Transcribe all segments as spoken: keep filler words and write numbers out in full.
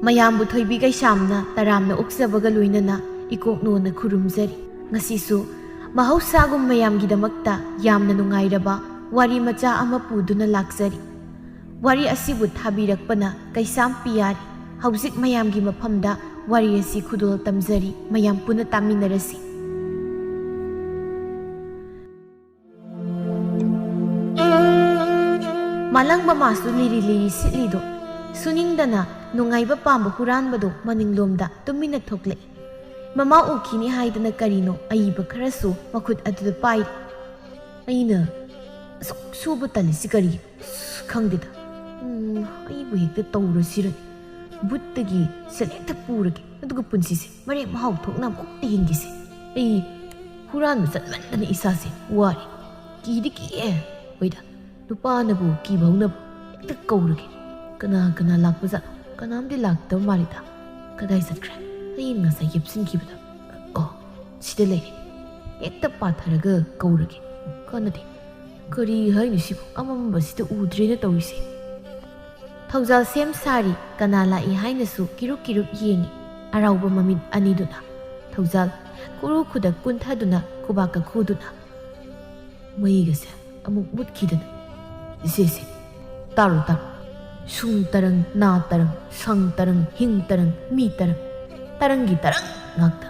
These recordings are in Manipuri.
ꯃꯌꯥꯝꯕꯨ ꯊꯣꯏꯕꯤ ꯀꯩꯁꯥꯝꯅ ꯇꯔꯥꯝꯅ ꯑꯣꯛꯆꯕꯒ ꯂꯣꯏꯅꯅ ꯏꯀꯣꯛꯅꯣꯅ ꯈꯨꯔꯨꯝꯖꯔꯤ꯫ ꯉꯁꯤꯁꯨ ꯃꯍꯧꯁꯥꯒꯨꯝ ꯃꯌꯥꯝꯒꯤꯗꯃꯛꯇ ꯌꯥꯝꯅ ꯅꯨꯡꯉꯥꯏꯔꯕ ꯋꯥꯔꯤ ꯃꯆꯥ ꯑꯃ ꯄꯨꯗꯨꯅ ꯂꯥꯛꯆꯔꯤ꯫ ꯋꯥꯔꯤ ꯑꯁꯤꯕꯨ ꯊꯥꯕꯤꯔꯛꯄꯅ ꯀꯩꯁꯥꯝ ꯄꯤꯌꯥꯔꯤ꯫ ꯍꯧꯖꯤꯛ ꯃꯌꯥꯝꯒꯤ ꯃꯐꯝꯗ ꯋꯥꯔꯤ ꯑꯁꯤ ꯈꯨꯗꯣꯜ ꯇꯝꯖꯔꯤ, ꯃꯌꯥꯝ ꯄꯨꯟꯅ ꯇꯥꯃꯤꯟꯅꯔꯁꯤ꯫ ꯃꯥꯂꯪ ꯃꯃꯥꯁꯨ ꯂꯤꯔꯤ ꯂꯤꯔꯤ ꯁꯤꯠꯂꯤꯗꯣ ꯁꯨꯅꯤꯡꯗꯅ ꯅꯨꯡꯉꯥꯏꯕ ꯄꯥꯝꯕ ꯍꯨꯔꯥꯟꯕꯗꯣ ꯃꯅꯤꯡꯂꯣꯝꯗ ꯇꯨꯃꯤꯟꯅ ꯊꯣꯛꯂꯛꯏ꯫ ꯃꯃꯥ ꯎꯈꯤꯅꯤ ꯍꯥꯏꯗꯅ ꯀꯔꯤꯅꯣ ꯑꯏꯕ ꯈꯔꯁꯨ ꯃꯈꯨꯠ ꯑꯗꯨꯗ ꯄꯥꯏꯔꯤ꯫ ꯑꯩꯅ ꯑꯁꯨꯛ ꯁꯨꯕ ꯇꯜꯂꯤꯁꯤ ꯀꯔꯤꯒꯤꯅꯣ? ꯑꯁ, ꯈꯪꯗꯦꯗ꯫ ꯎꯝ, ꯑꯩꯕꯨ ꯍꯦꯛꯇ ꯇꯧꯔꯁꯤꯔ꯫ ꯕꯨꯠꯇꯒꯤ ꯁꯦꯜ ꯍꯦꯛꯇ ꯄꯨꯔꯒꯦ, ꯑꯗꯨꯒ ꯄꯨꯟꯁꯤꯁꯦ ꯃꯔꯦꯛ ꯃꯍꯥꯎ ꯊꯣꯛꯅ ꯑꯃꯨꯛꯇ ꯍꯤꯡꯈꯤꯁꯦ꯫ ꯑꯩ ꯍꯨꯔꯥꯟꯕ ꯆꯠꯃꯟꯗꯅ ꯏꯁꯥꯁꯦ ꯋꯥꯔꯦ꯫ ꯀꯤꯗꯤ ꯀꯤꯌꯦ꯫ ꯍꯣꯏꯗ, ꯅꯨꯄꯥꯅꯕꯨ ꯀꯤꯕ ꯍꯧꯅꯕ ꯍꯦꯛꯇ ꯀꯧꯔꯒꯦ꯫ ꯀꯅꯥ ꯀꯅꯥ ꯂꯥꯛꯄꯖꯥꯠꯅꯣ? ꯀꯅꯥꯝꯗꯤ ꯂꯥꯛꯇꯕ ꯃꯥꯜꯂꯤꯗ꯫ ꯀꯗꯥꯏ ꯆꯠꯈ꯭ꯔꯦ? ꯑꯩꯅ ꯉꯁꯥꯏ ꯌꯦꯞꯁꯤꯟꯈꯤꯕꯗꯣ꯫ ꯑꯣ, ꯁꯤꯗ ꯂꯩꯔꯦ꯫ ꯍꯦꯛꯇ ꯄꯥꯊꯔꯒ ꯀꯧꯔꯒꯦ꯫ ꯀꯥꯟꯅꯗꯦ꯫ ꯀꯔꯤ ꯍꯥꯏꯅꯣ ꯁꯤꯕꯨ? ꯑꯃꯝꯕꯁꯤꯗ ꯎꯗ꯭ꯔꯦꯅ ꯇꯧꯔꯤꯁꯦ꯫ ꯊꯧꯖꯥꯜ ꯁꯦꯝ ꯁꯥꯔꯤ, ꯀꯅꯥ ꯂꯥꯛꯏ ꯍꯥꯏꯅꯁꯨ ꯀꯤꯔꯨꯛ ꯀꯤꯔꯨꯛ ꯌꯦꯡꯉꯤ ꯑꯔꯥꯎꯕ ꯃꯃꯤꯠ ꯑꯅꯤꯗꯨꯅ꯫ ꯊꯧꯖꯥꯜ ꯀꯨꯔꯨ ꯈꯨꯗꯛ ꯀꯨꯟꯊꯗꯨꯅ ꯈꯨꯕꯥꯛꯀ ꯈꯨꯗꯨꯅ꯫ ꯃꯩꯒꯁꯦ ꯑꯃꯨꯛ ꯃꯨꯠꯈꯤꯗꯅ꯫ ꯏꯆꯦꯁꯦ, ꯇꯥꯔꯣ, ꯇꯥꯔꯣ꯫ ꯁꯨꯡ ꯇꯔꯪ, ꯅꯥ ꯇꯔꯪ, ꯁꯪ ꯇꯔꯪ, ꯍꯤꯡ ꯇꯔꯪ, ꯃꯤ ꯇꯔꯪ, ꯇꯔꯪꯒꯤ ꯇꯔꯪ ꯉꯥꯛꯇ꯫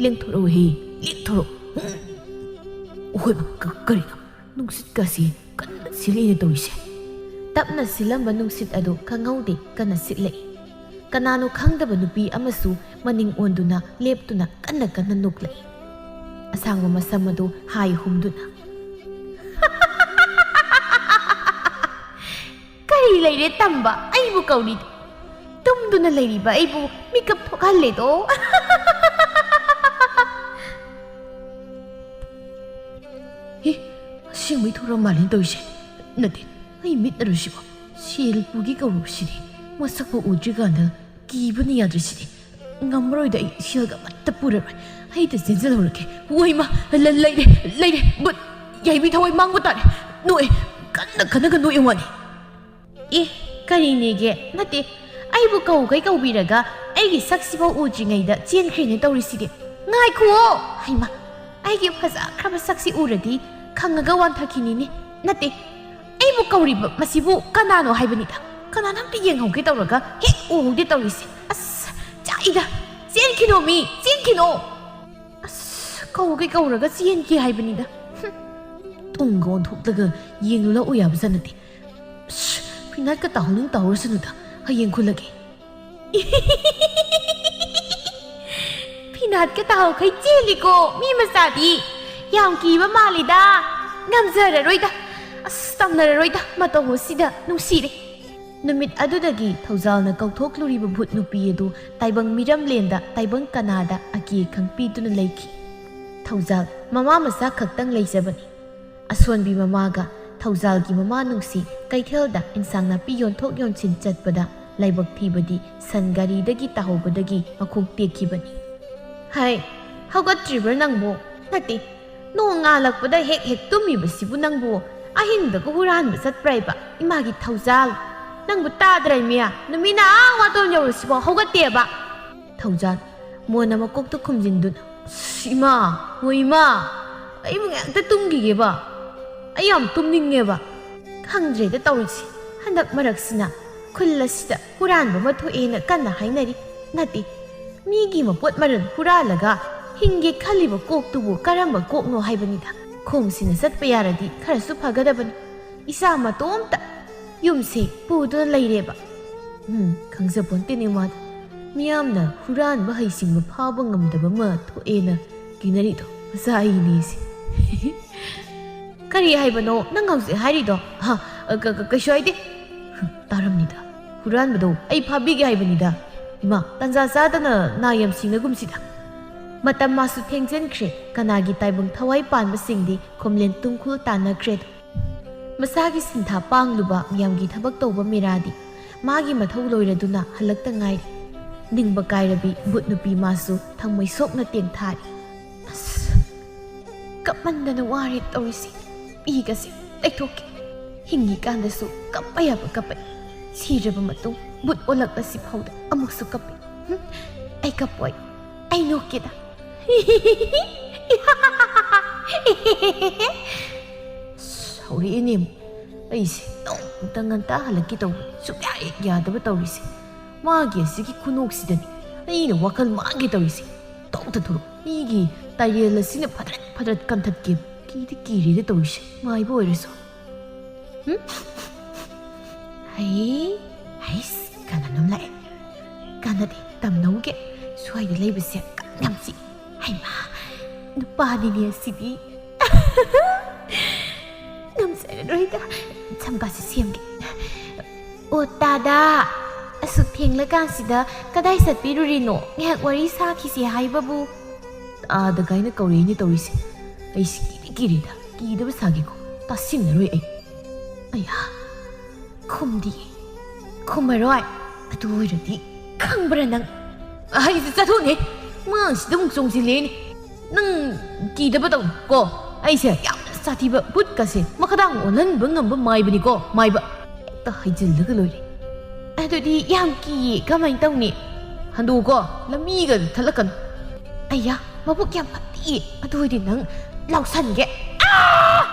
ꯂꯦꯡꯊꯣꯔꯛꯎꯍꯦ, ꯂꯦꯡꯊꯣꯔꯛꯎ꯫ ꯎꯝ꯫ ꯑꯣꯏꯃ, ꯀ-, ꯀꯔꯤꯅꯣ? ꯅꯨꯡꯁꯤꯠꯀꯁꯤ ꯀꯟꯅ ꯁꯤꯠꯂꯛꯏꯅ ꯇꯧꯔꯤꯁꯦ꯫ ꯇꯞꯅ ꯁꯤꯜꯂꯝꯕ ꯅꯨꯡꯁꯤꯠ ꯑꯗꯨ ꯈꯪꯍꯧꯗꯦ ꯀꯟꯅ ꯁꯤꯠꯂꯛꯏ꯫ ꯀꯅꯥꯅꯣ ꯈꯪꯗꯕ ꯅꯨꯄꯤ ꯑꯃꯁꯨ ꯃꯅꯤꯡ ꯑꯣꯟꯗꯨꯅ ꯂꯦꯞꯇꯨꯅ ꯀꯟꯅ ꯀꯟꯅ ꯅꯣꯛꯂꯛꯏ꯫ ꯑꯁꯥꯡꯕ ꯃꯁꯝ ꯑꯗꯨ ꯍꯥꯏ ꯍꯨꯝꯗꯨꯅ꯫ "ꯀꯔꯤ ꯂꯩꯔꯦ ꯇꯝꯕ? ꯑꯩꯕꯨ ꯀꯧꯔꯤꯗꯤ? ꯇꯨꯝꯗꯨꯅ ꯂꯩꯔꯤꯕ ꯑꯩꯕꯨ ꯃꯤꯀꯞ ꯊꯣꯛꯍꯜꯂꯦꯗꯣ!" ꯍꯦ, ꯑꯁꯦꯡꯕꯩ ꯊꯣꯔꯛ ꯃꯥꯜꯂꯦꯅ ꯇꯧꯔꯤꯁꯦ꯫ ꯅꯠꯇꯦ, ꯑꯩ ꯃꯤꯠꯅꯔꯣ ꯁꯤꯕꯣ? ꯁꯦꯜ ꯄꯨꯒꯦ ꯀꯧꯔꯨꯕꯁꯤꯗꯤ ꯃꯁꯛꯄꯨ ꯎꯗ꯭ꯔꯤꯀꯥꯟꯗ ꯀꯤꯕꯅ ꯌꯥꯗ꯭ꯔꯤꯁꯤꯗꯤ꯫ "ꯉꯝꯃꯔꯣꯏꯗ, ꯑꯩ ꯁꯦꯜꯒ ꯑꯃꯠꯇ ꯄꯨꯔꯔꯣꯏ꯫ ꯑꯩꯗ ꯆꯦꯟꯖꯜꯍꯧꯔꯒꯦ꯫ ꯋꯥꯏꯃ, ꯂ-, ꯂꯩꯔꯦ, ꯂꯩꯔꯦ, ꯕꯨꯠ, ꯌꯥꯏꯕꯤ ꯊꯋꯥꯏ ꯃꯥꯡꯕ ꯇꯥꯔꯦ꯫ ꯅꯣꯛꯑꯦ, ꯀꯟꯅ ꯈꯟꯅꯒ ꯅꯣꯛꯑꯦ ꯋꯥꯅꯤ"꯫ "ꯑꯦ, ꯀꯔꯤꯅꯦꯒꯦ? ꯅꯠꯇꯦ, ꯑꯩꯕꯨ ꯀꯧꯈꯩ ꯀꯧꯕꯤꯔꯒ ꯑꯩꯒꯤ ꯁꯛꯁꯤꯐꯥꯎ ꯎꯗ꯭ꯔꯤꯉꯩꯗ ꯆꯦꯟꯈ꯭ꯔꯦꯅꯦ ꯇꯧꯔꯤꯁꯤꯗꯤ꯫ ꯉꯥꯏꯈꯨꯑꯣ! ꯍꯩꯃꯥ, ꯑꯩꯒꯤ ꯐꯖꯈ꯭ꯔꯕ ꯁꯛꯁꯤ ꯎꯔꯗꯤ ꯈꯪꯉꯒ ꯋꯥꯟꯊꯈꯤꯅꯤꯅꯦ꯫ ꯅꯠꯇꯦ, ꯑꯩꯕꯨ ꯀꯧꯔꯤꯕ ꯃꯁꯤꯕꯨ ꯀꯅꯥꯅꯣ ꯍꯥꯏꯕꯅꯤꯗ꯫ ꯀꯅꯥꯅꯣ ꯑꯝꯇ ꯌꯦꯡꯍꯧꯒꯦ ꯇꯧꯔꯒ ꯍꯦꯛ ꯎꯍꯧꯗꯦ ꯇꯧꯔꯤꯁꯦ꯫ ꯑꯁ, ꯆꯥꯛꯏꯗ! ꯆꯦꯟꯈꯤꯅꯣ ꯃꯤ, ꯆꯦꯟꯈꯤꯅꯣ!" ꯑꯁ, ꯀꯧꯒꯦ ꯀꯧꯔꯒ ꯆꯦꯟꯈꯤ ꯍꯥꯏꯕꯅꯤꯗ꯫ ꯍꯨꯝ, ꯇꯨꯡꯒ ꯑꯣꯟꯊꯣꯛꯂꯒ ꯌꯦꯡꯂꯨ ꯂꯥꯛꯎ ꯌꯥꯕꯖꯥꯠ ꯅꯠꯇꯦ꯫ ꯑꯁ, ꯐꯤꯅꯥꯠꯀ ꯇꯥꯍꯧꯅꯤꯡ ꯇꯥꯍꯧꯔꯁꯅꯨꯗ, ꯍꯌꯦꯡ ꯈꯨꯜꯂꯒꯦ꯫ ꯐꯤꯅꯥꯠꯀ ꯇꯥꯍꯧꯈꯩ ꯆꯦꯜꯂꯤꯀꯣ ꯃꯤ ꯃꯆꯥꯗꯤ꯫ ꯌꯥꯝ ꯀꯤꯕ ꯃꯥꯜꯂꯤꯗ꯫ ꯉꯝꯖꯔꯔꯣꯏꯗ꯫ ꯑꯁ, ꯇꯝꯅꯔꯔꯣꯏꯗ ꯃꯇꯧ ꯑꯁꯤꯗ꯫ ꯅꯨꯡꯁꯤꯔꯦ꯫ ꯅꯨꯃꯤꯠ ꯑꯗꯨꯗꯒꯤ ꯊꯧꯖꯥꯜꯅ ꯀꯧꯊꯣꯛꯂꯨꯔꯤꯕ ꯚꯨꯠ ꯅꯨꯄꯤ ꯑꯗꯨ ꯇꯥꯏꯕꯪ ꯃꯤꯔꯝꯂꯦꯟꯗ ꯇꯥꯏꯕꯪ ꯀꯅꯥꯗ ꯑꯀꯤ ꯑꯈꯪ ꯄꯤꯗꯨꯅ ꯂꯩꯈꯤ꯫ ꯊꯧꯖꯥꯜ ꯃꯃꯥ ꯃꯆꯥ ꯈꯛꯇꯪ ꯂꯩꯖꯕꯅꯤ꯫ ꯑꯁꯣꯟꯕꯤ ꯃꯃꯥꯒ ꯊꯧꯖꯥꯜꯒꯤ ꯃꯃꯥ ꯅꯨꯡꯁꯤ ꯀꯩꯊꯦꯜꯗ ꯏꯟꯁꯥꯡ ꯅꯥꯄꯤ ꯌꯣꯟꯊꯣꯛ ꯌꯣꯟꯁꯤꯟ ꯆꯠꯄꯗ ꯂꯥꯏꯕꯛ ꯊꯤꯕꯗꯤ ꯁꯟ ꯒꯥꯔꯤꯗꯒꯤ ꯇꯥꯍꯧꯕꯗꯒꯤ ꯃꯈꯣꯡ ꯇꯦꯛꯈꯤꯕꯅꯤ꯫ "ꯍꯩ, ꯍꯧꯒꯠꯇ꯭ꯔꯤꯕ꯭ꯔꯥ ꯅꯪꯕꯨ? ꯅꯠꯇꯦ, ꯅꯣꯡ ꯉꯥꯜꯂꯛꯄꯗ ꯍꯦꯛ ꯍꯦꯛ ꯇꯨꯝꯃꯤꯕꯁꯤꯕꯨ ꯅꯪꯕꯨ ꯑꯍꯤꯡꯗꯒ ꯍꯨꯔꯥꯟꯕ ꯆꯠꯄ꯭ꯔꯥ ꯍꯥꯏꯕ? ꯏꯃꯥꯒꯤ ꯊꯧꯖꯥꯜ! ꯅꯪꯕꯨ ꯇꯥꯗ꯭ꯔꯥ ꯏꯃꯤꯌꯥ? ꯅꯨꯃꯤꯠꯅ ꯑꯥ ꯋꯥꯇꯣꯟ ꯌꯧꯔꯁꯤꯐꯥꯎ ꯍꯧꯒꯠꯇꯦꯕ!" ꯊꯧꯖꯥꯜ ꯃꯣꯟꯅ ꯃꯀꯣꯛꯇ ꯈꯨꯝꯖꯤꯟꯗꯨꯅ, "ꯑꯁ, ꯏꯃꯥ! ꯍꯣ ꯏꯃꯥ! ꯑꯩꯕꯨ ꯉꯥꯏꯍꯥꯛꯇ ꯇꯨꯝꯈꯤꯒꯦꯕ꯫ ꯑꯩ ꯌꯥꯝ ꯇꯨꯝꯅꯤꯡꯉꯦꯕ"꯫ ꯈꯪꯗ꯭ꯔꯦꯗ ꯇꯧꯔꯤꯁꯤ꯫ ꯍꯟꯗꯛ ꯃꯔꯛꯁꯤꯅ ꯈꯨꯜ ꯑꯁꯤꯗ ꯍꯨꯔꯥꯟꯕ ꯑꯃ ꯊꯣꯛꯑꯦꯅ ꯀꯟꯅ ꯍꯥꯏꯅꯔꯤ꯫ ꯅꯠꯇꯦ, ꯃꯤꯒꯤ ꯃꯄꯣꯠ ꯃꯔꯜ ꯍꯨꯔꯥꯜꯂꯒ ꯍꯤꯡꯒꯦ ꯈꯜꯂꯤꯕ ꯀꯣꯛꯇꯨꯕꯨ ꯀꯔꯝꯕ ꯀꯣꯛꯅꯣ ꯍꯥꯏꯕꯅꯤꯗ꯫ ꯈꯣꯡꯁꯤꯅ ꯆꯠꯄ ꯌꯥꯔꯗꯤ ꯈꯔꯁꯨ ꯐꯒꯗꯕꯅꯤ꯫ ꯏꯆꯥ ꯃꯇꯣꯝꯇ ꯌꯨꯝꯁꯦ ꯄꯨꯗꯨꯅ ꯂꯩꯔꯦꯕ꯫ ꯎꯝ, ꯈꯪꯖꯄꯣꯟꯇꯦꯅꯦ ꯃꯥꯗꯤ꯫ ꯃꯤꯌꯥꯝꯅ ꯍꯨꯔꯥꯟꯕ ꯍꯩꯁꯤꯡꯕ ꯐꯥꯕ ꯉꯝꯗꯕ ꯑꯃ ꯊꯣꯛꯑꯦꯅ ꯀꯤꯅꯔꯤꯗꯣ ꯃꯆꯥ ꯑꯩꯅꯦꯁꯦ꯫ "ꯀꯔꯤ ꯍꯥꯏꯕꯅꯣ ꯅꯪ ꯍꯧꯖꯤꯛ ꯍꯥꯏꯔꯤꯗꯣ?" "ꯍꯥ, ꯑ, ꯀ-, ꯀ-, ꯀꯩꯁꯨ ꯍꯥꯏꯗꯦ"꯫ "ꯍꯨꯝ, ꯇꯥꯔꯝꯅꯤꯗ꯫ ꯍꯨꯔꯥꯟꯕꯗꯣ ꯑꯩ ꯐꯥꯕꯤꯒꯦ ꯍꯥꯏꯕꯅꯤꯗ꯫ ꯏꯃꯥ, ꯇꯟꯖꯥ ꯆꯥꯗꯅ ꯅꯥ ꯌꯥꯝ ꯁꯤꯡꯅꯒꯨꯝꯁꯤꯗ"꯫ ꯃꯇꯝ ꯃꯥꯁꯨ ꯊꯦꯡꯖꯤꯟꯈ꯭ꯔꯦ꯫ ꯀꯅꯥꯒꯤ ꯇꯥꯏꯕꯪ ꯊꯋꯥꯏ ꯄꯥꯟꯕꯁꯤꯡꯗꯤ ꯈꯣꯝꯂꯦꯟ ꯇꯨꯡꯈꯨꯜ ꯇꯥꯟꯅꯈ꯭ꯔꯦꯗꯣ꯫ ꯃꯁꯥꯒꯤ ꯁꯤꯟꯊꯥ ꯄꯥꯡꯂꯨꯕ ꯃꯤꯌꯥꯝꯒꯤ ꯊꯕꯛ ꯇꯧꯕ ꯃꯤꯔꯥꯗꯤ ꯃꯥꯒꯤ ꯃꯊꯧ ꯂꯣꯏꯔꯗꯨꯅ ꯍꯜꯂꯛꯇ ꯉꯥꯏꯔꯤ꯫ ꯅꯤꯡꯕ ꯀꯥꯏꯔꯕꯤ ꯕꯨꯠ ꯅꯨꯄꯤ ꯃꯥꯁꯨ ꯊꯃꯣꯏ ꯁꯣꯛꯅ ꯇꯦꯡꯊꯥꯔꯤ꯫ ꯑꯁ, ꯀꯞꯃꯟꯗꯅ ꯋꯥꯔꯦ ꯇꯧꯔꯤꯁꯦ꯫ ꯄꯤꯒꯁꯦ ꯇꯩꯊꯣꯛꯀꯦ꯫ ꯍꯤꯡꯉꯤꯀꯥꯟꯗꯁꯨ ꯀꯞꯄ ꯌꯥꯕ ꯀꯞꯄꯛꯏ꯫ ꯁꯤꯔꯕ ꯃꯇꯨꯡ ꯕꯨꯠ ꯑꯣꯜꯂꯛꯂꯁꯤ ꯐꯥꯎꯗ ꯑꯃꯨꯛꯁꯨ ꯀꯞꯄꯤ꯫ ꯍꯨꯝ, ꯑꯩ ꯀꯞꯄꯣꯏ꯫ ꯑꯩ ꯅꯣꯛꯀꯦꯗ꯫ ꯑꯁ, ꯍꯧꯔꯛꯑꯦꯅꯦ ꯑꯃꯨꯛ꯫ ꯑꯩꯁꯦ ꯅꯣꯡꯃꯇ ꯉꯟꯇꯥ ꯍꯜꯂꯛꯀꯦ ꯇꯧꯕꯅꯤ꯫ ꯁꯨꯛꯌꯥ ꯍꯦꯛ ꯌꯥꯗꯕ ꯇꯧꯔꯤꯁꯦ꯫ ꯃꯥꯒꯤ ꯑꯁꯤꯒꯤ ꯈꯨꯅꯣꯛꯁꯤꯗꯅꯤ ꯑꯩꯅ ꯋꯥꯈꯜ ꯃꯥꯡꯒꯦ ꯇꯧꯔꯤꯁꯦ꯫ ꯇꯧꯗ ꯊꯣꯔꯛ꯫ ꯃꯤꯒꯤ ꯇꯥꯏꯔꯦꯜ ꯑꯁꯤꯅ ꯐꯗ꯭ꯔꯠ ꯐꯗ꯭ꯔꯠ ꯀꯟꯊꯠꯀꯦ꯫ ꯀꯤꯗꯤ ꯀꯤꯔꯦꯗ ꯇꯧꯔꯤꯁꯦ꯫ ꯃꯥꯏꯕ ꯑꯣꯏꯔꯁꯨ꯫ ꯍꯨꯝ? ꯍꯩ, ꯍꯩꯁ, ꯀꯅꯥꯅꯣꯝ ꯂꯥꯛꯑꯦ꯫ ꯀꯥꯟꯅꯗꯦ, ꯇꯝꯅꯧꯒꯦ꯫ ꯁ꯭ꯋꯥꯏꯗ ꯂꯩꯕꯁꯦ ꯀꯥꯡ ꯌꯥꯝ ꯆꯤꯛꯏ꯫ ꯍꯩꯃꯥ, ꯅꯨꯄꯥꯅꯤꯅꯦ ꯑꯁꯤꯗꯤ꯫ ꯉꯝꯖꯔꯔꯣꯏꯗ, ꯁꯝꯀꯥꯁꯦ ꯁꯦꯝꯒꯦ꯫ ꯑꯣ ꯇꯥꯗꯥ, ꯑꯁꯨꯛ ꯊꯦꯡꯂꯀꯥꯟꯁꯤꯗ ꯀꯗꯥꯏ ꯆꯠꯄꯤꯔꯨꯔꯤꯅꯣ? ꯉꯥꯏꯍꯥꯛ ꯋꯥꯔꯤ ꯁꯥꯈꯤꯁꯦ ꯍꯥꯏꯕꯕꯨ꯫ ꯇꯥꯗ ꯀꯥꯏꯅ ꯀꯧꯔꯛꯏꯅꯦ ꯇꯧꯔꯤꯁꯦ꯫ ꯑꯩꯁꯤ ꯀꯤꯗꯤ ꯀꯤꯔꯦꯗ, ꯀꯤꯗꯕ ꯁꯥꯒꯦꯀꯣ, ꯇꯥꯁꯤꯟꯅꯔꯣꯏ ꯑꯩ꯫ ꯑꯌꯥ, ꯈꯨꯝꯗꯤꯌꯦ꯫ ꯈꯨꯝꯃꯔꯣꯏ꯫ ꯑꯗꯨ ꯑꯣꯏꯔꯗꯤ ꯈꯪꯕ꯭ꯔꯥ ꯅꯪ? ꯑꯩꯁꯦ ꯆꯠꯊꯣꯛꯅꯦ꯫ ꯃꯥꯡꯁꯤꯗ ꯑꯃꯨꯛ ꯆꯣꯡꯁꯤꯜꯂꯦꯅꯦ꯫ ꯅꯪ ꯀꯤꯗꯕ ꯇꯧ ꯀꯣ꯫ ꯑꯩꯁꯦ ꯌꯥꯝꯅ ꯁꯥꯊꯤꯕ ꯕꯨꯠꯀꯁꯦ ꯃꯈꯥꯗꯥꯡ ꯑꯣꯜꯍꯟꯕ ꯉꯝꯕ ꯃꯥꯏꯕꯅꯤꯀꯣ, ꯃꯥꯏꯕ꯫ ꯍꯦꯛꯇ ꯍꯩꯖꯤꯜꯂꯒ ꯂꯣꯏꯔꯦ꯫ ꯑꯗꯨꯗꯤ ꯌꯥꯝ ꯀꯤꯌꯦ, ꯀꯃꯥꯏꯅ ꯇꯧꯅꯤ? ꯍꯟꯗꯣꯛꯎꯀꯣ, ꯂꯝꯕꯤꯒ ꯊꯠꯂꯛꯀꯅꯨ꯫ ꯑꯩꯌꯥ, ꯃꯕꯨꯛ ꯌꯥꯝ ꯐꯠꯇꯤꯌꯦ꯫ ꯑꯗꯨ ꯑꯣꯏꯗꯤ ꯅꯪ ꯂꯥꯎꯁꯟꯒꯦ꯫ ꯑꯥ!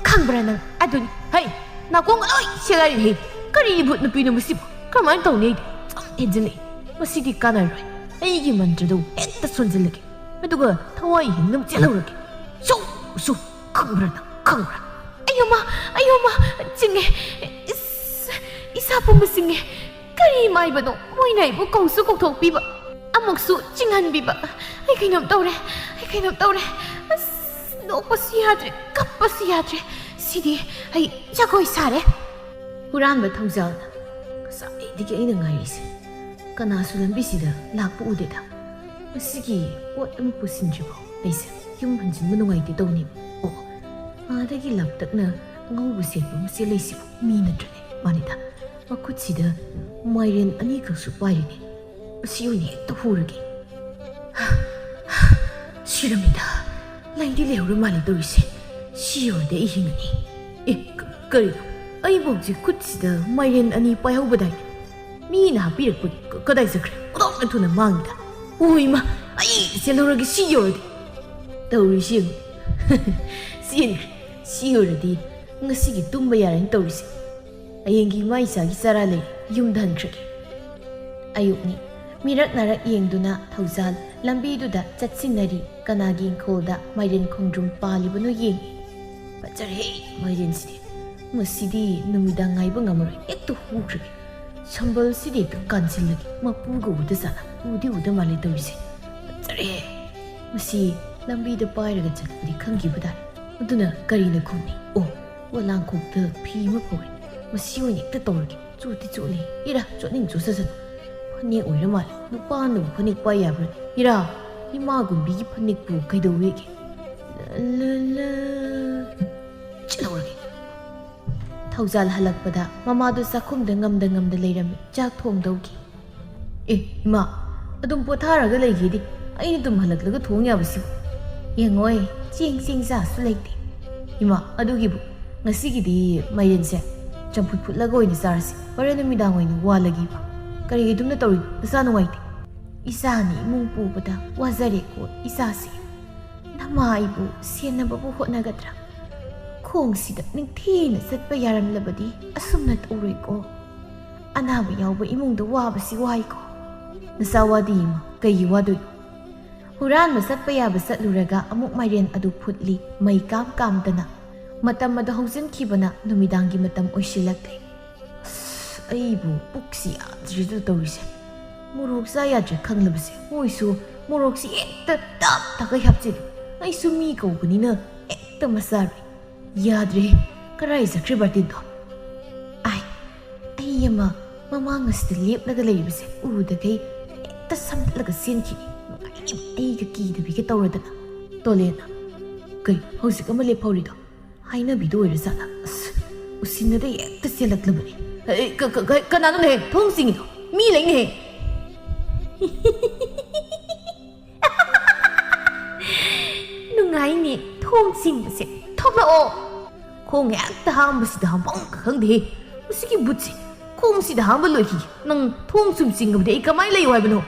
ꯈꯪꯕ꯭ꯔꯥ ꯅꯪ? ꯑꯗꯨꯅꯤ꯫ ꯍꯩ, ꯅꯥꯀꯣꯡꯒ ꯂꯣꯏ ꯁꯦꯒꯥꯏꯔꯦꯍꯦ꯫ ꯀꯔꯤ ꯕꯨꯠ ꯅꯨꯄꯤꯅꯣ ꯃꯁꯤꯕꯨ? ꯀꯔꯝꯍꯥꯏꯅ ꯇꯧꯅꯤ ꯑꯩꯗꯤ? ꯆꯝ ꯍꯦꯟꯖꯤꯜꯂꯛꯑꯦ꯫ ꯃꯁꯤꯗꯤ ꯀꯥꯟꯅꯔꯣꯏ꯫ ꯑꯩꯒꯤ ꯃꯟꯇ꯭ꯔꯗꯨ ꯍꯦꯛꯇ ꯁꯣꯟꯖꯤꯜꯂꯒꯦ꯫ ꯑꯗꯨꯒ ꯊꯋꯥꯏ ꯍꯤꯡꯅꯕ ꯆꯦꯜꯍꯧꯔꯒꯦ꯫ ꯁꯨ! ꯁꯨ! ꯈꯪꯕ꯭ꯔꯥ ꯅꯪ? ꯈꯪꯕ꯭ꯔꯥ? ꯑꯌꯣꯃ! ꯑꯌꯣꯃ! ꯆꯤꯡꯉꯦ! ꯏꯁ! ꯏꯁꯥ ꯄꯨꯝꯕ ꯆꯤꯡꯉꯦ! ꯀꯔꯤ ꯃꯥꯏꯕꯅꯣ? ꯃꯣꯏꯅ ꯑꯩꯕꯨ ꯀꯧꯁꯨ ꯀꯧꯊꯣꯛꯄꯤꯕ, ꯑꯃꯨꯛꯁꯨ ꯆꯤꯡꯍꯟꯕꯤꯕ꯫ ꯑꯩ ꯀꯩꯅꯣꯝ ꯇꯧꯔꯦ! ꯑꯩ ꯀꯩꯅꯣꯝ ꯇꯧꯔꯦ! ꯑꯁ! ꯅꯣꯛꯄꯁꯨ ꯌꯥꯗ꯭ꯔꯦ, ꯀꯞꯄꯁꯨ ꯌꯥꯗ꯭ꯔꯦ꯫ ꯁꯤꯗꯤ ꯑꯩ ꯖꯒꯣꯏ ꯁꯥꯔꯦ꯫ ꯍꯨꯔꯥꯟꯕ ꯊꯧꯖꯥꯜꯅ ꯉꯁꯥꯏꯗꯒꯤ ꯑꯩꯅ ꯉꯥꯏꯔꯤꯁꯦ꯫ ꯀꯅꯥꯁꯨ ꯂꯝꯕꯤꯁꯤꯗ ꯂꯥꯛꯄ ꯎꯗꯦꯗ꯫ ꯃꯁꯤꯒꯤ ꯄꯣꯠ ꯑꯃ ꯄꯨꯁꯤꯟꯗ꯭ꯔꯤꯐꯥꯎ ꯑꯩꯁꯦ ꯌꯨꯝ ꯍꯟꯖꯤꯟꯕ ꯅꯨꯡꯉꯥꯏꯇꯦ ꯇꯧꯅꯤ꯫ ꯑꯣ, ꯑꯥꯗꯒꯤ ꯂꯥꯞꯇꯛꯅ ꯑꯉꯧꯕ ꯁꯦꯠꯄ ꯑꯃ ꯆꯦꯜꯂꯛꯏꯁꯤꯕꯨ ꯃꯤ ꯅꯠꯇ꯭ꯔꯅꯦ? ꯃꯥꯅꯤꯗ꯫ ꯃꯈꯨꯠꯁꯤꯗ ꯃꯥꯏꯔꯦꯟ ꯑꯅꯤꯈꯛꯁꯨ ꯄꯥꯏꯔꯤꯅꯦ꯫ ꯑꯁꯤ ꯑꯣꯏꯅ ꯍꯦꯛꯇ ꯍꯨꯔꯒꯦ꯫ ꯁꯤꯔꯝꯃꯤꯗ꯫ ꯂꯩꯗꯤ ꯂꯩꯍꯧꯔ ꯃꯥꯜꯂꯦ ꯇꯧꯔꯤꯁꯦ꯫ ꯁꯤ ꯑꯣꯏꯔꯗꯤ ꯑꯩ ꯍꯤꯡꯉꯅꯤ꯫ ꯑꯦ, ꯀ-, ꯀꯔꯤꯅꯣ? ꯑꯩꯕꯨ ꯍꯧꯖꯤꯛ ꯈꯨꯠꯁꯤꯗ ꯃꯥꯏꯔꯦꯟ ꯑꯅꯤ ꯄꯥꯏꯍꯧꯕꯗꯥꯏꯅꯦ꯫ ꯃꯤꯅ ꯍꯥꯞꯄꯤꯔꯛꯄꯅꯤ꯫ ꯀ-, ꯀꯗꯥꯏ ꯆꯠꯈ꯭ꯔꯦ? ꯑꯣꯟꯊꯣꯛꯅ ꯊꯨꯅ ꯃꯥꯡꯉꯤꯗ꯫ ꯑꯣ ꯏꯃꯥ, ꯑꯩ ꯆꯦꯜꯍꯧꯔꯒꯦ ꯁꯤ ꯌꯧꯔꯗꯤ꯫ ꯇꯧꯔꯤꯁꯤ ꯌꯦꯡꯉꯨ꯫ ꯆꯦꯟꯈ꯭ꯔꯦ꯫ ꯁꯤ ꯑꯣꯏꯔꯗꯤ ꯉꯁꯤꯒꯤ ꯇꯨꯝꯕ ꯌꯥꯔꯅꯤ ꯇꯧꯔꯤꯁꯦ꯫ ꯍꯌꯦꯡꯒꯤ ꯏꯃꯥ ꯏꯆꯥꯒꯤ ꯆꯔꯥ ꯂꯩꯔꯦ꯫ ꯌꯨꯝꯗ ꯍꯟꯈ꯭ꯔꯒꯦ꯫ ꯑꯌꯨꯛꯅꯤ꯫ ꯃꯤꯔꯛ ꯅꯥꯔꯛ ꯌꯦꯡꯗꯨꯅ ꯊꯧꯖꯥꯜ ꯂꯝꯕꯤꯗꯨꯗ ꯆꯠꯁꯤꯟꯅꯔꯤ꯫ ꯀꯅꯥꯒꯤ ꯏꯪꯈꯣꯜꯗ ꯃꯥꯏꯔꯦꯟ ꯈꯣꯡꯗ꯭ꯔꯨꯝ ꯄꯥꯜꯂꯤꯕꯅꯣ ꯌꯦꯡꯉꯤ꯫ ꯐꯖꯔꯦ ꯃꯥꯏꯔꯦꯟꯁꯤꯗꯤ꯫ ꯃꯁꯤꯗꯤ ꯅꯨꯃꯤꯗꯥꯡ ꯉꯥꯏꯕ ꯉꯝꯃꯔꯣꯏ꯫ ꯍꯦꯛꯇ ꯍꯨꯈ꯭ꯔꯒꯦ꯫ ꯁꯝꯕꯜꯁꯤꯗꯤ ꯍꯦꯛꯇ ꯀꯥꯟꯁꯤꯜꯂꯒꯦ꯫ ꯃꯄꯨꯒ ꯎꯗ ꯖꯥꯠꯂ? ꯎꯗꯤ ꯎꯗ ꯃꯥꯜꯂꯦ ꯇꯧꯔꯤꯁꯦ꯫ ꯐꯖꯔꯦ꯫ ꯃꯁꯤ ꯂꯝꯕꯤꯗ ꯄꯥꯏꯔꯒ ꯆꯠꯄꯗꯤ ꯈꯪꯈꯤꯕ ꯇꯥꯔꯦ꯫ ꯑꯗꯨꯅ ꯀꯔꯤꯅ ꯈꯨꯝꯅꯤ? ꯑꯣ, ꯄꯣꯂꯥꯡꯈꯣꯛꯇ ꯐꯤ ꯑꯃ ꯐꯧꯔꯦ꯫ ꯃꯁꯤ ꯑꯣꯏꯅ ꯍꯦꯛꯇ ꯇꯧꯔꯒꯦ꯫ ꯆꯣꯠꯇꯤ ꯆꯣꯠꯂꯦ꯫ ꯏꯔꯥ, ꯆꯣꯠꯅꯤꯡ ꯆꯣꯠꯆꯁꯅꯨ꯫ ꯐꯅꯦꯛ ꯑꯣꯏꯔ ꯃꯥꯜꯂꯦ꯫ ꯅꯨꯄꯥꯅꯕꯨ ꯐꯅꯦꯛ ꯄꯥꯏ ꯌꯥꯕ꯭ꯔꯥ? ꯏꯔꯥ, ꯏꯃꯥ ꯒꯨꯝꯕꯤꯒꯤ ꯐꯅꯦꯛꯄꯨ ꯀꯩꯗꯧꯋꯦꯒꯦ? ꯂ, ꯂ, ꯂ꯫ ꯆꯠꯍꯧꯔꯒꯦ꯫ ꯊꯧꯖꯥꯜ ꯍꯜꯂꯛꯄꯗ ꯃꯃꯥꯗꯨ ꯆꯥꯛꯈꯨꯝꯗ ꯉꯝꯗ ꯉꯝꯗ ꯂꯩꯔꯝꯃꯤ꯫ ꯆꯥꯛ ꯊꯣꯡꯗꯧꯒꯤ꯫ ꯑꯦ, ꯏꯃꯥ, ꯑꯗꯨꯝ ꯄꯣꯊꯥꯔꯒ ꯂꯩꯒꯦꯗꯤ ꯑꯩꯅ ꯑꯗꯨꯝ ꯍꯜꯂꯛꯂꯒ ꯊꯣꯡ ꯌꯥꯕꯁꯤꯕꯨ? ꯌꯦꯡꯉꯣꯏ, ꯆꯦꯡ ꯆꯦꯡ ꯆꯥꯁꯨ ꯂꯩꯇꯦ꯫ ꯏꯃꯥ, ꯑꯗꯨꯒꯤꯕꯨ ꯉꯁꯤꯒꯤꯗꯤ ꯃꯥꯏꯔꯦꯟꯁꯦ ꯆꯝꯐꯨꯠ ꯐꯨꯠꯂꯒ ꯑꯣꯏꯅ ꯆꯥꯔꯁꯤ꯫ ꯍꯣꯔꯦꯟ ꯅꯨꯃꯤꯗꯥꯡ ꯑꯣꯏꯅ ꯋꯥꯜꯂꯒꯦ ꯏꯃꯥ꯫ ꯀꯔꯤꯒꯤ ꯑꯗꯨꯝꯅ ꯇꯧꯔꯤꯅꯣ? ꯅꯁꯥ ꯅꯨꯡꯉꯥꯏꯇꯦ? ꯏꯆꯥꯅ ꯏꯃꯨꯡ ꯄꯨꯕꯗ ꯋꯥꯖꯔꯦꯀꯣ ꯏꯆꯥꯁꯦ꯫ ꯅꯃꯥ ꯑꯩꯕꯨ ꯁꯦꯟꯅꯕꯕꯨ ꯍꯣꯠꯅꯒꯗ꯭ꯔꯥ? ꯈꯣꯡꯁꯤꯗ ꯅꯤꯡꯊꯤꯅ ꯆꯠꯄ ꯌꯥꯔꯝꯂꯕꯗꯤ ꯑꯁꯨꯝꯅ ꯇꯧꯔꯣꯏꯀꯣ꯫ ꯑꯅꯥꯕ ꯌꯥꯎꯕ ꯏꯃꯨꯡꯗ ꯋꯥꯕꯁꯤ ꯋꯥꯏꯀꯣ꯫ ꯅꯆꯥ ꯋꯥꯗꯤ ꯏꯃꯥ, ꯀꯩꯒꯤ ꯋꯥꯗꯣꯏꯅꯣ? ꯍꯨꯔꯥꯟꯕ ꯆꯠꯄ ꯌꯥꯕ ꯆꯠꯂꯨꯔꯒ ꯑꯃꯨꯛ ꯃꯥꯏꯔꯦꯟ ꯑꯗꯨ ꯐꯨꯠꯂꯤ, ꯃꯩ ꯀꯥꯝ ꯀꯥꯝꯗꯅ꯫ ꯃꯇꯝ ꯑꯗꯨ ꯍꯧꯖꯤꯟꯈꯤꯕꯅ ꯅꯨꯃꯤꯗꯥꯡꯒꯤ ꯃꯇꯝ ꯑꯣꯏꯁꯤꯜꯂꯛꯂꯦ꯫ ꯑꯁ, ꯑꯩꯕꯨ ꯄꯨꯛꯁꯤ ꯌꯥꯗ꯭ꯔꯤꯗ ꯇꯧꯔꯤꯁꯦ꯫ ꯃꯣꯔꯣꯛ ꯆꯥ ꯌꯥꯗ꯭ꯔꯦ ꯈꯪꯂꯕꯁꯦ꯫ ꯃꯣꯏꯁꯨ ꯃꯣꯔꯣꯛꯁꯤ ꯍꯦꯛꯇ ꯇꯞ ꯇꯥꯈꯩ ꯍꯥꯞꯆꯤꯜꯂꯤ꯫ ꯑꯩꯁꯨ ꯃꯤ ꯀꯧꯕꯅꯤꯅ ꯍꯦꯛꯇ ꯃꯆꯥꯔꯦ꯫ ꯌꯥꯗ꯭ꯔꯦ꯫ ꯀꯔꯥꯏ ꯆꯠꯈ꯭ꯔꯦ ꯕꯥꯔꯇꯤꯟꯗꯣ? ꯑꯥꯏ, ꯑꯩ ꯑꯃ ꯃꯃꯥꯡ ꯑꯁꯤꯗ ꯂꯦꯞꯂꯒ ꯂꯩꯔꯤꯕꯁꯦ ꯎꯗꯈꯩ ꯍꯦꯛꯇ ꯁꯝꯗꯠꯂꯒ ꯆꯦꯟꯈꯤꯅꯤ꯫ ꯅꯨꯡꯉꯥꯏꯅꯤ꯫ ꯑꯩꯒ ꯀꯤꯗꯕꯤꯒ ꯇꯧꯔꯗꯅ꯫ ꯇꯣꯂꯦꯅ꯫ ꯀꯩ, ꯍꯧꯖꯤꯛ ꯑꯃ ꯂꯦꯞꯍꯧꯔꯤꯗꯣ? ꯍꯥꯏꯅꯕꯤꯗ ꯑꯣꯏꯔꯖꯥꯠꯂ? ꯑꯁ, ꯎꯁꯤꯟꯅꯗ ꯍꯦꯛꯇ ꯆꯦꯜꯂꯛꯂꯕꯅꯤ꯫ ꯑꯦ, ꯀ-, ꯀ-, ꯀ-, ꯀꯅꯥꯅꯣꯅꯦꯍꯦ? ꯊꯣꯡ ꯆꯤꯡꯉꯤꯗꯣ? ꯃꯤ ꯂꯩꯅꯦꯍꯦ꯫ ꯅꯨꯡꯉꯥꯏꯅꯦ ꯊꯣꯡ ꯁꯤꯡꯕꯁꯦ꯫ ꯊꯣꯛꯂꯛꯑꯣ꯫ ꯈꯣꯡ ꯍꯦꯛꯇ ꯍꯥꯝꯕꯁꯤꯗ ꯍꯥꯝꯐꯝ ꯈꯪꯗꯦꯍꯦ꯫ ꯃꯁꯤꯒꯤ ꯕꯨꯠꯁꯦ ꯈꯣꯡꯁꯤꯗ ꯍꯥꯝꯕ ꯂꯣꯏꯈꯤ꯫ ꯅꯪ ꯊꯣꯡ ꯁꯨꯝ ꯆꯤꯡꯉꯕꯗꯤ ꯑꯩ ꯀꯃꯥꯏꯅ ꯂꯩꯌꯨ ꯍꯥꯏꯕꯅꯣ?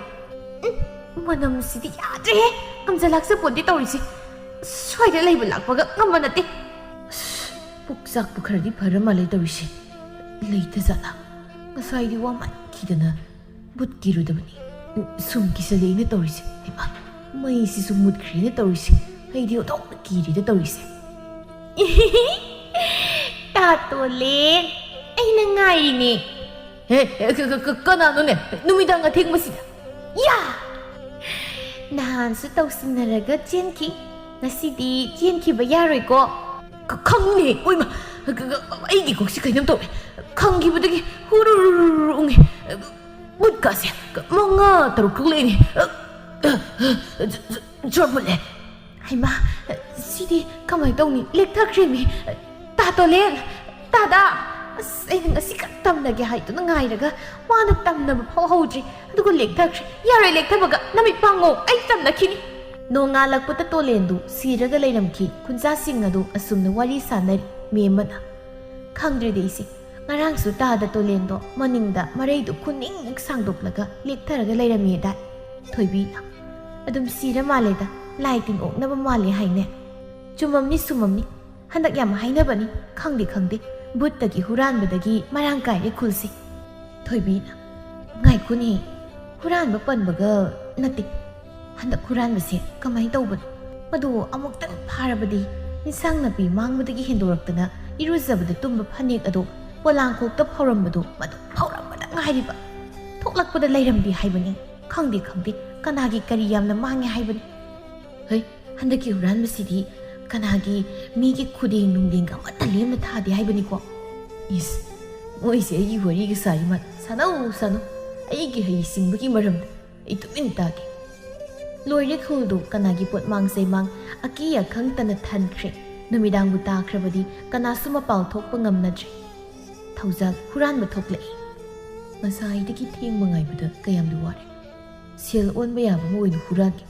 ꯎꯝ, ꯃꯅꯝꯁꯤꯗꯤ ꯌꯥꯗ꯭ꯔꯦꯍꯦ꯫ ꯉꯝꯖ ꯂꯥꯛꯆ ꯄꯣꯟꯇꯦ ꯇꯧꯔꯤꯁꯦ꯫ ꯁ꯭ꯋꯥꯏꯗ ꯂꯩꯕ ꯂꯥꯛꯄꯒ ꯉꯝꯕ ꯅꯠꯇꯦ꯫ ꯑꯁ, ꯄꯨꯛ ꯆꯥꯛꯄ ꯈꯔꯗꯤ ꯐꯔ ꯃꯥꯜꯂꯦ ꯇꯧꯔꯤꯁꯦ꯫ ꯂꯩꯇ ꯖꯥꯠꯂꯥ? ꯉꯁꯥꯏꯗꯤ ꯋꯥꯃꯟꯈꯤꯗꯅ ꯕꯨꯠ ꯀꯤꯔꯨꯗꯕꯅꯤ꯫ ꯁꯨꯝ ꯀꯤꯁꯜꯂꯛꯑꯦꯅ ꯇꯧꯔꯤꯁꯦ꯫ ꯍꯩꯃꯥ, ꯃꯩꯁꯤꯁꯨ ꯃꯨꯠꯈ꯭ꯔꯦꯅ ꯇꯧꯔꯤꯁꯦ꯫ ꯑꯩꯗꯤ ꯑꯣꯟꯊꯣꯛꯅ ꯀꯤꯔꯦꯗ ꯇꯧꯔꯤꯁꯦ꯫ ꯇꯥ ꯇꯣꯂꯦꯟ, ꯑꯩꯅ ꯉꯥꯏꯔꯤꯅꯦ꯫ ꯍꯦ, ꯍꯦ, ꯀ-, ꯀ-, ꯀ-, ꯀꯅꯥꯅꯣꯅꯦ? ꯅꯨꯃꯤꯗꯥꯡ ꯑꯊꯦꯡꯕꯁꯤꯗ? ꯌꯥ! ꯅꯍꯥꯟꯁꯨ ꯇꯧꯁꯤꯟꯅꯔꯒ ꯆꯦꯟꯈꯤ, ꯉꯁꯤꯗꯤ ꯆꯦꯟꯈꯤꯕ ꯌꯥꯔꯣꯏꯀꯣ꯫ ꯈ-, ꯈꯪꯉꯦ꯫ ꯑꯣꯏꯃ! ꯀ-, ꯀ-, ꯑꯩꯒꯤ ꯀꯣꯛꯁꯤ ꯀꯩꯅꯣꯝ ꯇꯧꯔꯦ꯫ ꯈꯪꯈꯤꯕꯗꯒꯤ ꯍꯨꯔꯨꯔꯨꯔꯨ ꯎꯪꯉꯦ꯫ ꯕꯨꯠꯀꯥꯁꯦ ꯃꯉꯥ ꯇꯔꯨꯛ ꯊꯣꯛꯂꯛꯏꯅꯦ꯫ ꯖꯣꯔ ꯃꯨꯠꯂꯦ꯫ ꯍꯩꯃꯥ, ꯁꯤꯗꯤ ꯀꯃꯥꯏ ꯇꯧꯅꯤ? ꯂꯦꯛꯊꯈ꯭ꯔꯦꯃꯤ꯫ ꯇꯥ ꯇꯣꯂꯦꯟ! ꯇꯥꯗꯥ! ꯑꯁ, ꯑꯩꯅ ꯉꯁꯤ ꯈꯛ ꯇꯝꯅꯒꯦ ꯍꯥꯏꯗꯨꯅ ꯉꯥꯏꯔꯒ ꯋꯥꯅ ꯇꯝꯅꯕ ꯐꯥꯎ ꯍꯧꯗ꯭ꯔꯤ꯫ ꯑꯗꯨꯒ ꯂꯦꯛꯊꯈ꯭ꯔꯦ꯫ ꯌꯥꯔꯣꯏ ꯂꯦꯛꯊꯕꯒ, ꯅꯃꯤꯠ ꯄꯥꯡꯉꯣ, ꯑꯩ ꯇꯝꯅꯈꯤꯅꯤ꯫ ꯅꯣꯡꯉꯥꯜꯂꯛꯄꯗ ꯇꯣꯂꯦꯟꯗꯨ ꯁꯤꯔꯒ ꯂꯩꯔꯝꯈꯤ꯫ ꯈꯨꯟꯖꯥꯁꯤꯡ ꯑꯗꯨ ꯑꯁꯨꯝꯅ ꯋꯥꯔꯤ ꯁꯥꯟꯅꯔꯤ꯫ ꯃꯦꯝꯃꯅ, "ꯈꯪꯗ꯭ꯔꯦꯗ ꯏꯆꯦ, ꯉꯔꯥꯡꯁꯨ ꯇꯥꯗ ꯇꯣꯂꯦꯟꯗꯣ ꯃꯅꯤꯡꯗ ꯃꯔꯩꯗꯨ ꯈꯨꯅꯤꯡꯃꯨꯛ ꯁꯥꯡꯗꯣꯛꯂꯒ ꯂꯦꯛꯊꯔꯒ ꯂꯩꯔꯝꯃꯦꯗꯥꯏ?" ꯊꯣꯏꯕꯤꯅ, "ꯑꯗꯨꯝ ꯁꯤꯔ ꯃꯥꯜꯂꯦꯗ, ꯂꯥꯏ ꯇꯤꯟ ꯑꯣꯛꯅꯕ ꯃꯥꯜꯂꯦ ꯍꯥꯏꯅꯦ꯫ ꯆꯨꯝꯃꯝꯅꯤ, ꯆꯨꯝꯃꯝꯅꯤ꯫ ꯍꯟꯗꯛ ꯌꯥꯝ ꯍꯥꯏꯅꯕꯅꯤ, ꯈꯪꯗꯦ, ꯈꯪꯗꯦ, ꯕꯨꯠꯇꯒꯤ ꯍꯨꯔꯥꯟꯕꯗꯒꯤ ꯃꯔꯥꯡ ꯀꯥꯏꯔꯦ ꯈꯨꯜꯁꯦ꯫" ꯊꯣꯏꯕꯤꯅ, "ꯉꯥꯏꯈꯣꯅꯦ, ꯍꯨꯔꯥꯟꯕ ꯄꯟꯕꯒ ꯅꯠꯇꯦ꯫ ꯍꯟꯗꯛ ꯍꯨꯔꯥꯟꯕꯁꯦ ꯀꯃꯥꯏ ꯇꯧꯕꯅꯣ? ꯃꯗꯨ ꯑꯃꯨꯛꯇꯪ ꯐꯥꯔꯕꯗꯤ ꯏꯟꯁꯥꯡ ꯅꯥꯄꯤ ꯃꯥꯡꯕꯗꯒꯤ ꯍꯦꯟꯗꯣꯔꯛꯇꯅ ꯏꯔꯨꯖꯕꯗ ꯇꯨꯝꯕ ꯐꯅꯦꯛ ꯑꯗꯣ ꯄꯣꯂꯥꯡꯈꯣꯛꯇ ꯐꯧꯔꯝꯕꯗꯣ ꯃꯗꯨ ꯐꯧꯔꯝꯕꯗ ꯉꯥꯏꯔꯤꯕ꯫ ꯊꯣꯛꯂꯛꯄꯗ ꯂꯩꯔꯝꯗꯦ ꯍꯥꯏꯕꯅꯤ꯫ ꯈꯪꯗꯦ, ꯈꯪꯗꯦ, ꯀꯅꯥꯒꯤ ꯀꯔꯤ ꯌꯥꯝꯅ ꯃꯥꯡꯉꯦ ꯍꯥꯏꯕꯅꯤ꯫ ꯍꯩ, ꯍꯟꯗꯛꯀꯤ ꯍꯨꯔꯥꯟꯕꯁꯤꯗꯤ ꯀꯅꯥꯒꯤ ꯃꯤꯒꯤ ꯈꯨꯗꯦꯡ ꯅꯨꯡꯗꯦꯡꯒ ꯑꯃꯠꯇ ꯂꯦꯝꯅ ꯊꯥꯗꯦ ꯍꯥꯏꯕꯅꯤꯀꯣ꯫ ꯏꯁ, ꯃꯣꯏꯁꯦ ꯑꯩꯒꯤ ꯋꯥꯔꯤꯒ ꯁꯥꯔꯤ ꯃꯥꯜꯂꯦ꯫ ꯁꯥꯟꯅꯧ, ꯁꯥꯟꯅꯧ꯫ ꯑꯩꯒꯤ ꯍꯩ ꯁꯤꯡꯕꯒꯤ ꯃꯔꯝꯗ ꯑꯩ ꯇꯨꯃꯤꯟ ꯇꯥꯒꯦ꯫" ꯂꯣꯏꯔꯦ ꯈꯨꯜꯗꯨ ꯀꯅꯥꯒꯤ ꯄꯣꯠ ꯃꯥꯡ ꯆꯩ ꯃꯥꯡ ꯑꯀꯤ ꯑꯈꯪꯇꯅ ꯊꯟꯈ꯭ꯔꯦ꯫ ꯅꯨꯃꯤꯗꯥꯡꯕꯨ ꯇꯥꯈ꯭ꯔꯕꯗꯤ ꯀꯅꯥꯁꯨ ꯃꯄꯥꯜ ꯊꯣꯛꯄ ꯉꯝꯅꯗ꯭ꯔꯦ꯫ ꯊꯧꯖꯥꯜ ꯍꯨꯔꯥꯟꯕ ꯊꯣꯛꯂꯛꯏ꯫ ꯉꯁꯥꯏꯗꯒꯤ ꯊꯦꯡꯕ ꯉꯥꯏꯕꯗ ꯀꯌꯥꯝꯗꯤ ꯋꯥꯔꯦ꯫ ꯁꯦꯜ ꯑꯣꯟꯕ ꯌꯥꯕ ꯑꯃ ꯑꯣꯏꯅ ꯍꯨꯔꯥꯟꯒꯦ꯫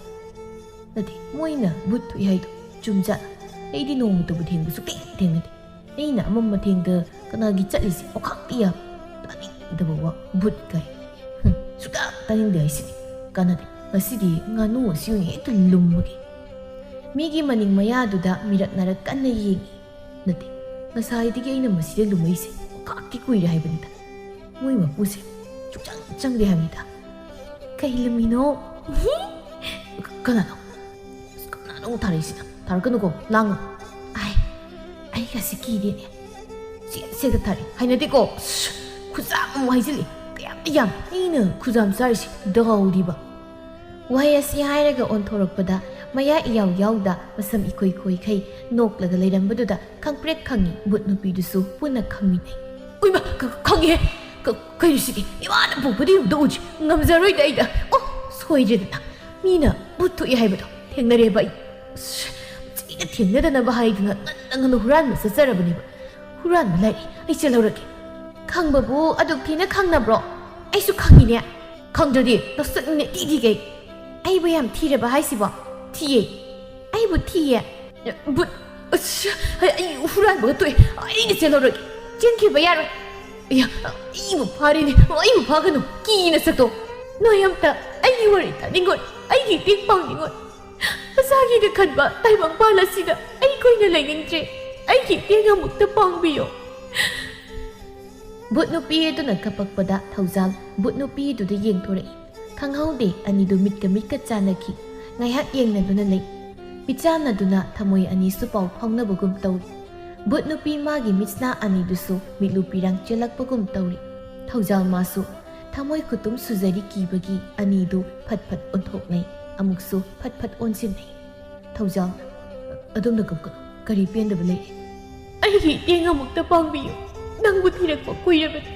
ꯅꯠꯇꯦ, ꯃꯣꯏꯅ ꯕꯨꯠ ꯊꯣꯛꯏ ꯍꯥꯏꯗꯣ ꯆꯨꯝꯖꯥꯠꯂ? ꯑꯩꯗꯤ ꯅꯣꯡꯃꯇꯕꯨ ꯊꯦꯡꯕ ꯁꯨꯛꯊꯦꯡ ꯊꯦꯡꯅꯗꯦ꯫ ꯑꯩꯅ ꯑꯃꯝꯕ ꯊꯦꯡꯗ ꯀꯅꯥꯒꯤ ꯆꯠꯂꯤꯁꯦ ꯋꯥꯈꯥꯛꯇꯤ ꯌꯥꯕ? ꯇꯥꯅꯤꯡꯗꯕ ꯋꯥ, ꯕꯨꯠ ꯀꯥꯏ꯫ ꯍꯨꯝ, ꯁꯨꯛꯇꯥ ꯇꯥꯅꯤꯡꯗꯦ ꯍꯥꯏꯁꯤꯅꯤ꯫ ꯀꯥꯟꯅꯗꯦ, ꯉꯁꯤꯗꯤ ꯉꯥꯅꯨ ꯑꯁꯤ ꯑꯣꯏꯅ ꯍꯦꯛꯇ ꯂꯨꯝꯃꯒꯦ꯫ ꯃꯤꯒꯤ ꯃꯅꯤꯡ ꯃꯌꯥꯗꯨꯗ ꯃꯤꯔꯛ ꯅꯥꯔꯛ ꯀꯟꯅ ꯌꯦꯡꯉꯤ꯫ ꯅꯠꯇꯦ, ꯉꯁꯥꯏꯗꯒꯤ ꯑꯩꯅ ꯃꯁꯤꯗ ꯂꯨꯝꯃꯛꯏꯁꯦ ꯋꯥꯈꯥꯛꯇꯤ ꯀꯨꯏꯔꯦ ꯍꯥꯏꯕꯅꯤꯗ꯫ ꯃꯣꯏ ꯃꯄꯨꯁꯦ ꯁꯨꯛꯆꯪ ꯆꯪꯗꯦ ꯍꯥꯏꯕꯅꯤꯗ꯫ "ꯀꯩ ꯂꯨꯝꯃꯤꯅꯣ?" ꯀ-, ꯀꯅꯥꯅꯣ? ꯑꯁ, ꯀꯅꯥꯅꯣ ꯑꯃꯨꯛ ꯊꯥꯔꯛꯏꯁꯤꯅ? ꯊꯥꯔꯛꯀꯅꯨꯀꯣ, ꯂꯥꯡꯒꯅꯨ꯫ ꯑꯥꯏ, ꯑꯩꯒꯁꯤ ꯀꯤꯗꯦꯅꯦ꯫ ꯁꯦ-, ꯁꯦꯗ ꯊꯥꯔꯛꯏ꯫ ꯍꯩꯅꯗꯦꯀꯣ꯫ ꯑꯁ, ꯈꯨꯖꯥꯝ ꯑꯃꯨꯛ ꯍꯩꯖꯤꯜꯂꯤ꯫ ꯀꯌꯥꯝ ꯌꯥꯝ ꯑꯩꯅ ꯈꯨꯖꯥꯝ ꯆꯥꯔꯤꯁꯤ? ꯗꯥꯎꯗꯤꯕ꯫ ꯋꯥꯍꯩ ꯑꯁꯤ ꯍꯥꯏꯔꯒ ꯑꯣꯟꯊꯣꯔꯛꯄꯗ ꯃꯌꯥ ꯏꯌꯥꯎ ꯌꯥꯎꯗ ꯃꯁꯝ ꯏꯈꯣꯏ ꯈꯣꯏꯈꯩ ꯅꯣꯛꯂꯒ ꯂꯩꯔꯝꯕꯗꯨꯗ ꯈꯪꯄ꯭ꯔꯦꯛ ꯈꯪꯉꯤ ꯕꯨꯠ ꯅꯨꯄꯤꯗꯨꯁꯨ ꯄꯨꯟꯅ ꯈꯪꯃꯤꯟꯅꯩ꯫ ꯎꯏꯃ, ꯈ-, ꯈꯪꯉꯦ꯫ ꯀ-, ꯀꯩꯅꯣ ꯁꯤꯗꯤ? ꯏꯃꯥꯅ ꯄꯣꯛꯄꯗꯤ ꯑꯃꯨꯛꯇ ꯎꯗ꯭ꯔꯤ꯫ ꯉꯝꯖꯔꯣꯏꯗ ꯑꯩꯗ꯫ ꯑꯣ, ꯁꯣꯏꯗ꯭ꯔꯦꯗꯅ꯫ ꯃꯤꯅ ꯕꯨꯠ ꯊꯣꯛꯏ ꯍꯥꯏꯕꯗꯣ ꯊꯦꯡꯅꯔꯦꯕ ꯑꯩ꯫ ꯑꯁ, ꯃꯁꯤꯒ ꯊꯦꯡꯅꯗꯅꯕ ꯍꯥꯏꯗꯨꯅ ꯉꯟꯅ ꯉꯟꯅ ꯍꯨꯔꯥꯟꯕ ꯆꯠꯆꯔꯕꯅꯦꯕ꯫ ꯍꯨꯔꯥꯟꯕ ꯂꯥꯛꯏ, ꯑꯩ ꯆꯦꯜꯍꯧꯔꯒꯦ꯫ ꯈꯪꯕꯕꯨ ꯑꯗꯨꯛ ꯊꯤꯅ ꯈꯪꯅꯕ꯭ꯔꯣ? ꯑꯩꯁꯨ ꯈꯪꯉꯤꯅꯦ꯫ ꯈꯪꯗ꯭ꯔꯗꯤ ꯅꯁꯛꯅꯤꯅ ꯏꯊꯤ ꯊꯤꯒꯩ꯫ ꯑꯩꯕꯨ ꯌꯥꯝ ꯊꯤꯔꯕ ꯍꯥꯏꯁꯤꯕꯣ? ꯊꯤꯌꯦ꯫ ꯑꯩꯕꯨ ꯊꯤꯌꯦ꯫ ꯕꯨꯠ, ꯑꯁ, ꯑꯩ, ꯑꯩ ꯍꯨꯔꯥꯟꯕꯒ ꯇꯣꯛꯑꯦ꯫ ꯑꯩꯅ ꯆꯦꯜꯍꯧꯔꯒꯦ꯫ ꯆꯦꯟꯈꯤꯕ ꯌꯥꯔꯣꯏ꯫ ꯑꯌꯥ, ꯑꯩꯕꯨ ꯐꯥꯔꯦꯅꯦ꯫ ꯑꯩꯕꯨ ꯐꯥꯒꯅꯨ꯫ ꯀꯤ ꯅꯁꯛꯇꯣ꯫ ꯅꯣꯏ ꯑꯝꯇ ꯑꯩꯒꯤ ꯋꯥꯔꯤ ꯇꯥꯅꯤꯡꯉꯣꯏ꯫ ꯑꯩꯒꯤ ꯏꯇꯦꯡ ꯄꯥꯡꯅꯤꯡꯉꯣꯏ꯫ ꯃꯁꯥꯒꯤꯅ ꯈꯟꯕ ꯇꯥꯏꯕꯪꯄꯥꯟ ꯑꯁꯤꯗ ꯑꯩ ꯀꯨꯏꯅ ꯂꯩꯅꯤꯡꯗ꯭ꯔꯦ꯫ ꯑꯩꯒꯤ ꯏꯇꯦꯡ ꯑꯃꯨꯛꯇ ꯄꯥꯡꯕꯤꯌꯣ꯫ ꯕꯨꯠ ꯅꯨꯄꯤ ꯑꯗꯨꯅ ꯀꯞꯄꯛꯄꯗ ꯊꯧꯖꯥꯜ ꯕꯨꯠ ꯅꯨꯄꯤꯗꯨꯗ ꯌꯦꯡꯊꯣꯔꯛꯏ꯫ ꯈꯪꯍꯧꯗꯦ, ꯑꯅꯤꯗꯨ ꯃꯤꯠꯀ ꯃꯤꯠꯀ ꯆꯥꯟꯅꯈꯤ꯫ ꯉꯥꯏꯍꯥꯛ ꯌꯦꯡꯅꯗꯨꯅ ꯂꯩ꯫ ꯃꯤꯠꯆꯥꯟꯅꯗꯨꯅ ꯊꯃꯣꯏ ꯑꯅꯤꯁꯨ ꯄꯥꯎ ꯐꯥꯎꯅꯕꯒꯨꯝ ꯇꯧꯔꯤ꯫ ꯕꯨꯠ ꯅꯨꯄꯤ ꯃꯥꯒꯤ ꯃꯤꯠꯁꯅꯥ ꯑꯅꯤꯗꯨꯁꯨ ꯃꯤꯠꯂꯨ ꯄꯤꯔꯥꯡ ꯆꯦꯜꯂꯛꯄꯒꯨꯝ ꯇꯧꯔꯤ꯫ ꯊꯧꯖꯥꯜ ꯃꯥꯁꯨ ꯊꯃꯣꯏ ꯈꯨꯇꯨꯝ ꯁꯨꯖꯔꯤ ꯀꯤꯕꯒꯤ ꯑꯅꯤꯗꯨ ꯐꯠ ꯐꯠ ꯑꯣꯟꯊꯣꯛꯅꯩ, ꯑꯃꯨꯛꯁꯨ ꯐꯠ ꯐꯠ ꯑꯣꯟꯁꯤꯟꯅꯩ꯫ ꯊꯧꯖꯥꯜ, ꯑꯗꯣꯝꯅ ꯀꯞꯀꯅꯨ꯫ ꯀꯔꯤ ꯄꯦꯟꯗꯕ ꯂꯩꯔꯦ? ꯑꯩꯒꯤ ꯏꯇꯦꯡ ꯑꯃꯨꯛꯇ ꯄꯥꯡꯕꯤꯌꯨ꯫ ꯅꯪꯕꯨ ꯊꯤꯔꯛꯄ ꯀꯨꯏꯔꯕꯅꯤ꯫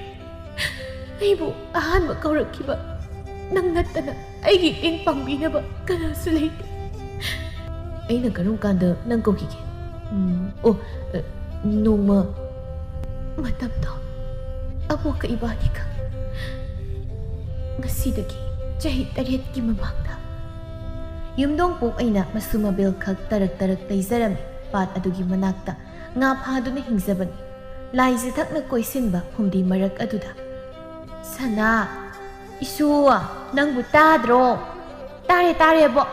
ꯑꯩꯕꯨ ꯑꯍꯥꯟꯕ ꯀꯧꯔꯛꯈꯤꯕ ꯅꯪ ꯅꯠꯇꯅ ꯑꯩꯒꯤ ꯏꯇꯦꯡ ꯄꯥꯡꯕꯤꯅꯕ ꯀꯅꯥꯁꯨ ꯂꯩꯇꯦ꯫ ꯑꯩꯅ ꯀꯔꯝ ꯀꯥꯟꯗ ꯅꯪ ꯀꯧꯈꯤꯒꯦ? ꯎꯝ, ꯑꯣ, ꯑ, ꯅꯣꯡꯃ꯫ ꯃꯇꯝꯗꯣ ꯑꯃꯨꯛꯀ ꯏꯕꯥꯅꯤꯈꯛ꯫ ꯉꯁꯤꯗꯒꯤ ꯆꯍꯤ ꯇꯔꯦꯠꯀꯤ ꯃꯃꯥꯡꯗ ꯌꯨꯝꯗꯣꯡ ꯄꯣꯛ ꯑꯩꯅ ꯃꯁꯨ ꯃꯕꯦꯜ ꯈꯛ ꯇꯔꯛ ꯇꯔꯛ ꯂꯩꯖꯔꯝꯃꯤ꯫ ꯄꯥꯠ ꯑꯗꯨꯒꯤ ꯃꯅꯥꯛꯇ ꯉꯥ ꯐꯥꯗꯨꯅ ꯍꯤꯡꯖꯕꯅꯤ꯫ ꯂꯥꯏꯖ ꯊꯛꯅ ꯀꯣꯏꯁꯤꯟꯕ ꯐꯨꯝꯗꯤ ꯃꯔꯛ ꯑꯗꯨꯗ, "ꯁꯅꯥ, ꯏꯁꯨ, ꯅꯪꯕꯨ ꯇꯥꯗ꯭ꯔꯣ?" "ꯇꯥꯔꯦ, ꯇꯥꯔꯦ, ꯑꯕꯣꯛ꯫"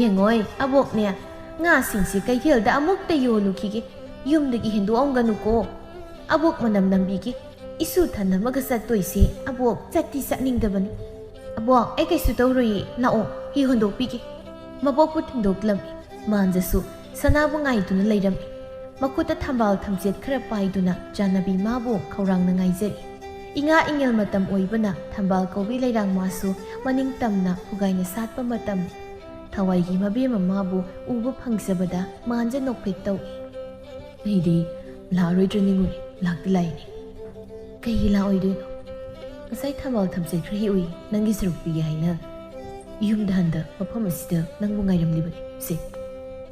"ꯌꯦꯡꯉꯣꯏ, ꯑꯕꯣꯛꯅꯦ, ꯉꯥꯁꯤꯡꯁꯤ ꯀꯩꯊꯦꯜꯗ ꯑꯃꯨꯛꯇ ꯌꯣꯜꯂꯨꯈꯤꯒꯦ꯫ ꯌꯨꯝꯗꯒꯤ ꯍꯦꯟꯗꯣꯛꯑꯝꯒꯅꯨꯀꯣ꯫ ꯑꯕꯣꯛ ꯃꯅꯝ ꯅꯝꯕꯤꯒꯦ꯫ ꯏꯁꯨ ꯊꯅꯝꯃꯒ ꯆꯠꯇꯣꯏꯁꯦ ꯑꯕꯣꯛ ꯆꯠꯇꯤ ꯆꯠꯅꯤꯡꯗꯕꯅꯤ꯫ ꯑꯕꯣꯛ, ꯑꯩ ꯀꯩꯁꯨ ꯇꯧꯔꯣꯏꯌꯦ꯫ ꯂꯥꯛꯑꯣ, ꯍꯤ ꯍꯣꯟꯗꯣꯛꯄꯤꯒꯦ꯫" ꯃꯕꯣꯛꯄꯨ ꯊꯤꯟꯗꯣꯛꯂꯝꯃꯤ꯫ ꯃꯥꯟꯖꯁꯨ ꯁꯅꯥꯕꯨ ꯉꯥꯏꯗꯨꯅ ꯂꯩꯔꯝꯃꯤ꯫ ꯃꯈꯨꯠꯇ ꯊꯝꯕꯥꯜ ꯊꯝꯆꯦꯠ ꯈꯔ ꯄꯥꯏꯗꯨꯅ ꯆꯥꯟꯅꯕꯤ ꯃꯥꯕꯨ ꯈꯧꯔꯥꯡꯅ ꯉꯥꯏꯖꯔꯤ꯫ ꯏꯉꯥ ꯏꯉꯦꯜ ꯃꯇꯝ ꯑꯣꯏꯕꯅ ꯊꯝꯕꯥꯜ ꯀꯧꯕꯤ ꯂꯩꯔꯥꯡ ꯃꯥꯁꯨ ꯃꯅꯤꯡ ꯇꯝꯅ ꯐꯨꯒꯥꯏꯅ ꯁꯥꯠꯄ ꯃꯇꯝꯅꯤ꯫ ꯊꯋꯥꯏꯒꯤ ꯃꯕꯦꯝꯃ ꯃꯥꯕꯨ ꯎꯕ ꯐꯪꯖꯕꯗ ꯃꯥꯟꯖ ꯅꯣꯛꯐꯦꯠ ꯇꯧꯏ꯫ "ꯑꯩꯗꯤ ꯂꯥꯛꯑꯔꯣꯏꯗ꯭ꯔ ꯅꯤꯡꯉꯨꯔꯦ, ꯂꯥꯛꯇꯤ ꯂꯥꯛꯏꯅꯦ꯫" "ꯀꯩꯒꯤ ꯂꯥꯛꯑꯣꯏꯗꯣꯏꯅꯣ? ꯉꯁꯥꯏ ꯊꯝꯕꯥꯜ ꯊꯝꯆꯦꯠ ꯈꯔ ꯍꯦꯛꯎꯏ, ꯅꯪꯒꯤ ꯁꯔꯨꯛ ꯄꯤꯒꯦ ꯍꯥꯏꯅ꯫ ꯌꯨꯝꯗ ꯍꯟꯗ ꯃꯐꯝ ꯑꯁꯤꯗ ꯅꯪꯕꯨ ꯉꯥꯏꯔꯝꯂꯤꯕꯅꯤ꯫ ꯁꯦ,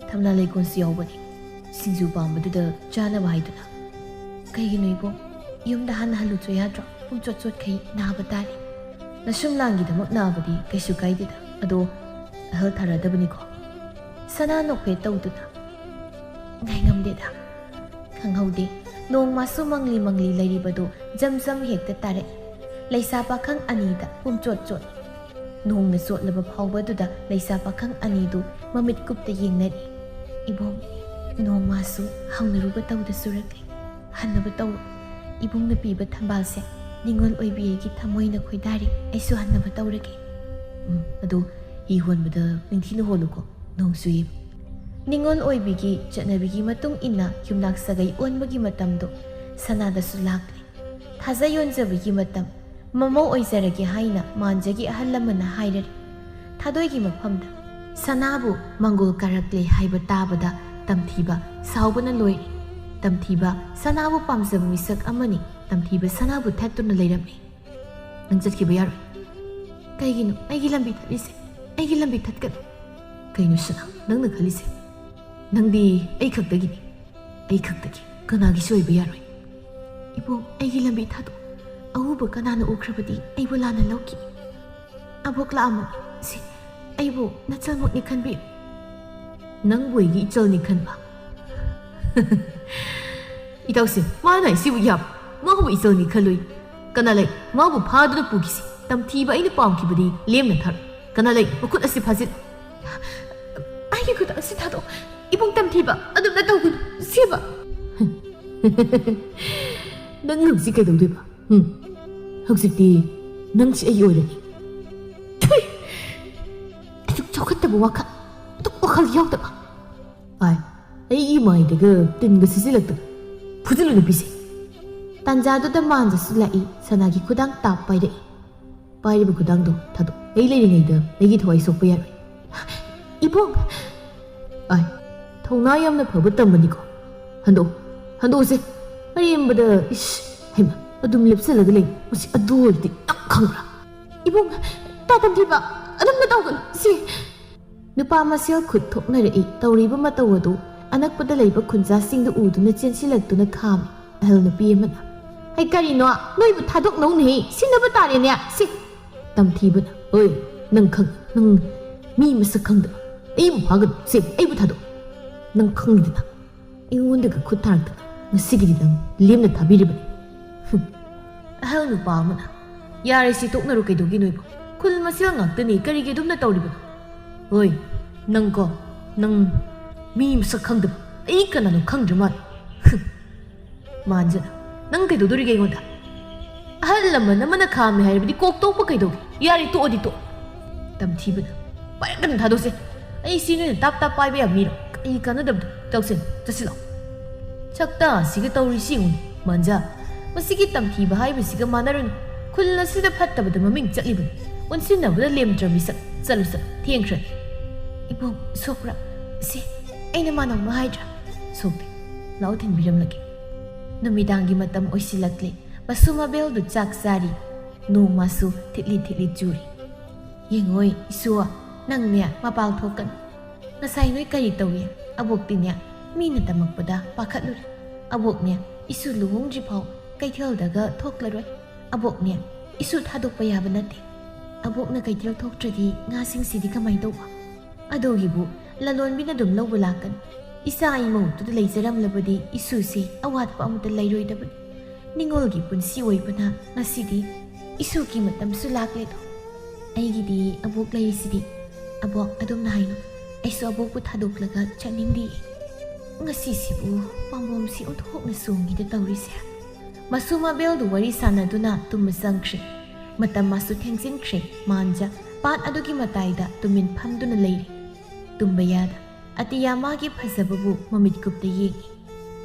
ꯊꯝꯅꯥ ꯂꯩꯀꯣꯟꯁꯨ ꯌꯥꯎꯕꯅꯤ, ꯁꯤꯡꯖꯨ ꯄꯥꯝꯕꯗꯨꯗ ꯆꯥꯅꯕ ꯍꯥꯏꯗꯨꯅ꯫" "ꯀꯩꯒꯤꯅꯣ ꯏꯕꯣꯛ? ꯌꯨꯝꯗ ꯍꯥꯟꯅ ꯍꯜꯂꯨꯆꯣ ꯌꯥꯗ꯭ꯔꯣ? ꯄꯨꯡ ꯆꯣꯠ ꯆꯣꯠꯈꯩ ꯅꯥꯕ ꯇꯥꯔꯦ꯫" "ꯅꯁꯨꯝꯂꯥꯡꯒꯤꯗꯃꯛ ꯅꯥꯕꯗꯤ ꯀꯩꯁꯨ ꯀꯥꯏꯗꯦꯗ, ꯑꯗꯣ ꯑꯍꯜ ꯊꯥꯔꯗꯕꯅꯤꯀꯣ꯫" ꯁꯅꯥ ꯅꯣꯛꯐꯦꯠ ꯇꯧꯗꯨꯅ, "ꯉꯥꯏꯉꯝꯗꯦꯗ꯫" ꯈꯪꯍꯧꯗꯦ, ꯅꯣꯡꯃꯁꯨ ꯃꯪꯂꯤ ꯃꯪꯂꯤ ꯂꯩꯔꯤꯕꯗꯨ ꯖꯝ ꯖꯝ ꯍꯦꯛꯇ ꯇꯥꯔꯛꯏ꯫ ꯂꯩꯁꯥ ꯄꯥꯈꯪ ꯑꯅꯤꯗ ꯄꯨꯝꯆꯣꯠ ꯆꯣꯠꯂꯤ꯫ ꯅꯣꯡꯅ ꯆꯣꯠꯂꯕ ꯐꯥꯎꯕꯗꯨꯗ ꯂꯩꯁꯥ ꯄꯥꯈꯪ ꯑꯅꯤꯗꯨ ꯃꯃꯤꯠ ꯀꯨꯞꯇ ꯌꯦꯡꯅꯔꯤ꯫ "ꯏꯕꯣꯛ, ꯅꯣꯡꯃꯁꯨ ꯍꯧꯅꯔꯨꯕ ꯇꯧꯗꯁꯨꯔꯒꯦ, ꯍꯟꯅꯕ ꯇꯧꯔꯣ꯫ ꯏꯕꯨꯡꯅ ꯄꯤꯕ ꯊꯝꯕꯥꯜꯁꯦ ꯅꯤꯉꯣꯜ ꯑꯣꯏꯕꯤ ꯑꯩꯒꯤ ꯊꯃꯣꯏꯅ ꯈꯣꯏꯗꯥꯔꯤ, ꯑꯩꯁꯨ ꯍꯟꯅꯕ ꯇꯧꯔꯒꯦ꯫" "ꯎꯝ, ꯑꯗꯣ ꯍꯤ ꯍꯣꯟꯕꯗ ꯅꯤꯡꯊꯤꯅ ꯍꯣꯜꯂꯨꯀꯣ, ꯅꯣꯡ ꯆꯨꯏ꯫" ꯅꯤꯉꯣꯜ ꯑꯣꯏꯕꯤꯒꯤ ꯆꯠꯅꯕꯤꯒꯤ ꯃꯇꯨꯡ ꯏꯟꯅ ꯌꯨꯝꯅꯥꯛ ꯁꯥꯒꯩ ꯑꯣꯟꯕꯒꯤ ꯃꯇꯝꯗꯣ ꯁꯅꯥꯗꯁꯨ ꯂꯥꯛꯂꯦ꯫ ꯊꯥꯖ ꯌꯣꯟꯖꯕꯒꯤ ꯃꯇꯝ꯫ ꯃꯃꯧ ꯑꯣꯏꯖꯔꯒꯦ ꯍꯥꯏꯅ ꯃꯥꯟꯖꯒꯤ ꯑꯍꯜ ꯂꯃꯟꯅ ꯍꯥꯏꯔꯔꯤ꯫ ꯊꯥꯗꯣꯏꯒꯤ ꯃꯐꯝꯗ ꯁꯅꯥꯕꯨ ꯃꯪꯒꯣꯜ ꯀꯥꯔꯛꯂꯦ ꯍꯥꯏꯕ ꯇꯥꯕꯗ ꯇꯝꯊꯤꯕ ꯁꯥꯎꯕꯅ ꯂꯣꯏꯔꯦ꯫ ꯇꯝꯊꯤꯕ ꯁꯅꯥꯕꯨ ꯄꯥꯝꯖꯕ ꯃꯤꯁꯛ ꯑꯃꯅꯤ꯫ ꯇꯝꯊꯤꯕ ꯁꯅꯥꯕꯨ ꯊꯠꯇꯨꯅ ꯂꯩꯔꯝꯃꯤ꯫ "ꯅꯪ ꯆꯠꯈꯤꯕ ꯌꯥꯔꯣꯏ꯫" "ꯀꯩꯒꯤꯅꯣ ꯑꯩꯒꯤ ꯂꯝꯕꯤ ꯊꯠꯂꯤꯁꯦ? ꯑꯩꯒꯤ ꯂꯝꯕꯤ ꯊꯠꯀꯅꯨ꯫" "ꯀꯩꯅꯣ ꯁꯅꯥ, ꯅꯪꯅ ꯈꯜꯂꯤꯁꯦ? ꯅꯪꯗꯤ ꯑꯩ ꯈꯛꯇꯒꯤꯅꯤ꯫ ꯑꯩ ꯈꯛꯇꯒꯤ, ꯀꯅꯥꯒꯤꯁꯨ ꯑꯣꯏꯕ ꯌꯥꯔꯣꯏ꯫" "ꯏꯕꯣꯛ, ꯑꯩꯒꯤ ꯂꯝꯕꯤ ꯊꯥꯗꯣꯛ꯫ ꯑꯎꯕ ꯀꯅꯥꯅ ꯎꯈ꯭ꯔꯕꯗꯤ ꯑꯩꯕꯨ ꯂꯥꯟꯅ ꯂꯧꯈꯤ꯫" ꯑꯕꯣꯛ ꯂꯥꯛꯑꯝꯃꯣ꯫ ꯁꯤ, ꯑꯩꯕꯨ ꯅꯆꯜꯃꯛꯅꯤ ꯈꯟꯕꯤꯌꯨ꯫ ꯅꯪꯕꯨ ꯑꯩꯒꯤ ꯏꯆꯜꯅꯤ ꯈꯟꯕ? ꯏꯇꯥꯎꯁꯦ, ꯃꯥꯅ ꯍꯥꯏꯁꯤꯕꯨ ꯌꯥꯕ? ꯃꯥꯕꯨ ꯏꯆꯜꯅꯤ ꯈꯜꯂꯨꯏ꯫ ꯀꯅꯥ ꯂꯩ? ꯃꯥꯕꯨ ꯐꯥꯗꯨꯅ ꯄꯨꯈꯤꯁꯤ꯫ ꯇꯝꯊꯤꯕ ꯑꯩꯅ ꯄꯥꯝꯈꯤꯕꯗꯤ ꯂꯦꯝꯅ ꯊꯥꯔꯣꯏ꯫ ꯀꯅꯥ ꯂꯩ? ꯃꯈꯨꯠ ꯑꯁꯤ ꯐꯥꯖꯤꯜ꯫ ꯑꯩꯒꯤ ꯈꯨꯠ ꯑꯁꯤ ꯊꯥꯗꯣꯛ꯫ ꯏꯕꯨꯡ ꯇꯝꯊꯤꯕ, ꯑꯗꯨꯝꯅ ꯇꯧꯒꯅꯨ꯫ ꯁꯤꯕ꯫ ꯅꯪ ꯍꯧꯖꯤꯛ ꯀꯩꯗꯧꯗꯣꯏꯕ? ꯎꯝ꯫ ꯍꯧꯖꯤꯛꯇꯤ ꯅꯪꯁꯤ ꯑꯩꯒꯤ ꯑꯣꯏꯔꯅꯤ꯫ ꯊꯨꯏ! ꯑꯗꯨꯛ ꯆꯥꯎꯈꯠꯇꯕ ꯋꯥꯈꯜ, ꯑꯗꯨꯛ ꯋꯥꯈꯜ ꯌꯥꯎꯗꯕ꯫ ꯑꯥꯏ, ꯑꯩꯒꯤ ꯃꯥꯏꯗꯒ ꯇꯤꯟꯒ ꯁꯤꯖꯤꯜꯂꯛꯇꯅ꯫ ꯐꯨꯖꯤꯜꯂꯨ ꯅꯨꯄꯤꯁꯦ꯫ ꯇꯥꯟꯖꯥꯗꯨꯗ ꯃꯥꯟꯖꯁꯨ ꯂꯥꯛꯏ, ꯁꯅꯥꯒꯤ ꯈꯨꯗꯥꯡ ꯇꯥꯞ ꯄꯥꯏꯔꯛꯏ꯫ ꯄꯥꯏꯔꯤꯕ ꯈꯨꯗꯥꯡꯗꯣ ꯊꯥꯗꯣꯛ꯫ ꯑꯩ ꯂꯩꯔꯤꯉꯩꯗ ꯑꯩꯒꯤ ꯊꯋꯥꯏ ꯁꯣꯛꯄ ꯌꯥꯔꯣꯏ꯫ ꯏꯕꯨꯡ! ꯑꯥꯏ, ꯊꯧꯅꯥ ꯌꯥꯝꯅ ꯐꯕ ꯇꯝꯕꯅꯤꯀꯣ꯫ ꯍꯟꯗꯣꯛꯑꯣ, ꯍꯟꯗꯣꯛꯑꯣꯁꯦ꯫ ꯑꯔꯦꯝꯕꯗ, ꯏꯁ, ꯍꯩꯃ, ꯑꯗꯨꯝ ꯂꯦꯞꯁꯤꯜꯂꯒ ꯂꯩ꯫ ꯃꯁꯤ ꯑꯗꯨ ꯑꯣꯏꯔꯗꯤ ꯌꯥꯝ ꯈꯪꯕ꯭ꯔꯥ? ꯏꯕꯨꯡ, ꯇꯥ ꯇꯝꯊꯤꯕ, ꯑꯗꯨꯝꯅ ꯇꯧꯒꯅꯨ꯫ ꯁꯤ꯫ ꯅꯨꯄꯥ ꯃꯁꯦꯜ ꯈꯨꯠ ꯊꯣꯛꯅꯔꯛꯏ꯫ ꯇꯧꯔꯤꯕ ꯃꯇꯧ ꯑꯗꯨ ꯑꯅꯛꯄꯗ ꯂꯩꯕ ꯈꯨꯟꯖꯥꯁꯤꯡꯗ ꯎꯗꯨꯅ ꯆꯦꯟꯁꯤꯜꯂꯛꯇꯨꯅ ꯈꯥꯝꯃꯤ꯫ ꯑꯍꯜ ꯅꯨꯄꯤ ꯑꯃꯅ, "ꯍꯩ, ꯀꯔꯤꯅꯣ? ꯅꯣꯏꯕꯨ ꯊꯥꯗꯣꯛꯅꯧꯅꯦꯍꯦ꯫ ꯁꯤꯟꯅꯕ ꯇꯥꯔꯦꯅꯦ꯫ ꯁꯤ!" ꯇꯝꯊꯤꯕꯅ, "ꯑꯣꯏ, ꯅꯪ ꯈꯪ-, ꯅꯪ ꯃꯤ ꯃꯁꯛ ꯈꯪꯗꯕ꯫ ꯑꯩꯕꯨ ꯐꯥꯒꯅꯨ꯫ ꯁꯦ, ꯑꯩꯕꯨ ꯊꯥꯗꯣꯛ꯫ ꯅꯪ ꯈꯪꯗꯅ ꯑꯩꯉꯣꯟꯗꯒ ꯈꯨꯠ ꯊꯥꯔꯛꯇꯅ ꯉꯁꯤꯒꯤꯗꯤ ꯅꯪ ꯂꯦꯝꯅ ꯊꯥꯕꯤꯔꯤꯕꯅꯤ꯫" ꯍꯨꯝ꯫ ꯑꯍꯜ ꯅꯨꯄꯥ ꯑꯃꯅ, "ꯌꯥꯔꯦ, ꯁꯤ ꯇꯣꯛꯅꯔꯣ꯫ ꯀꯩꯗꯧꯒꯦ ꯅꯣꯏꯕꯨ? ꯈꯨꯜ ꯃꯁꯦꯜ ꯉꯥꯛꯇꯅꯤ, ꯀꯔꯤꯒꯤ ꯑꯗꯨꯝꯅ ꯇꯧꯔꯤꯕꯅꯣ?" "ꯍꯣꯏ, ꯅꯪꯀꯣ, ꯅꯪ ꯃꯤ ꯃꯁꯛ ꯈꯪꯗꯕ, ꯑꯩ ꯀꯅꯥꯅꯣ ꯈꯪꯗ꯭ꯔ ꯃꯥꯜꯂꯦ꯫" ꯍꯨꯝ꯫ ꯃꯥꯟꯖꯅ, "ꯅꯪ ꯀꯩꯗꯧꯗꯣꯔꯤꯒꯦ ꯑꯩꯉꯣꯟꯗ? ꯑꯍꯜ ꯂꯃꯟ ꯑꯃꯅ ꯈꯥꯝꯃꯦ ꯍꯥꯏꯔꯕꯗꯤ ꯀꯣꯛ ꯇꯣꯛꯄ ꯀꯩꯗꯧꯒꯦ? ꯌꯥꯔꯦ, ꯇꯣꯛꯑꯗꯤ ꯇꯣꯛ꯫" ꯇꯝꯊꯤꯕꯅ, "ꯄꯥꯏꯔꯛꯀꯅꯨ, ꯊꯥꯗꯣꯛꯁꯦ꯫ ꯑꯩ ꯁꯤ ꯅꯣꯏꯅ ꯇꯥꯞ ꯇꯥꯞ ꯄꯥꯏꯕ ꯌꯥꯕ ꯃꯤꯔꯣ? ꯀꯔꯤ ꯀꯥꯟꯅꯗꯕꯗꯣ? ꯇꯧꯁꯦ, ꯆꯠꯁꯤꯜꯂꯣ꯫" ꯁꯛꯇ ꯑꯁꯤꯒ ꯇꯧꯔꯤꯁꯤ ꯌꯦꯡꯉꯨꯅꯦ, ꯃꯥꯟꯖ꯫ ꯃꯁꯤꯒꯤ ꯇꯝꯊꯤꯕ ꯍꯥꯏꯕꯁꯤꯒ ꯃꯥꯟꯅꯔꯨꯅꯨ꯫ ꯈꯨꯜ ꯑꯁꯤꯗ ꯐꯠꯇꯕꯗ ꯃꯃꯤꯡ ꯆꯠꯂꯤꯕꯅꯤ꯫ ꯑꯣꯟꯁꯤꯟꯅꯕꯗ ꯂꯦꯝꯗ꯭ꯔ ꯃꯤꯁꯛ꯫ ꯆꯠꯂꯨ, ꯆꯠꯂꯨ, ꯊꯦꯡꯈ꯭ꯔꯅꯤ꯫ "ꯏꯕꯨꯡ, ꯁꯣꯛꯄ꯭ꯔꯥ? ꯁꯦ, ꯑꯩꯅ ꯃꯥꯅꯧꯅ ꯍꯥꯏꯗ꯭ꯔꯥ?" "ꯁꯣꯛꯇꯦ꯫ ꯂꯥꯛꯑꯣ, ꯊꯤꯟꯕꯤꯔꯝꯂꯒꯦ꯫" ꯅꯨꯃꯤꯗꯥꯡꯒꯤ ꯃꯇꯝ ꯑꯣꯏꯁꯤꯜꯂꯛꯂꯦ꯫ ꯃꯁꯨ ꯃꯕꯦꯜꯗꯨ ꯆꯥꯛ ꯆꯥꯔꯤ꯫ ꯅꯣꯡꯃꯁꯨ ꯊꯤꯠꯂꯤ ꯊꯤꯠꯂꯤ ꯆꯨꯔꯤ꯫ "ꯌꯦꯡꯉꯣꯏ, ꯏꯁꯨ, ꯅꯪꯅꯦ ꯃꯄꯥꯜ ꯊꯣꯛꯀꯅꯨ꯫ ꯉꯁꯥꯏ ꯅꯣꯏ ꯀꯔꯤ ꯇꯧꯏ? ꯑꯕꯣꯛꯇꯤꯅꯦ ꯃꯤꯅ ꯇꯝꯃꯛꯄꯗ ꯄꯥꯈꯠꯂꯨꯔꯦ꯫ ꯑꯕꯣꯛꯅꯦ ꯏꯁꯨ ꯂꯨꯍꯣꯡꯗ꯭ꯔꯤꯐꯥꯎ ꯀꯩꯊꯦꯜꯗꯒ ꯊꯣꯛꯂꯔꯣꯏ꯫ ꯑꯕꯣꯛꯅꯦ ꯏꯁꯨ ꯊꯥꯗꯣꯛꯄ ꯌꯥꯕ ꯅꯠꯇꯦ꯫" ꯑꯕꯣꯛꯅ ꯀꯩꯊꯦꯜ ꯊꯣꯛꯇ꯭ꯔꯗꯤ ꯉꯥꯁꯤꯡꯁꯤꯗꯤ ꯀꯃꯥꯏ ꯇꯧꯕ? ꯑꯗꯨꯒꯤꯕꯨ ꯂꯂꯣꯟꯕꯤꯅ ꯑꯗꯨꯝ ꯂꯧꯕ ꯂꯥꯛꯀꯅꯤ꯫ ꯏꯆꯥ ꯏꯃꯧꯗꯨꯗ ꯂꯩꯖꯔꯝꯂꯕꯗꯤ ꯏꯁꯨꯁꯦ ꯑꯋꯥꯠꯄ ꯑꯃꯠꯇ ꯂꯩꯔꯣꯏꯗꯕꯅꯤ꯫ ꯅꯤꯉꯣꯜꯒꯤ ꯄꯨꯟꯁꯤ ꯑꯣꯏꯕꯅ ꯉꯁꯤꯗꯤ ꯏꯁꯨꯒꯤ ꯃꯇꯝꯁꯨ ꯂꯥꯛꯂꯦꯗꯣ꯫ ꯑꯩꯒꯤꯗꯤ ꯑꯕꯣꯛ ꯂꯩꯔꯤꯁꯤꯗꯤ꯫ ꯑꯕꯣꯛ, ꯑꯗꯨꯝꯅ ꯍꯥꯏꯅꯨ꯫ ꯑꯩꯁꯨ ꯑꯕꯣꯛꯄꯨ ꯊꯥꯗꯣꯛꯂꯒ ꯆꯠꯅꯤꯡꯗꯦ꯫ ꯉꯁꯤꯁꯤꯕꯨ ꯄꯥꯝꯕꯣꯝꯁꯤ ꯑꯣꯟꯊꯣꯛꯅ ꯆꯣꯡꯉꯤꯗ ꯇꯧꯔꯤꯁꯦ꯫ ꯃꯁꯨ ꯃꯕꯦꯜꯗꯨ ꯋꯥꯔꯤ ꯁꯥꯟꯅꯗꯨꯅ ꯇꯨꯝꯕ ꯆꯪꯈ꯭ꯔꯦ꯫ ꯃꯇꯝ ꯃꯥꯁꯨ ꯊꯦꯡꯖꯤꯟꯈ꯭ꯔꯦ꯫ ꯃꯥꯟꯖ ꯄꯥꯠ ꯑꯗꯨꯒꯤ ꯃꯇꯥꯏꯗ ꯇꯨꯃꯤꯟ ꯐꯝꯗꯨꯅ ꯂꯩꯔꯤ꯫ ꯇꯨꯝꯕ ꯌꯥꯗ ꯑꯇꯤꯌꯥ ꯃꯥꯒꯤ ꯐꯖꯕꯕꯨ ꯃꯃꯤꯠ ꯀꯨꯞꯇ ꯌꯦꯡꯉꯤ꯫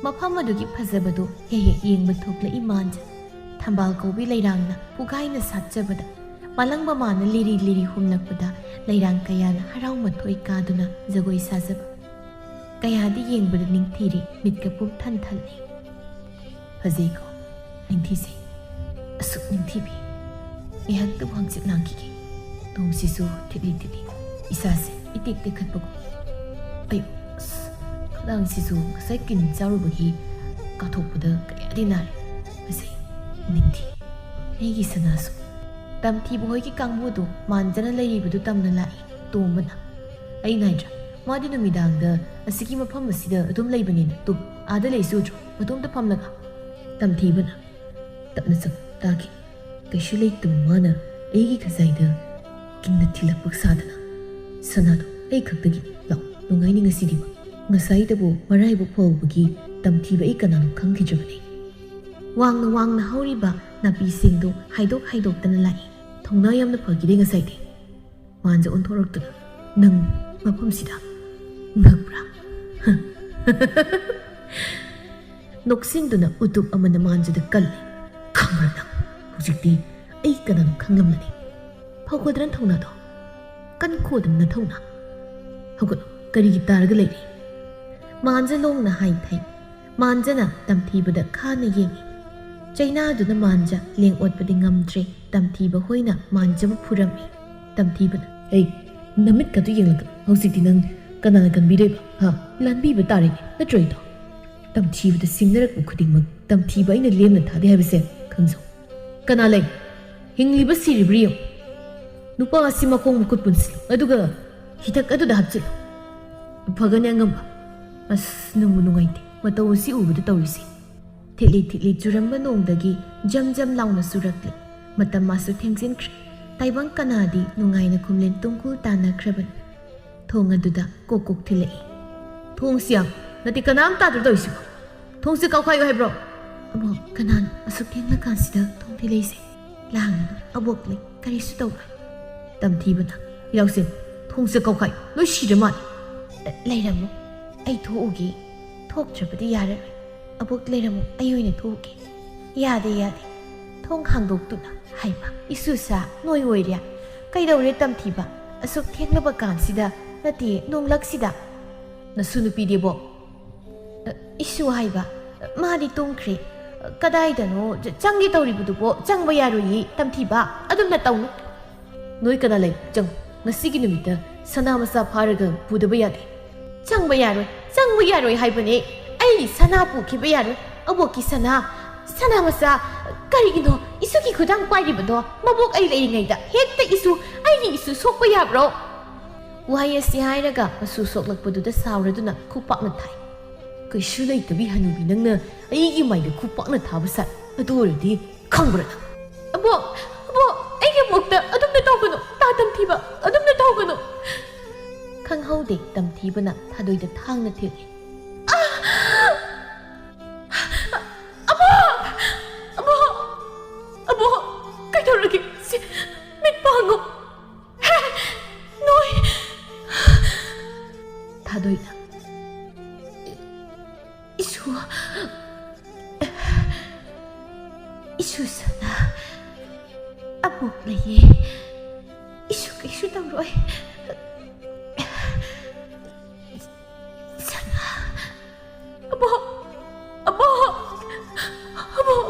ꯃꯐꯝ ꯑꯗꯨꯒꯤ ꯐꯖꯕꯗꯨ ꯍꯦꯛ ꯍꯦꯛ ꯌꯦꯡꯕ ꯊꯣꯛꯂꯛꯏ ꯃꯥꯟꯖ꯫ ꯊꯝꯕꯥꯜ ꯀꯧꯕꯤ ꯂꯩꯔꯥꯡꯅ ꯄꯨꯒꯥꯏꯅ ꯁꯥꯠꯆꯕꯗ, ꯃꯥꯂꯪꯕ ꯃꯥꯅ ꯂꯤꯔꯤ ꯂꯤꯔꯤ ꯍꯨꯝꯂꯛꯄꯗ ꯂꯩꯔꯥꯡ ꯀꯌꯥꯅ ꯍꯔꯥꯎ ꯃꯊꯣꯏ ꯀꯥꯗꯨꯅ ꯖꯒꯣꯏ ꯁꯥꯖꯕ꯫ ꯀꯌꯥꯗꯤ ꯌꯦꯡꯕꯗ ꯅꯤꯡꯊꯤꯔꯤ, ꯃꯤꯠꯀ ꯄꯨꯝ ꯊꯟ ꯊꯜꯂꯤ꯫ ꯐꯖꯩꯀꯣ ꯅꯤꯡꯊꯤꯁꯦ, ꯑꯁꯨꯛ ꯅꯤꯡꯊꯤꯕꯤ꯫ ꯉꯥꯏꯍꯥꯛꯇꯕꯨ ꯍꯪꯆꯤꯠ ꯂꯥꯡꯈꯤꯒꯦ꯫ ꯅꯣꯡꯁꯤꯁꯨ ꯊꯤꯠꯂꯤ ꯊꯤꯠꯂꯤ, ꯏꯁꯥꯁꯦ ꯏꯇꯦꯛ ꯇꯦꯛꯈꯠꯄꯒꯨꯝ꯫ ꯑꯩ, ꯑꯁ, ꯈꯗꯥꯡꯁꯤꯁꯨ ꯉꯁꯥꯏ ꯀꯤꯅꯤ ꯆꯥꯔꯨꯕꯒꯤ ꯀꯥꯊꯣꯛꯄꯗ ꯀꯌꯥꯗꯤ ꯅꯥꯔꯦ꯫ ꯐꯖꯩ ꯅꯤꯡꯊꯤ, ꯑꯩꯒꯤ ꯁꯅꯥꯁꯨ꯫ ꯇꯝꯊꯤꯕ ꯍꯣꯏꯒꯤ ꯀꯥꯡꯕꯨꯗꯨ ꯃꯥꯟꯖꯅ ꯂꯩꯔꯤꯕꯗꯨ ꯇꯝꯅ ꯂꯥꯛꯏ ꯇꯣꯝꯕꯅ꯫ ꯑꯩꯅ ꯍꯥꯏꯗ꯭ꯔꯥ, ꯃꯥꯗꯤ ꯅꯨꯃꯤꯗꯥꯡꯗ ꯑꯁꯤꯒꯤ ꯃꯐꯝ ꯑꯁꯤꯗ ꯑꯗꯨꯝ ꯂꯩꯕꯅꯤꯅ꯫ ꯇꯨ, ꯑꯥꯗ ꯂꯩꯁꯨ ꯎꯗ꯭ꯔꯣ, ꯃꯇꯣꯝꯇ ꯐꯝꯂꯒ? ꯇꯝꯊꯤꯕꯅ, ꯇꯞꯅ ꯆꯪ ꯇꯥꯈꯤ꯫ ꯀꯩꯁꯨ ꯂꯩꯇꯕ ꯃꯥꯅ ꯑꯩꯒꯤ ꯈꯖꯥꯏꯗ ꯀꯤꯟꯅ ꯊꯤꯜꯂꯛꯄ ꯁꯥꯗꯅ꯫ ꯁꯅꯥꯗꯣ ꯑꯩ ꯈꯛꯇꯒꯤꯅꯤ꯫ ꯂꯥꯛꯑꯣ, ꯅꯨꯡꯉꯥꯏꯅꯤ ꯉꯁꯤꯗꯤ꯫ ꯉꯁꯥꯏꯗꯕꯨ ꯃꯔꯥꯏꯕꯛ ꯐꯍꯧꯕꯒꯤ ꯇꯝꯊꯤꯕ ꯑꯩ ꯀꯅꯥꯅꯣ ꯈꯪꯈꯤꯗ꯭ꯔꯕꯅꯤ꯫ ꯋꯥꯡꯅ ꯋꯥꯡꯅ ꯍꯧꯔꯤꯕ ꯅꯥꯄꯤꯁꯤꯡꯗꯨ ꯍꯥꯏꯗꯣꯛ ꯍꯥꯏꯗꯣꯛꯇꯅ ꯂꯥꯛꯏ꯫ ꯊꯧꯅꯥ ꯌꯥꯝꯅ ꯐꯈꯤꯗꯦ ꯉꯁꯥꯏꯗꯤ꯫ ꯃꯥꯟꯖ ꯑꯣꯟꯊꯣꯔꯛꯇꯨꯅ, "ꯅꯪ ꯃꯐꯝꯁꯤꯗ ꯉꯛꯄ꯭ꯔꯥ?" ꯅꯣꯛꯁꯤꯟꯗꯨꯅ ꯎꯇꯨꯞ ꯑꯃꯅ ꯃꯥꯟꯖꯗ ꯀꯜꯂꯤ꯫ "ꯈꯪꯕ꯭ꯔꯥ ꯅꯪ? ꯍꯧꯖꯤꯛꯇꯤ ꯑꯩ ꯀꯅꯥꯅꯣ ꯈꯪꯂꯝꯃꯅꯤ꯫" ꯐꯥꯎꯒꯗ꯭ꯔꯥ ꯊꯧꯅꯥꯗꯣ? ꯀꯟꯈꯣꯗꯅ ꯊꯧꯅꯥ꯫ "ꯍꯧꯒꯠꯂꯣ, ꯀꯔꯤꯒꯤ ꯇꯥꯔꯒ ꯂꯩꯔꯤ?" ꯃꯥꯟꯖ ꯂꯣꯡꯅ ꯍꯥꯏꯊꯩ꯫ ꯃꯥꯟꯖꯅ ꯇꯝꯊꯤꯕꯗ ꯈꯥꯅ ꯌꯦꯡꯏ꯫ ꯆꯩꯅꯥꯗꯨꯅ ꯃꯥꯟꯖ ꯂꯦꯡ ꯑꯣꯠꯄꯗꯤ ꯉꯝꯗ꯭ꯔꯦ꯫ ꯇꯝꯊꯤꯕ ꯍꯣꯏꯅ ꯃꯥꯟꯖꯕ ꯐꯨꯔꯝꯃꯤ꯫ ꯇꯝꯊꯤꯕꯅ, "ꯑꯩ, ꯅꯃꯤꯠꯀꯗꯨ ꯌꯦꯡꯂꯒ ꯍꯧꯖꯤꯛꯇꯤ ꯅꯪ ꯀꯅꯥꯅ ꯀꯟꯕꯤꯗꯣꯏꯕ? ꯍꯥ? ꯂꯥꯟꯕꯤꯕ ꯇꯥꯔꯦꯅꯦ, ꯅꯠꯇ꯭ꯔꯣ ꯏꯇꯥꯎ? ꯇꯝꯊꯤꯕꯗ ꯁꯤꯡꯅꯔꯛꯄ ꯈꯨꯗꯤꯡꯃꯛ ꯇꯝꯊꯤꯕ ꯑꯩꯅ ꯂꯦꯝꯅ ꯊꯥꯗꯦ ꯍꯥꯏꯕꯁꯦ ꯈꯪꯖꯧ꯫ ꯀꯅꯥ ꯂꯩ? ꯍꯤꯡꯂꯤꯕ ꯁꯤꯔꯤꯕ꯭ꯔꯥ ꯌꯦꯡꯉꯨ꯫" "ꯅꯨꯄꯥ ꯑꯁꯤ ꯃꯈꯣꯡ ꯃꯈꯨꯠ ꯄꯨꯟꯁꯤꯜꯂꯨ, ꯑꯗꯨꯒ ꯍꯤꯊꯛ ꯑꯗꯨꯗ ꯍꯥꯞꯆꯤꯜꯂꯨ꯫ ꯐꯒꯅꯤ ꯑꯉꯝꯕ꯫ ꯑꯁ, ꯅꯨꯡꯕꯨ ꯅꯨꯡꯉꯥꯏꯇꯦ ꯃꯇꯧ ꯑꯁꯤ ꯎꯕꯗ ꯇꯧꯔꯤꯁꯦ꯫" ꯊꯤꯠꯂꯤ ꯊꯤꯠꯂꯤ ꯆꯨꯔꯝꯕ ꯅꯣꯡꯗꯒꯤ ꯖꯝ ꯖꯝ ꯂꯥꯎꯅ ꯆꯨꯔꯛꯂꯤ꯫ ꯃꯇꯝ ꯃꯥꯁꯨ ꯊꯦꯡꯖꯤꯟꯈ꯭ꯔꯦ꯫ ꯇꯥꯏꯕꯪ ꯀꯅꯥꯗꯤ ꯅꯨꯡꯉꯥꯏꯅ ꯈꯨꯝꯂꯦꯟ ꯇꯨꯡꯈꯨꯜ ꯇꯥꯟꯅꯈ꯭ꯔꯕꯅꯤ꯫ ꯊꯣꯡ ꯑꯗꯨꯗ ꯀꯣꯛ ꯀꯣꯛ ꯊꯤꯜꯂꯛꯏ꯫ "ꯊꯣꯡꯁꯤ ꯌꯥꯝ, ꯅꯠꯇꯦ, ꯀꯅꯥꯝ ꯇꯥꯗ꯭ꯔꯣ ꯇꯧꯔꯤꯁꯤꯕꯣ? ꯊꯣꯡꯁꯦ ꯀꯥꯎꯈꯥꯏꯌꯨ ꯍꯥꯏꯕ꯭ꯔꯣ?" "ꯑꯕꯣꯛ, ꯀꯅꯥꯅꯣ ꯑꯁꯨꯛ ꯊꯦꯡꯅ ꯀꯥꯟꯁꯤꯗ ꯊꯣꯡ ꯊꯤꯜꯂꯛꯏꯁꯦ?" "ꯂꯥꯡꯒꯅꯨ, ꯑꯕꯣꯛ ꯂꯩ, ꯀꯔꯤꯁꯨ ꯇꯧꯔꯣꯏ꯫" ꯇꯝꯊꯤꯕꯅ, "ꯌꯥꯎꯁꯦ, ꯊꯣꯡꯁꯦ ꯀꯥꯎꯈꯥꯏꯌꯨ, ꯂꯣꯏ ꯁꯤꯔ ꯃꯥꯜꯂꯦ꯫" "ꯂꯩꯔꯝꯃꯣ, ꯑꯩ ꯊꯣꯛꯎꯒꯦ꯫ ꯊꯣꯛꯇ꯭ꯔꯕꯗꯤ ꯌꯥꯔꯔꯣꯏ꯫ ꯑꯕꯣꯛ ꯂꯩꯔꯝꯃꯣ, ꯑꯩ ꯑꯣꯏꯅ ꯊꯣꯛꯎꯒꯦ꯫" "ꯌꯥꯗꯦ, ꯌꯥꯗꯦ꯫" ꯊꯣꯡ ꯍꯥꯡꯗꯣꯛꯇꯨꯅ, "ꯍꯩꯃꯥ, ꯏꯁꯨꯁꯥ, ꯅꯣꯏ ꯑꯣꯏꯔꯦ꯫ ꯀꯩꯗꯧꯔꯦ ꯇꯝꯊꯤꯕ? ꯑꯁꯨꯛ ꯊꯦꯡꯂꯕ ꯀꯥꯟꯁꯤꯗ, ꯅꯠꯇꯦ, ꯅꯣꯡꯂꯛꯁꯤꯗ?" "ꯅꯁꯨ ꯅꯨꯄꯤꯗꯤꯕꯣ?" "ꯑ, ꯏꯁꯨ ꯍꯥꯏꯕ, ꯃꯥꯗꯤ ꯇꯨꯝꯈ꯭ꯔꯦ꯫ ꯀꯗꯥꯏꯗꯅꯣ ꯆ-, ꯆꯪꯒꯦ ꯇꯧꯔꯤꯕꯗꯨꯕꯣ? ꯆꯪꯕ ꯌꯥꯔꯣꯏꯌꯦ, ꯇꯝꯊꯤꯕ꯫ ꯑꯗꯨꯝꯅ ꯇꯧꯅꯨ꯫" "ꯅꯣꯏ ꯀꯅꯥ ꯂꯩ? ꯆꯪꯉꯨ꯫ ꯉꯁꯤꯒꯤ ꯅꯨꯃꯤꯠꯇ ꯁꯅꯥ ꯃꯆꯥ ꯐꯥꯔꯒ ꯄꯨꯗꯕ ꯌꯥꯗꯦ꯫" "ꯆꯪꯕ ꯌꯥꯔꯣꯏ, ꯆꯪꯕ ꯌꯥꯔꯣꯏ ꯍꯥꯏꯕꯅꯦ꯫ ꯑꯩ ꯁꯅꯥ ꯄꯨꯈꯤꯕ ꯌꯥꯔꯣꯏ꯫ ꯑꯕꯣꯛꯀꯤ ꯁꯅꯥ, ꯁꯅꯥ ꯃꯆꯥ, ꯀꯔꯤꯒꯤꯅꯣ ꯏꯁꯨꯒꯤ ꯈꯨꯗꯥꯡ ꯄꯥꯏꯔꯤꯕꯗꯣ? ꯃꯕꯣꯛ ꯑꯩ ꯂꯩꯔꯤꯉꯩꯗ ꯍꯦꯛꯇ ꯏꯁꯨ, ꯑꯩꯒꯤ ꯏꯁꯨ ꯁꯣꯛꯄ ꯌꯥꯕ꯭ꯔꯣ?" ꯋꯥꯍꯩ ꯑꯁꯤ ꯍꯥꯏꯔꯒ ꯃꯁꯨ ꯁꯣꯛꯂꯛꯄꯗꯨꯗ ꯁꯥꯎꯔꯗꯨꯅ ꯈꯨꯄꯥꯛꯅ ꯊꯥꯏ꯫ "ꯀꯩꯁꯨ ꯂꯩꯇꯕꯤ ꯍꯅꯨꯕꯤ ꯅꯪꯅ ꯑꯩꯒꯤ ꯃꯥꯏꯗ ꯈꯨꯄꯥꯛꯅ ꯊꯥꯕ ꯁꯥꯏ꯫ ꯑꯗꯨ ꯑꯣꯏꯔꯗꯤ ꯈꯪꯕ꯭ꯔꯥ ꯅꯪ?" "ꯑꯕꯣꯛ, ꯑꯕꯣꯛ, ꯑꯩꯒꯤ ꯑꯕꯣꯛꯇ ꯑꯗꯨꯝꯅ ꯇꯧꯒꯅꯨ, ꯇꯥ ꯇꯝꯊꯤꯕ, ꯑꯗꯨꯝꯅ ꯇꯧꯒꯅꯨ꯫" ꯈꯪꯍꯧꯗꯦ ꯇꯝꯊꯤꯕꯅ ꯊꯥꯗꯣꯏꯗ ꯊꯥꯡꯅ ꯊꯤꯜꯂꯤ꯫ "ꯑꯥ! ꯑꯕꯣꯛ! ꯑꯕꯣꯛ! ꯑꯕꯣꯛ! ꯀꯩꯗꯧꯔꯒꯦ? ꯁꯤ, ꯃꯤꯠ ꯄꯥꯡꯉꯣ꯫ ꯍꯦ! ꯅꯣꯏ!" ꯊꯥꯗꯣꯏꯅ, "ꯏꯁꯨ, ꯏꯁꯨ ꯁꯅꯥ, ꯑꯕꯣꯛ ꯂꯩꯌꯦ꯫ ꯏꯁꯨ ꯀꯩꯁꯨ ꯇꯧꯔꯣꯏ꯫ ꯁꯅꯥ꯫" "ꯑꯕꯣꯛ! ꯑꯕꯣꯛ! ꯑꯕꯣꯛ!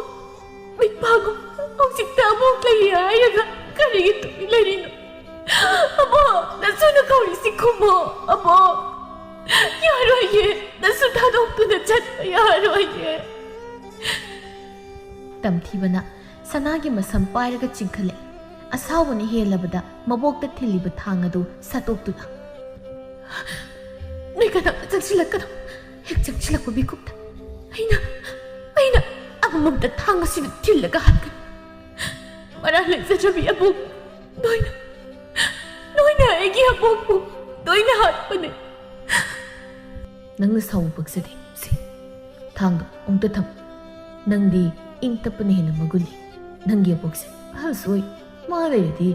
ꯃꯤꯠ ꯄꯥꯡꯉꯣ꯫ ꯍꯧꯖꯤꯛꯇ ꯑꯕꯣꯛ ꯂꯩꯌꯦ ꯍꯥꯏꯔꯒ ꯀꯔꯤꯒꯤ ꯇꯨꯃꯤꯟ ꯂꯩꯔꯤꯅꯣ? ꯑꯕꯣꯛ! ꯅꯁꯨꯅ ꯀꯧꯔꯤꯁꯤ ꯈꯨꯝꯃꯣ꯫ ꯑꯕꯣꯛ! ꯌꯥꯔꯣꯏꯌꯦ꯫ ꯅꯁꯨ ꯊꯥꯗꯣꯛꯇꯨꯅ ꯆꯠꯄ ꯌꯥꯔꯣꯏꯌꯦ꯫" ꯇꯝꯊꯤꯕꯅ ꯁꯅꯥꯒꯤ ꯃꯁꯝ ꯄꯥꯏꯔꯒ ꯆꯤꯡꯈꯠꯂꯛꯏ꯫ ꯑꯁꯥꯎꯕꯅ ꯍꯦꯜꯂꯕꯗ ꯃꯕꯣꯛꯇ ꯊꯤꯜꯂꯤꯕ ꯊꯥꯡ ꯑꯗꯨ ꯁꯠꯇꯣꯛꯇꯨꯅ, "ꯅꯣꯏ ꯀꯅꯥꯝꯇ ꯆꯪꯁꯤꯜꯂꯛꯀꯅꯨ꯫ ꯍꯦꯛ ꯆꯪꯁꯤꯜꯂꯛꯄ ꯃꯤꯀꯨꯞꯇ ꯑꯩꯅ, ꯑꯩꯅ ꯑꯃꯃꯝꯇ ꯊꯥꯡ ꯑꯁꯤꯅ ꯊꯤꯜꯂꯒ ꯍꯥꯠꯀꯅꯤ꯫ ꯃꯔꯥꯜ ꯂꯩꯖꯗ꯭ꯔꯕꯤ ꯑꯕꯣꯛ, ꯅꯣꯏꯅ, ꯅꯣꯏꯅ ꯑꯩꯒꯤ ꯑꯕꯣꯛꯄꯨ ꯇꯣꯏꯅ ꯍꯥꯠꯄꯅꯦ꯫" "ꯅꯪꯅ ꯁꯥꯎꯕ ꯄꯛꯆꯗꯦ꯫ ꯁꯤ ꯊꯥꯡꯗꯣ ꯑꯃꯨꯛꯇ ꯊꯝꯃꯨ꯫ ꯅꯪꯗꯤ ꯏꯪ ꯇꯞꯄꯅ ꯍꯦꯟꯅ ꯃꯒꯨꯟ ꯂꯩ꯫ ꯅꯪꯒꯤ ꯑꯕꯣꯛꯁꯦ ꯑꯍꯜꯁꯨ ꯑꯣꯏ꯫ ꯃꯥ ꯂꯩꯔꯗꯤ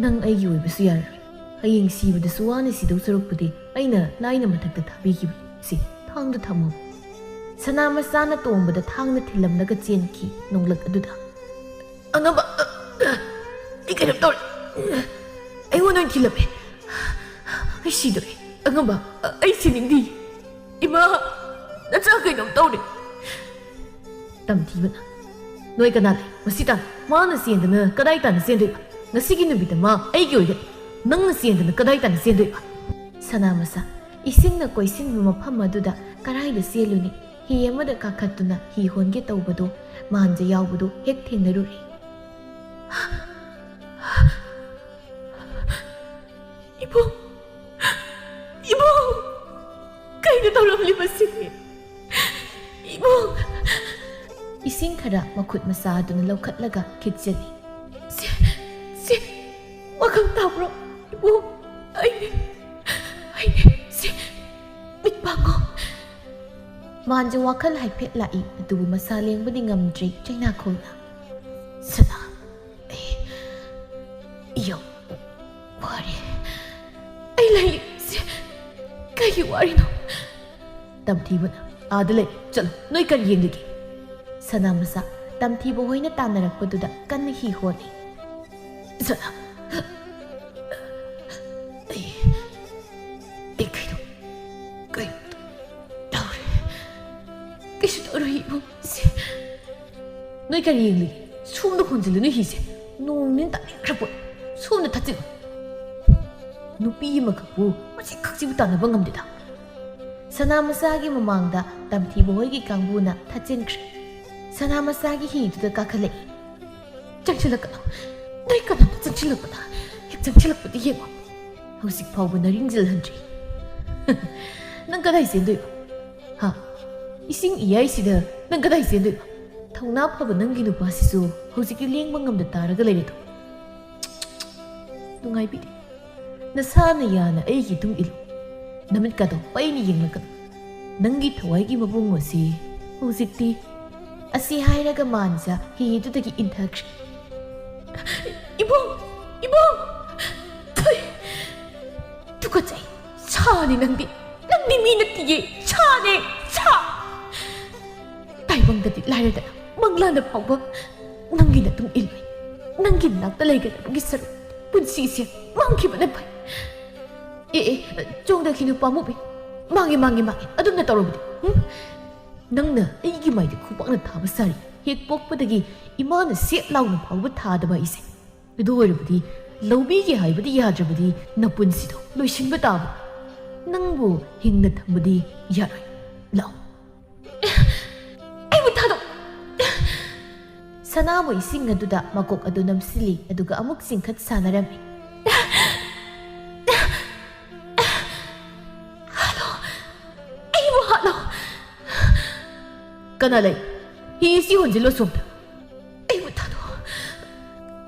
ꯅꯪ ꯑꯩꯒꯤ ꯑꯣꯏꯕꯁꯨ ꯌꯥꯔꯔꯣꯏ꯫ ꯍꯌꯦꯡ ꯁꯤꯕꯗꯁꯨ ꯋꯥꯅ ꯁꯤꯗꯧ ꯁꯔꯨꯛꯄꯨꯗꯤ ꯑꯩꯅ ꯂꯥꯏꯅ ꯃꯊꯛꯇ ꯊꯥꯕꯤꯈꯤꯕꯅꯤ꯫ ꯁꯤ ꯊꯥꯡꯗꯣ ꯊꯝꯃꯨ꯫" ꯁꯅꯥ ꯃꯆꯥꯅ ꯇꯣꯡꯕꯗ ꯊꯥꯡꯅ ꯊꯤꯜꯂꯝꯂꯒ ꯆꯦꯟꯈꯤ ꯅꯣꯡꯂꯛ ꯑꯗꯨꯗ꯫ "ꯑꯉꯝꯕ, ꯑꯩ ꯀꯩꯅꯣꯝ ꯇꯧꯔꯦ꯫ ꯑꯩꯉꯣꯟꯗ ꯑꯣꯏꯅ ꯊꯤꯜꯂꯝꯃꯦ꯫ ꯑꯩ ꯁꯤꯗꯣꯔꯦ꯫ ꯑꯉꯝꯕ, ꯑꯩ ꯁꯤꯅꯤꯡꯗꯦ꯫ ꯏꯃꯥ, ꯅꯆꯥ ꯀꯩꯅꯣꯝ ꯇꯧꯔꯦ꯫" ꯇꯝꯊꯤꯕꯅ, "ꯅꯣꯏ ꯀꯅꯥ ꯂꯩ? ꯃꯁꯤ ꯇꯥꯟ꯫ ꯃꯥꯅ ꯆꯦꯟꯗꯅ ꯀꯗꯥꯏ ꯇꯥꯟꯅ ꯆꯦꯟꯗꯣꯏꯕ? ꯉꯁꯤꯒꯤ ꯅꯨꯃꯤꯠꯇ ꯃꯥ ꯑꯩꯒꯤ ꯑꯣꯏꯒꯅꯤ꯫ ꯅꯪꯅ ꯆꯦꯟꯗꯅ ꯀꯗꯥꯏ ꯇꯥꯟꯅ ꯆꯦꯟꯗꯣꯏꯕ?" ꯁꯅꯥ ꯃꯆꯥ, ꯏꯁꯤꯡꯅ ꯀꯣꯏꯁꯤꯟꯕ ꯃꯐꯝ ꯑꯗꯨꯗ ꯀꯔꯥꯏꯗ ꯆꯦꯜꯂꯨꯅꯤ? ꯍꯤ ꯑꯃꯗ ꯀꯥꯈꯠꯇꯨꯅ ꯍꯤ ꯍꯣꯟꯒꯦ ꯇꯧꯕꯗꯣ ꯃꯥꯟꯖ ꯌꯥꯎꯕꯗꯣ ꯍꯦꯛ ꯊꯦꯡꯅꯔꯨꯔꯦ꯫ "ꯏꯕꯨꯡ, ꯏꯕꯨꯡ, ꯀꯩꯅꯣ ꯇꯧꯔꯝꯂꯤꯕꯁꯤꯗꯤ? ꯏꯕꯨꯡ!" ꯏꯁꯤꯡ ꯈꯔ ꯃꯈꯨꯠ ꯃꯆꯥ ꯑꯗꯨꯅ ꯂꯧꯈꯠꯂꯒ ꯈꯤꯛꯆꯜꯂꯤ꯫ "ꯁꯤ, ꯁꯤ, ꯋꯥꯈꯜ ꯇꯥꯕ꯭ꯔꯣ? ꯏꯕꯨꯡ, ꯑꯩꯅꯦ, ꯑꯩꯅꯦ, ꯁꯤ, ꯃꯤꯠ ꯄꯥꯡꯉꯣ꯫" ꯃꯥꯟꯖ ꯋꯥꯈꯜ ꯍꯥꯏꯐꯦꯠ ꯂꯥꯛꯏ, ꯑꯗꯨꯕꯨ ꯃꯁꯥ ꯂꯦꯡꯕꯗꯤ ꯉꯝꯗ꯭ꯔꯤ ꯆꯩꯅꯥꯈꯣꯜꯅ꯫ "ꯁꯅꯥ, ꯑꯩ, ꯌꯥꯝ ꯋꯥꯔꯦ꯫ ꯑꯩ ꯂꯥꯏꯌꯦꯡꯁꯦ꯫ ꯀꯩꯒꯤ ꯋꯥꯔꯤꯅꯣ?" ꯇꯝꯊꯤꯕꯅ, "ꯑꯥꯗ ꯂꯩ, ꯆꯠꯂꯣ, ꯅꯣꯏ ꯀꯔꯤ ꯌꯦꯡꯂꯤꯒꯦ?" ꯁꯅꯥ ꯃꯆꯥ, ꯇꯝꯊꯤꯕ ꯍꯣꯏꯅ ꯇꯥꯟꯅꯔꯛꯄꯗꯨꯗ ꯀꯟꯅ ꯍꯤ ꯍꯣꯜꯂꯤ꯫ "ꯁꯅꯥ, ꯑꯩ, ꯑꯩ ꯀꯩꯅꯣ, ꯀꯩꯅꯣ ꯇꯧꯔꯦ꯫ ꯀꯩꯁꯨ ꯇꯧꯔꯣꯏ ꯏꯕꯨꯡꯁꯦ꯫" "ꯅꯣꯏ ꯀꯔꯤ ꯌꯦꯡꯂꯤꯒꯦ? ꯁꯣꯝꯗ ꯍꯣꯟꯖꯤꯜꯂꯨ ꯅꯣꯏ ꯍꯤꯁꯦ꯫ ꯅꯣꯡ ꯅꯤꯅꯤ ꯇꯥꯅꯤꯡꯈ꯭ꯔ ꯄꯣꯠ꯫ ꯁꯣꯝꯗ ꯊꯠꯆꯤꯜꯂꯨ꯫ ꯅꯨꯄꯤ ꯑꯃꯈꯛꯄꯨ ꯃꯁꯤ ꯈꯛꯁꯤꯕꯨ ꯇꯥꯟꯅꯕ ꯉꯝꯗꯦꯗ꯫" ꯁꯅꯥ ꯃꯆꯥꯒꯤ ꯃꯃꯥꯡꯗ ꯇꯝꯊꯤꯕ ꯍꯣꯏꯒꯤ ꯀꯥꯡꯕꯨꯅ ꯊꯠꯆꯤꯟꯈ꯭ꯔꯦ꯫ ꯁꯅꯥ ꯃꯆꯥꯒꯤ ꯍꯤꯗꯨꯗ ꯀꯥꯈꯠꯂꯛꯏ꯫ "ꯆꯪꯁꯤꯜꯂꯛꯀꯅꯨ, ꯅꯣꯏ ꯀꯅꯥꯅꯣ ꯆꯪꯁꯤꯜꯂꯛꯄꯗ, ꯍꯦꯛ ꯆꯪꯁꯤꯜꯂꯛꯄꯗ ꯌꯦꯡꯉꯣ꯫ ꯍꯧꯖꯤꯛ ꯐꯥꯎꯕ ꯅꯔꯤꯡ ꯖꯤꯜꯍꯟꯗ꯭ꯔꯤ꯫ ꯅꯪ ꯀꯗꯥꯏ ꯆꯦꯟꯗꯣꯏꯕ? ꯍꯥ? ꯏꯁꯤꯡ ꯏꯌꯥꯏꯁꯤꯗ ꯅꯪ ꯀꯗꯥꯏ ꯆꯦꯟꯗꯣꯏꯕ? ꯊꯧꯅꯥ ꯐꯕ ꯅꯪꯒꯤ ꯅꯨꯄꯥꯁꯤꯁꯨ ꯍꯧꯖꯤꯛꯇꯤ ꯂꯦꯡꯕ ꯉꯝꯗ ꯇꯥꯔꯒ ꯂꯩꯔꯦꯗꯣ꯫ ꯅꯨꯡꯉꯥꯏꯕꯤꯗꯦ꯫ ꯅꯁꯥꯅ ꯌꯥꯅ ꯑꯩꯒꯤ ꯏꯇꯨꯡ ꯏꯜꯂꯨ꯫ ꯅꯃꯤꯠꯀꯗꯣ ꯄꯩꯅ ꯌꯦꯡꯂꯛꯀꯅꯨ꯫ ꯅꯪꯒꯤ ꯊꯋꯥꯏꯒꯤ ꯃꯕꯨꯡ ꯑꯁꯤ ꯍꯧꯖꯤꯛꯇꯤ, ꯑꯁꯤ ꯍꯥꯏꯔꯒ ꯃꯥꯟꯖ ꯍꯤꯗꯨꯗꯒꯤ ꯏꯟꯊꯈ꯭ꯔꯦ꯫ ꯏꯕꯨꯡ! ꯏꯕꯨꯡ! ꯊꯨꯏ! ꯇꯨꯀꯠꯆꯩ! ꯁꯥꯅꯤ ꯅꯪꯗꯤ! ꯅꯪꯗꯤ ꯃꯤ ꯅꯠꯇꯤꯌꯦ! ꯁꯥꯅꯦ! ꯁꯥ! ꯇꯥꯏꯕꯪꯗꯗꯤ ꯂꯥꯏꯔꯗꯅ ꯃꯪꯂꯥꯟꯗ ꯐꯥꯎꯕ ꯅꯪꯒꯤ ꯅꯇꯨꯡ ꯏꯜꯂꯣꯏ꯫ ꯅꯪꯒꯤ ꯅꯥꯛꯇ ꯂꯩꯒꯗꯕꯒꯤ ꯁꯔꯨꯛ ꯄꯨꯟꯁꯤꯁꯦ ꯃꯥꯡꯈꯤꯕꯅ ꯐꯩ꯫ ꯑꯦ, ꯑꯦ, ꯆꯣꯡꯗꯈꯤꯅꯨ ꯄꯥꯝꯃꯨꯕꯤ꯫ ꯃꯥꯡꯉꯦ, ꯃꯥꯡꯉꯦ, ꯃꯥꯡꯉꯦ꯫ ꯑꯗꯨꯝꯅ ꯇꯧꯔꯕꯗꯤ, ꯍꯨꯝ? ꯅꯪꯅ ꯑꯩꯒꯤ ꯃꯥꯏꯗ ꯈꯨꯄꯥꯛꯅ ꯊꯥꯕ ꯁꯥꯔꯤ꯫ ꯍꯦꯛ ꯄꯣꯛꯄꯗꯒꯤ ꯏꯃꯥꯅ ꯁꯦꯠ ꯂꯥꯎꯅ ꯐꯥꯎꯕ ꯊꯥꯗꯕ ꯑꯩꯁꯦ꯫ ꯑꯗꯨ ꯑꯣꯏꯔꯕꯗꯤ ꯂꯧꯕꯤꯒꯦ ꯍꯥꯏꯕꯗꯤ ꯌꯥꯗ꯭ꯔꯕꯗꯤ ꯅꯄꯨꯟꯁꯤꯗꯣ ꯂꯣꯏꯁꯤꯟꯕ ꯇꯥꯕ꯫ ꯅꯪꯕꯨ ꯍꯤꯡꯅ ꯊꯝꯕꯗꯤ ꯌꯥꯔꯣꯏ꯫ ꯂꯥꯛꯑꯣ꯫ ꯑꯩꯕꯨ ꯊꯥꯗꯣꯛ! ꯁꯅꯥꯕꯨ ꯏꯁꯤꯡ ꯑꯗꯨꯗ ꯃꯀꯣꯛ ꯑꯗꯨ ꯅꯝꯁꯤꯜꯂꯤ, ꯑꯗꯨꯒ ꯑꯃꯨꯛ ꯆꯤꯡꯈꯠ ꯁꯥꯟꯅꯔꯝꯃꯤ꯫ ꯍꯥꯠꯂꯣ! ꯑꯩꯕꯨ ꯍꯥꯠꯂꯣ! ꯀꯅꯥ ꯂꯩ? ꯍꯤ ꯑꯁꯤ ꯍꯣꯟꯖꯤꯜꯂꯣ ꯁꯣꯝꯗ꯫ ꯑꯩꯕꯨ ꯊꯥꯗꯣꯛ!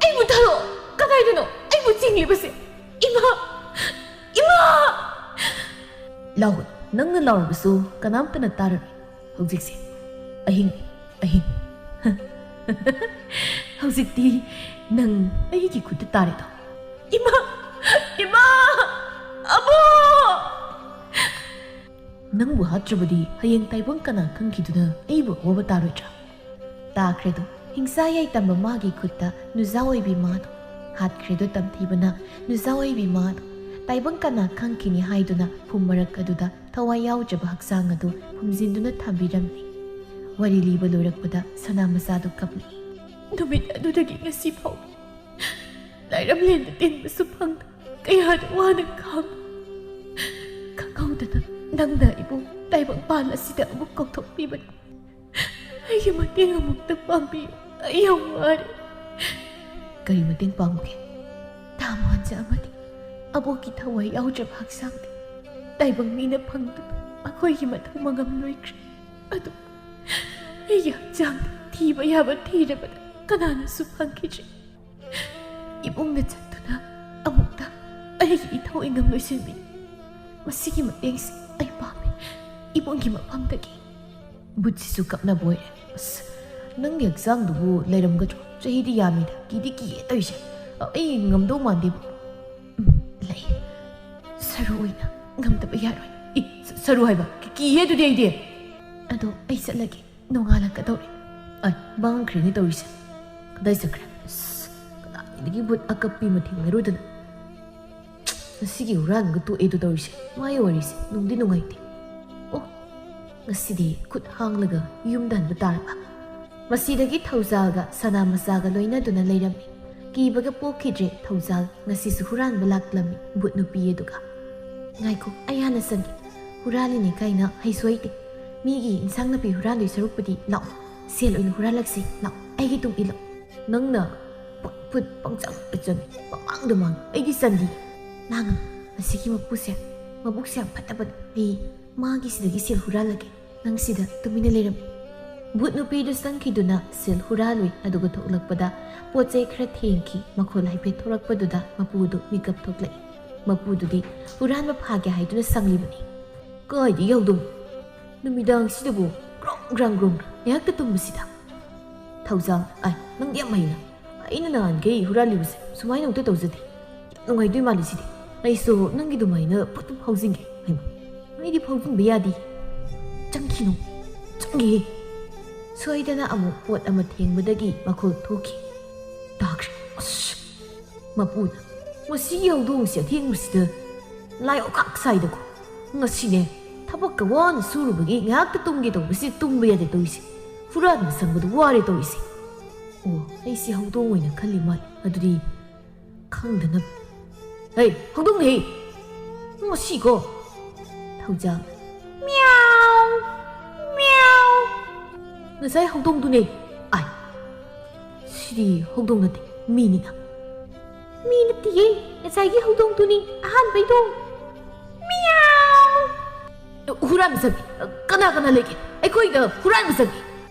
ꯑꯩꯕꯨ ꯊꯥꯗꯣꯛ! ꯀꯗꯥꯏꯗꯅꯣ ꯑꯩꯕꯨ ꯆꯤꯡꯂꯤꯕꯁꯦ? ꯏꯃꯥ! ꯏꯃꯥ! ꯂꯥꯎꯒꯅꯨ꯫ ꯅꯪꯅ ꯂꯥꯎꯔꯕꯁꯨ ꯀꯅꯥꯝꯇꯅ ꯇꯥꯔꯔꯣꯏ꯫ ꯍꯧꯖꯤꯛꯁꯦ ꯑꯍꯤꯡ, ꯑꯍꯤꯡ꯫ ꯍꯧꯖꯤꯛꯇꯤ ꯅꯪ ꯑꯩꯒꯤ ꯈꯨꯠꯇ ꯇꯥꯔꯦꯗꯣ꯫ ꯏꯃꯥ! ꯏꯃꯥ! ꯑꯕꯣ! ꯅꯪꯕꯨ ꯍꯥꯠꯇ꯭ꯔꯕꯗꯤ ꯍꯌꯦꯡ ꯇꯥꯏꯕꯪ ꯀꯅꯥ ꯈꯪꯈꯤꯗꯨꯅ ꯑꯩꯕꯨ ꯑꯋꯥꯕ ꯇꯥꯔꯣꯏꯗ꯭ꯔꯥ? ꯇꯥꯈ꯭ꯔꯦꯗꯣ, ꯍꯤꯡꯁꯥ ꯌꯥꯏꯇꯝꯕ ꯃꯥꯒꯤ ꯈꯨꯠꯇ ꯅꯨꯖꯥ ꯑꯣꯏꯕꯤ ꯃꯥꯗꯣ꯫ ꯍꯥꯠꯈ꯭ꯔꯦꯗꯣ ꯇꯝꯊꯤꯕꯅ ꯅꯨꯖꯥ ꯑꯣꯏꯕꯤ ꯃꯥꯗꯣ꯫ ꯇꯥꯏꯕꯪ ꯀꯅꯥ ꯈꯪꯈꯤꯅꯤ ꯍꯥꯏꯗꯨꯅ ꯐꯨꯝ ꯃꯔꯛ ꯑꯗꯨꯗ ꯊꯋꯥꯏ ꯌꯥꯎꯗ꯭ꯔꯕ ꯍꯛꯆꯥꯡ ꯑꯗꯨ ꯐꯨꯝꯖꯤꯟꯗꯨꯅ ꯊꯝꯕꯤꯔꯝꯃꯤ꯫ ꯋꯥꯔꯤ ꯂꯤꯕ ꯂꯣꯏꯔꯛꯄꯗ ꯁꯅꯥ ꯃꯆꯥꯗꯨ ꯀꯞꯂꯛꯏ꯫ ꯅꯨꯃꯤꯠ ꯑꯗꯨꯗꯒꯤ ꯉꯁꯤ ꯐꯥꯎꯕ ꯂꯥꯏꯔꯝꯂꯦꯟꯗ ꯇꯤꯟꯕꯁꯨ ꯐꯪꯗ ꯀꯌꯥꯗ ꯋꯥꯅ ꯈꯥꯡ-, ꯈꯪꯍꯧꯗꯅ ꯅꯪꯅ ꯑꯩꯕꯨ ꯇꯥꯏꯕꯪꯄꯥꯟ ꯑꯁꯤꯗ ꯑꯃꯨꯛ ꯀꯧꯊꯣꯛꯄꯤꯕꯅꯤ꯫ ꯑꯩꯒꯤ ꯃꯇꯦꯡ ꯑꯃꯨꯛꯇ ꯄꯥꯡꯕꯤꯌꯨ꯫ ꯑꯩ ꯌꯥꯝ ꯋꯥꯔꯦ꯫ ꯀꯔꯤ ꯃꯇꯦꯡ ꯄꯥꯡꯉꯨꯒꯦ? ꯇꯥꯃꯣ ꯍꯟꯖ ꯑꯃꯗꯤ ꯑꯕꯣꯛꯀꯤ ꯊꯋꯥꯏ ꯌꯥꯎꯗ꯭ꯔꯕ ꯍꯛꯆꯥꯡꯗꯤ ꯇꯥꯏꯕꯪ ꯃꯤꯅ ꯐꯪꯗꯕ ꯑꯩꯈꯣꯏꯒꯤ ꯃꯊꯧ ꯃꯉꯝ ꯂꯣꯏꯈ꯭ꯔꯦ꯫ ꯑꯗꯨ ꯑꯩꯒꯤ ꯍꯛꯆꯥꯡꯗꯤ ꯊꯤꯕ ꯌꯥꯕ ꯊꯤꯔꯕꯗ ꯀꯅꯥꯅꯁꯨ ꯐꯪꯈꯤꯗ꯭ꯔꯦ꯫ ꯏꯕꯨꯡꯅ ꯆꯠꯇꯨꯅ ꯑꯃꯨꯛꯇ ꯑꯩꯒꯤ ꯏꯊꯧ ꯏꯉꯝ ꯂꯣꯏꯁꯤꯟꯕꯤꯌꯨ꯫ ꯃꯁꯤꯒꯤ ꯃꯇꯦꯡꯁꯤ ꯑꯩ ꯄꯥꯝꯃꯤ꯫ ꯏꯕꯨꯡꯒꯤ ꯃꯐꯝꯗꯒꯤ꯫ ꯕꯨꯠꯁꯤꯁꯨ ꯀꯞꯅꯕ ꯑꯣꯏꯔꯦ꯫ ꯑꯁ, ꯅꯪꯒꯤ ꯍꯛꯆꯥꯡꯗꯨꯕꯨ ꯂꯩꯔꯝꯒꯗ꯭ꯔꯣ? ꯆꯍꯤꯗꯤ ꯌꯥꯝꯃꯤꯗ, ꯀꯤꯗꯤ ꯀꯤꯌꯦ ꯇꯧꯔꯤꯁꯦ꯫ ꯑ, ꯑꯩ ꯉꯝꯗꯧ ꯃꯥꯟꯗꯦꯕ꯫ ꯎꯝ, ꯂꯩ꯫ ꯁꯔꯨ ꯑꯣꯏꯅ ꯉꯝꯗꯕ ꯌꯥꯔꯣꯏ꯫ ꯏ, ꯁ-, ꯁꯔꯨ ꯍꯥꯏꯕ? ꯀꯤ-, ꯀꯤꯌꯦ ꯑꯗꯨꯗꯤ ꯑꯩꯗꯤ꯫ ꯑꯗꯣ ꯑꯩ ꯆꯠꯂꯒꯦ, ꯅꯣꯡꯉꯥꯜꯂꯛꯀꯗꯧꯔꯦ꯫ ꯑ, ꯃꯥꯡꯈ꯭ꯔꯦꯅꯦ ꯇꯧꯔꯤꯁꯦ꯫ ꯀꯗꯥꯏ ꯆꯠꯈ꯭ꯔꯦ? ꯑꯁ, ꯀꯗꯥꯏꯗꯒꯤ ꯕꯨꯠ ꯑꯀꯞꯄꯤ ꯑꯃ ꯊꯦꯡꯅꯔꯨꯗꯅ꯫ ꯉꯁꯤꯒꯤ ꯍꯨꯔꯥꯟꯕꯒ ꯇꯣꯛꯑꯦꯗꯣ ꯇꯧꯔꯤꯁꯦ꯫ ꯃꯥꯒꯤ ꯋꯥꯔꯤꯁꯦ ꯅꯨꯡꯗꯤ ꯅꯨꯡꯉꯥꯏꯇꯦ꯫ ꯑꯣ, ꯉꯁꯤꯗꯤ ꯈꯨꯠ ꯍꯥꯡꯂꯒ ꯌꯨꯝꯗ ꯍꯟꯕ ꯇꯥꯔꯕ꯫ ꯃꯁꯤꯗꯒꯤ ꯊꯧꯖꯥꯜꯒ ꯁꯅꯥ ꯃꯆꯥꯒ ꯂꯣꯏꯅꯗꯨꯅ ꯂꯩꯔꯝꯃꯤ꯫ ꯀꯤꯕꯒ ꯄꯣꯛꯈꯤꯗ꯭ꯔꯦ ꯊꯧꯖꯥꯜ꯫ ꯉꯁꯤꯁꯨ ꯍꯨꯔꯥꯟꯕ ꯂꯥꯛꯂꯝꯃꯤ ꯕꯨꯠ ꯅꯨꯄꯤ ꯑꯗꯨꯒ꯫ "ꯉꯥꯏꯈꯣ, ꯑꯩ ꯍꯥꯟꯅ ꯆꯪꯒꯦ꯫ ꯍꯨꯔꯥꯜꯂꯤꯅꯦ ꯀꯥꯏꯅ ꯍꯩꯁꯨ ꯍꯩꯇꯦ꯫ ꯃꯤꯒꯤ ꯏꯟꯁꯥꯡ ꯅꯥꯄꯤ ꯍꯨꯔꯥꯟꯗꯣꯏ ꯁꯔꯨꯛꯄꯨꯗꯤ ꯂꯥꯛꯑꯣ, ꯁꯦꯜ ꯑꯣꯏꯅ ꯍꯨꯔꯥꯜꯂꯛꯁꯤ꯫ ꯂꯥꯛꯑꯣ, ꯑꯩꯒꯤ ꯇꯨꯡ ꯏꯜꯂꯣ꯫" ꯅꯪꯅ ꯄꯨꯠ ꯄꯨꯠ ꯄꯪꯆꯪꯗ ꯆꯪꯉꯤ, ꯄꯪꯃꯥꯡꯗ ꯃꯥꯡꯉꯤ꯫ ꯑꯩꯗꯤ ꯆꯟꯗꯤ꯫ ꯂꯥꯡꯒꯅꯨ, ꯃꯁꯤꯒꯤ ꯃꯄꯨꯁꯦ, ꯃꯕꯨꯛꯁꯦ ꯌꯥꯝ ꯐꯠꯇꯕꯅꯤ꯫ ꯑꯩ ꯃꯥꯒꯤꯁꯤꯗꯒꯤ ꯁꯦꯜ ꯍꯨꯔꯥꯜꯂꯒꯦ꯫ ꯅꯪ ꯁꯤꯗ ꯇꯨꯃꯤꯟꯅ ꯂꯩꯔꯝꯃꯨ꯫ ꯕꯨꯠ ꯅꯨꯄꯤꯗꯨ ꯆꯪꯈꯤꯗꯨꯅ ꯁꯦꯜ ꯍꯨꯔꯥꯜꯂꯨꯏ꯫ ꯑꯗꯨꯒ ꯊꯣꯛꯂꯛꯄꯗ ꯄꯣꯠ ꯆꯩ ꯈꯔ ꯊꯦꯡꯈꯤ꯫ ꯃꯈꯣꯜ ꯍꯥꯏꯐꯦꯠ ꯊꯣꯔꯛꯄꯗꯨꯗ ꯃꯄꯨꯗꯨ ꯃꯤꯀꯞ ꯊꯣꯛꯂꯛꯏ꯫ ꯃꯄꯨꯗꯨꯗꯤ ꯍꯨꯔꯥꯟꯕ ꯐꯥꯒꯦ ꯍꯥꯏꯗꯨꯅ ꯆꯪꯂꯤꯕꯅꯤ꯫ "ꯀꯥꯏꯗ ꯌꯥꯎꯗꯧ? ꯅꯨꯃꯤꯗꯥꯡꯁꯤꯗꯕꯨ ꯒ꯭ꯔꯣꯡ ꯒ꯭ꯔꯥꯡ ꯒ꯭ꯔꯣꯡ ꯉꯥꯏꯍꯥꯛꯇ ꯇꯨꯝꯕꯁꯤꯗ?" ꯊꯧꯖꯥꯜ, "ꯑꯥꯏ, ꯅꯪꯗꯤ ꯌꯥꯝ ꯍꯩꯅ꯫ ꯑꯩꯅ ꯅꯍꯥꯟꯈꯩ ꯍꯨꯔꯥꯜꯂꯤꯕꯁꯦ ꯁꯨꯃꯥꯏꯅ ꯑꯃꯨꯛꯇ ꯇꯧꯖꯗꯦ꯫ ꯌꯥꯝ ꯅꯨꯡꯉꯥꯏꯗꯣꯏ ꯃꯥꯜꯂꯤ ꯁꯤꯗꯤ꯫ ꯑꯩꯁꯨ ꯅꯪꯒꯤ ꯑꯗꯨꯃꯥꯏꯅ ꯄꯨꯠ ꯄꯨꯠ ꯐꯥꯎꯖꯤꯟꯒꯦ꯫" ꯍꯩꯃꯥ, ꯑꯩꯗꯤ ꯐꯥꯎꯖꯤꯟꯕ ꯌꯥꯗꯦ꯫ "ꯆꯪꯈꯤꯅꯨ, ꯆꯪꯒꯦ꯫" ꯁꯣꯏꯗꯅ ꯑꯃꯨꯛ ꯄꯣꯠ ꯑꯃ ꯊꯦꯡꯕꯗꯒꯤ ꯃꯈꯣꯜ ꯊꯣꯛꯈꯤ꯫ ꯇꯥꯈ꯭ꯔꯦ꯫ ꯑꯁ! ꯃꯄꯨꯅ, "ꯃꯁꯤꯒꯤ ꯍꯧꯗꯣꯡꯁꯦ ꯑꯊꯦꯡꯕꯁꯤꯗ ꯂꯥꯏꯑꯣ ꯈꯥꯛ ꯁꯥꯏꯗꯀꯣ꯫ ꯉꯁꯤꯅꯦ, ꯊꯕꯛꯀ ꯋꯥꯅ ꯁꯨꯔꯨꯕꯒꯤ ꯉꯥꯏꯍꯥꯛꯇ ꯇꯨꯝꯒꯦ ꯇꯧꯕꯁꯤ ꯇꯨꯝꯕ ꯌꯥꯗꯦ ꯇꯧꯔꯤꯁꯦ꯫ ꯍꯨꯔꯥꯟꯕ ꯆꯪꯕꯗ ꯋꯥꯔꯦ ꯇꯧꯔꯤꯁꯦ꯫ ꯑꯣ, ꯑꯩꯁꯦ ꯍꯧꯗꯣꯡ ꯑꯣꯏꯅ ꯈꯜꯂꯤ ꯃꯥꯜꯂꯦ꯫ ꯑꯗꯨꯗꯤ ꯈꯪꯗꯅꯕ꯫ ꯍꯩ, ꯍꯧꯗꯣꯡꯅꯦꯍꯦ! ꯃꯁꯤꯀꯣ꯫" ꯊꯧꯖꯥꯜ, "ꯃꯤꯌꯥꯎ, ꯃꯤꯌꯥꯎ꯫ ꯉꯁꯥꯏ ꯍꯧꯗꯣꯡꯗꯨꯅꯦ꯫ ꯑꯥꯏ, ꯁꯤꯗꯤ ꯍꯧꯗꯣꯡ ꯅꯠꯇꯦ, ꯃꯤꯅꯤꯅ꯫ ꯃꯤ ꯅꯠꯇꯤꯌꯦ, ꯉꯁꯥꯏꯒꯤ ꯍꯧꯗꯣꯡꯗꯨꯅꯤ, ꯑꯍꯥꯟꯕꯩꯗꯣ꯫ ꯃꯤꯌꯥꯎ! ꯍꯨꯔꯥꯟꯕ ꯆꯪꯉꯤ꯫ ꯀꯅꯥ ꯀꯅꯥ ꯂꯩꯒꯦ? ꯑꯩꯈꯣꯏꯗ ꯍꯨꯔꯥꯟꯕ ꯆꯪꯉꯤ꯫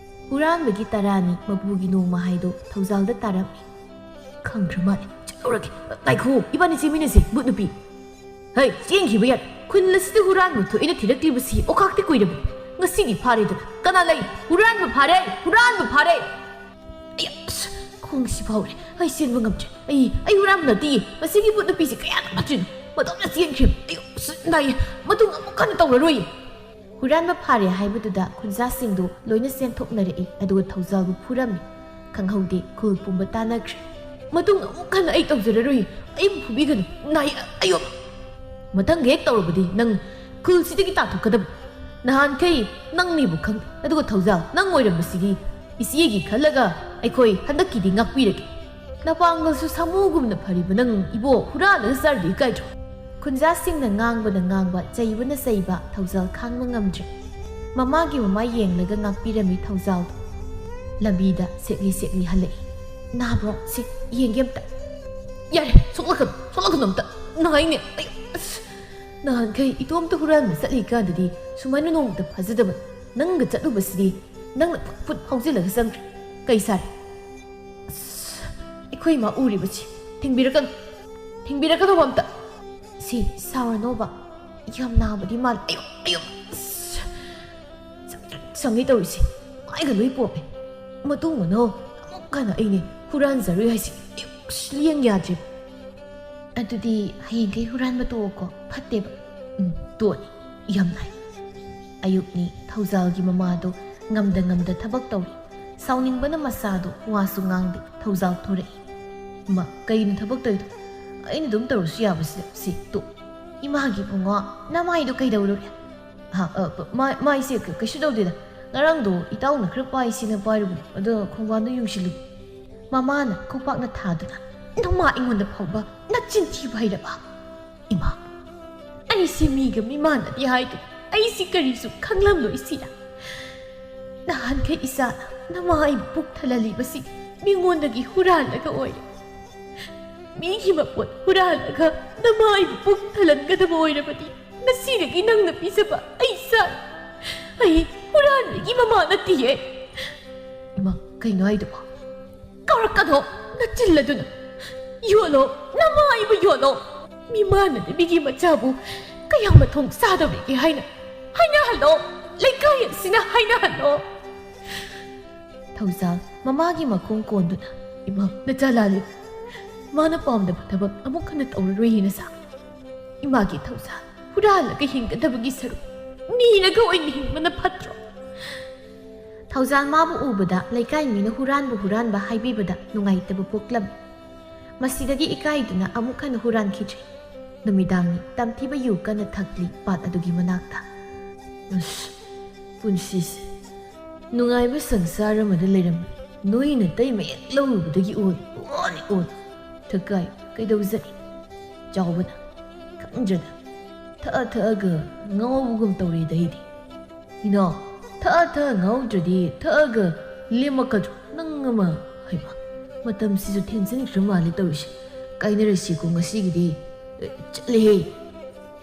ꯍꯨꯔꯥꯟꯕꯒꯤ ꯇꯔꯥꯅꯤ ꯃꯄꯨꯒꯤ ꯅꯣꯡꯃ ꯍꯥꯏꯗꯣ ꯊꯧꯖꯥꯜꯗ ꯇꯥꯔꯝꯃꯤ꯫ ꯈꯪꯗ꯭ꯔ ꯃꯥꯜꯂꯦ꯫ ꯆꯠꯂꯨꯔꯒꯦ꯫ ꯉꯥꯏꯈꯣ, ꯏꯕꯥꯅꯤ ꯆꯦꯟꯃꯤꯟꯅꯁꯤ, ꯕꯨꯠ ꯅꯨꯄꯤ꯫ ꯍꯩ, ꯆꯦꯟꯈꯤꯕ ꯌꯥꯏ꯫ ꯈꯨꯜ ꯑꯁꯤꯗ ꯍꯨꯔꯥꯟꯕ ꯊꯣꯛꯏꯅ ꯊꯤꯔꯛꯇ꯭ꯔꯤꯕꯁꯤ ꯑꯣꯈꯥꯛꯇꯤ ꯀꯨꯏꯔꯕꯅꯤ꯫ ꯉꯁꯤꯗꯤ ꯐꯥꯔꯦꯗꯅ꯫ ꯀꯅꯥ ꯂꯩ? ꯍꯨꯔꯥꯟꯕ ꯐꯥꯔꯦ! ꯍꯨꯔꯥꯟꯕ ꯐꯥꯔꯦ! ꯑꯌꯥ, ꯑꯁ, ꯈꯣꯡꯁꯤ ꯐꯥꯎꯔꯦ꯫ ꯑꯩ ꯆꯦꯟꯕ ꯉꯝꯗ꯭ꯔꯦ꯫ ꯑꯩ, ꯑꯩ ꯍꯨꯔꯥꯟꯕ ꯅꯠꯇꯤꯌꯦ꯫ ꯃꯁꯤꯒꯤ ꯕꯨꯠ ꯅꯨꯄꯤꯁꯤ ꯀꯌꯥꯗ ꯐꯠꯇ꯭ꯔꯤꯅꯣ꯫ ꯃꯇꯣꯝꯇ ꯆꯦꯟꯈ꯭ꯔꯦ꯫ ꯑꯌꯨ, ꯑꯁ, ꯅꯥꯏꯌꯦ꯫ ꯃꯇꯨꯡ ꯑꯃꯨꯛ ꯍꯟꯅ ꯇꯧꯔꯔꯣꯏꯌꯦ꯫ ꯍꯨꯔꯥꯟꯕ ꯐꯥꯔꯦ ꯍꯥꯏꯕꯗꯨꯗ ꯈꯨꯟꯖꯥꯁꯤꯡꯗꯨ ꯂꯣꯏꯅ ꯆꯦꯟꯊꯣꯛꯅꯔꯛꯏ, ꯑꯗꯨꯒ ꯊꯧꯖꯥꯜꯕꯨ ꯐꯨꯔꯝꯃꯤ꯫ ꯈꯪꯍꯧꯗꯦ, ꯈꯨꯜ ꯄꯨꯝꯕ ꯇꯥꯟꯅꯈ꯭ꯔꯦ꯫ ꯃꯇꯨꯡ ꯑꯃꯨꯛ ꯍꯟꯅ ꯑꯩ ꯇꯧꯖꯔꯔꯣꯏ꯫ ꯑꯩꯕꯨ ꯐꯨꯕꯤꯒꯅꯨ꯫ ꯅꯥꯏ, ꯑꯌꯣ! ꯃꯊꯪ ꯍꯦꯛ ꯇꯧꯔꯕꯗꯤ ꯅꯪ ꯈꯨꯜꯁꯤꯗꯒꯤ ꯇꯥꯟꯊꯣꯛꯀꯗꯕ꯫ ꯅꯍꯥꯟꯈꯩ ꯅꯪꯅꯤꯕꯨ ꯈꯪꯗꯦ, ꯑꯗꯨꯒ ꯊꯧꯖꯥꯜ, ꯅꯪ ꯑꯣꯏꯔꯝꯕꯁꯤꯗꯤ ꯏꯆꯦꯒꯤ ꯈꯜꯂꯒ ꯑꯩꯈꯣꯏ ꯍꯟꯗꯛꯀꯤꯗꯤ ꯉꯥꯛꯄꯤꯔꯒꯦ꯫ ꯅꯄꯥꯡꯒꯜꯁꯨ ꯁꯥꯃꯨꯒꯨꯝꯅ ꯐꯔꯤꯕ ꯅꯪ ꯏꯕꯣ ꯍꯨꯔꯥꯜꯂꯒ ꯆꯥꯔꯤꯗꯨ ꯏꯀꯥꯏꯗ꯭ꯔꯣ? ꯈꯨꯟꯖꯥꯁꯤꯡꯅ ꯉꯥꯡꯕꯅ ꯉꯥꯡꯕ, ꯆꯩꯕꯅ ꯆꯩꯕ, ꯊꯧꯖꯥꯜ ꯈꯥꯡꯕ ꯉꯝꯗ꯭ꯔꯦ꯫ ꯃꯃꯥꯒꯤ ꯃꯃꯥꯏ ꯌꯦꯡꯂꯒ ꯉꯥꯛꯄꯤꯔꯝꯃꯤ ꯊꯧꯖꯥꯜꯗꯣ꯫ ꯂꯝꯕꯤꯗ ꯁꯦꯛꯂꯤ ꯁꯦꯛꯂꯤ ꯍꯜꯂꯛꯏ꯫ "ꯅꯥꯕ꯭ꯔꯣ? ꯁꯤ ꯌꯦꯡꯒꯦ ꯑꯝꯇ꯫" "ꯌꯥꯔꯦ, ꯁꯣꯛꯂꯛꯀꯅꯨ, ꯁꯣꯛꯂꯛꯀꯅꯨ ꯑꯝꯇ꯫ ꯅꯥꯏꯅꯦ꯫ ꯑꯩ, ꯑꯁ, ꯅꯍꯥꯟꯈꯩ ꯏꯇꯣꯝꯇ ꯍꯨꯔꯥꯟꯕ ꯆꯠꯂꯤꯀꯥꯟꯗꯗꯤ ꯁꯨꯃꯥꯏꯅ ꯅꯣꯡꯃꯇ ꯐꯥꯖꯗꯕꯅꯤ꯫ ꯅꯪꯒ ꯆꯠꯂꯨꯕꯁꯤꯗꯤ ꯅꯪꯅ ꯐꯨꯠ ꯐꯨꯠ ꯍꯧꯖꯤꯜꯂꯒ ꯆꯪꯈ꯭ꯔꯦ꯫ ꯀꯩ ꯁꯥꯔꯦ?" "ꯑꯁ, ꯑꯩꯈꯣꯏ ꯏꯃꯥ ꯎꯔꯤꯕꯁꯤ꯫ ꯊꯤꯡꯕꯤꯔꯛꯀꯅꯨ, ꯊꯤꯡꯕꯤꯔꯛꯀꯅꯣꯕ ꯑꯝꯇ꯫" "ꯁꯤ ꯁꯥꯎꯔꯅꯣꯕ, ꯌꯥꯝ ꯅꯥꯕꯗꯤ ꯃꯥꯜꯂꯦ꯫" "ꯑꯌꯣ, ꯑꯌꯣ, ꯑꯁ, ꯆꯪ-, ꯆꯪꯉꯦ ꯇꯧꯔꯤꯁꯦ꯫ ꯃꯥꯏꯒ ꯂꯣꯏ ꯄꯣꯝꯃꯦ꯫ ꯃꯇꯨꯡ ꯃꯅꯥꯎ ꯑꯃꯨꯛ ꯍꯟꯅ ꯑꯩꯅꯦ ꯍꯨꯔꯥꯟꯖꯔꯣꯏ ꯍꯥꯏꯁꯦ꯫ ꯑꯌꯣ, ꯑꯁ, ꯂꯦꯡ ꯌꯥꯗ꯭ꯔꯦ꯫" "ꯑꯗꯨꯗꯤ ꯍꯌꯦꯡꯈꯩ ꯍꯨꯔꯥꯟꯕ ꯇꯣꯛꯑꯣꯀꯣ, ꯐꯠꯇꯦꯕ꯫" "ꯎꯝ, ꯇꯣꯛꯑꯅꯤ, ꯌꯥꯝ ꯅꯥꯏ꯫" ꯑꯌꯨꯛꯅꯤ, ꯊꯧꯖꯥꯜꯒꯤ ꯃꯃꯥꯗꯣ ꯉꯝꯗ ꯉꯝꯗ ꯊꯕꯛ ꯇꯧꯔꯤ꯫ ꯁꯥꯎꯅꯤꯡꯕꯅ ꯃꯁꯥꯗꯣ ꯋꯥꯁꯨ ꯉꯥꯡꯗꯦ꯫ ꯊꯧꯖꯥꯜ ꯊꯣꯔꯛꯏ꯫ "ꯏꯃꯥ, ꯀꯩꯅꯣ ꯊꯕꯛ ꯇꯧꯔꯤꯗꯣ? ꯑꯩꯅ ꯑꯗꯨꯝ ꯇꯧꯔꯁꯨ ꯌꯥꯕꯁꯤꯗ, ꯁꯤ ꯇꯣꯛ꯫" "ꯏꯃꯥꯒꯤ ꯏꯕꯨꯡꯉꯣ, ꯅꯃꯥꯏꯗꯣ ꯀꯩꯗꯧꯔꯨꯔꯦ?" "ꯍꯥ, ꯑ, ꯃꯥꯏ-, ꯃꯥꯏꯁꯦ ꯀ-, ꯀꯩꯁꯨ ꯇꯧꯗꯦꯗ꯫ ꯉꯔꯥꯡꯗꯣ ꯏꯇꯥꯎꯅ ꯈꯔ ꯄꯥꯏꯁꯦꯅ ꯄꯥꯏꯔꯨꯕꯅꯦ, ꯑꯗꯣ ꯈꯣꯡꯕꯥꯟꯗꯣ ꯌꯨꯡꯁꯤꯜꯂꯨꯏ꯫" ꯃꯃꯥꯅ ꯈꯣꯡꯄꯥꯛꯅ ꯊꯥꯗꯨꯅ, "ꯅꯃꯥ ꯑꯩꯉꯣꯟꯗ ꯐꯥꯎꯕ ꯅꯆꯤꯟ ꯊꯤꯕ ꯍꯩꯔꯕ?" "ꯏꯃꯥ, ꯑꯩꯁꯤ ꯃꯤꯒ ꯃꯤꯃꯥꯟꯅꯗꯦ ꯍꯥꯏꯗꯨ ꯑꯩꯁꯤ ꯀꯔꯤꯁꯨ ꯈꯪꯂꯝꯂꯣꯏ ꯁꯤꯗ꯫ ꯅꯍꯥꯟꯈꯩ ꯏꯆꯥꯅ ꯅꯃꯥ ꯑꯩꯕꯨ ꯄꯨꯛ ꯊꯜꯍꯜꯂꯤꯕꯁꯤ ꯃꯤꯉꯣꯟꯗꯒꯤ ꯍꯨꯔꯥꯜꯂꯒ ꯑꯣꯏꯔꯦ꯫ ꯃꯤꯒꯤ ꯃꯄꯣꯠ ꯍꯨꯔꯥꯜꯂꯒ ꯅꯃꯥ ꯑꯩꯕꯨ ꯄꯨꯛ ꯊꯜꯍꯟꯒꯗꯕ ꯑꯣꯏꯔꯕꯗꯤ, ꯉꯁꯤꯗꯒꯤ ꯅꯪꯅ ꯄꯤꯖꯕ ꯑꯩ ꯆꯥꯏ꯫ ꯑꯩ ꯍꯨꯔꯥꯟꯕꯤꯒꯤ ꯃꯃꯥ ꯅꯠꯇꯤꯌꯦ꯫ ꯏꯃꯥ, ꯀꯩꯅꯣ ꯍꯥꯏꯗꯨꯕꯣ? ꯀꯧꯔꯛꯀꯅꯣ, ꯅꯆꯤꯜ ꯑꯗꯨꯅ꯫ ꯌꯣꯜꯂꯣ, ꯅꯃꯥ ꯑꯩꯕꯨ ꯌꯣꯜꯂꯣ꯫ ꯃꯤꯃꯥꯟꯅꯗꯕꯤꯒꯤ ꯃꯆꯥꯕꯨ ꯀꯌꯥ ꯃꯊꯣꯡ ꯆꯥꯗꯧꯔꯤꯒꯦ ꯍꯥꯏꯅ ꯍꯥꯏꯅꯍꯜꯂꯣ꯫ ꯂꯩꯀꯥꯏ ꯑꯁꯤꯅ ꯍꯥꯏꯅꯍꯜꯂꯣ꯫ ꯊꯧꯖꯥꯜ ꯃꯃꯥꯒꯤ ꯃꯈꯣꯡ ꯀꯣꯟꯗꯨꯅ, "ꯏꯃꯥ, ꯅꯆꯥ ꯂꯥꯜꯂꯤ꯫ ꯃꯥꯅ ꯄꯥꯝꯗꯕ ꯊꯕꯛ ꯑꯃꯨꯛ ꯍꯟꯅ ꯇꯧꯔꯔꯣꯏ ꯅꯆꯥ꯫ ꯏꯃꯥꯒꯤ ꯊꯧꯖꯥꯜ ꯍꯨꯔꯥꯜꯂꯒ ꯍꯤꯡꯒꯗꯕꯒꯤ ꯁꯔꯨꯛ ꯅꯤꯔꯒ ꯑꯣꯏꯅ ꯍꯤꯡꯕꯅ ꯐꯠꯇ꯭ꯔꯣ?" ꯊꯧꯖꯥꯜ ꯃꯥꯕꯨ ꯎꯕꯗ ꯂꯩꯀꯥꯏ ꯃꯤꯅ ꯍꯨꯔꯥꯟꯕ ꯍꯨꯔꯥꯟꯕ ꯍꯥꯏꯕꯤꯕꯗ ꯅꯨꯡꯉꯥꯏꯇꯕ ꯄꯣꯛꯂꯝꯃꯤ꯫ ꯃꯁꯤꯗꯒꯤ ꯏꯀꯥꯏꯗꯨꯅ ꯑꯃꯨꯛ ꯍꯟꯅ ꯍꯨꯔꯥꯟꯈꯤꯗ꯭ꯔꯦ꯫ ꯅꯨꯃꯤꯗꯥꯡꯅꯤ, ꯇꯝꯊꯤꯕ ꯌꯨ ꯀꯟꯅ ꯊꯛꯂꯤ ꯄꯥꯠ ꯑꯗꯨꯒꯤ ꯃꯅꯥꯛꯇ꯫ ꯑꯁ, ꯄꯨꯟꯁꯤꯁꯦ ꯅꯨꯡꯉꯥꯏꯕ ꯁꯪꯁꯥꯔ ꯑꯃꯗ ꯂꯩꯔꯝꯕꯅꯤ꯫ ꯅꯣꯏ ꯅꯇꯩ ꯃꯌꯦꯛ ꯂꯧꯔꯨꯕꯗꯒꯤ ꯑꯣꯏ, ꯑꯣꯟ, ꯑꯣꯟ꯫ ꯊꯀꯥꯏ, ꯀꯩꯗꯧꯖꯅꯤ? ꯆꯥꯎꯕꯅ, ꯈꯪꯗ꯭ꯔꯗ ꯊꯛꯑ ꯊꯛꯑꯒ ꯉꯥꯎꯕꯒꯨꯝ ꯇꯧꯔꯦꯗ ꯑꯩꯗꯤ꯫ ꯏꯅꯥꯎ, ꯊꯛꯑ ꯊꯛꯑ ꯉꯥꯎꯗ꯭ꯔꯗꯤ ꯊꯛꯑꯒ ꯂꯦꯝꯃꯛꯀꯗ꯭ꯔꯣ? ꯅꯪ ꯑꯃ, ꯍꯩꯃꯥ, ꯃꯇꯝꯁꯤꯁꯨ ꯊꯦꯡꯖꯤꯟꯈ꯭ꯔ ꯃꯥꯜꯂꯦ ꯇꯧꯔꯤꯁꯦ꯫ ꯀꯥꯏꯅꯔꯁꯤꯀꯣ ꯉꯁꯤꯒꯤꯗꯤ꯫ ꯑꯦ, ꯆꯠꯂꯦꯍꯦ꯫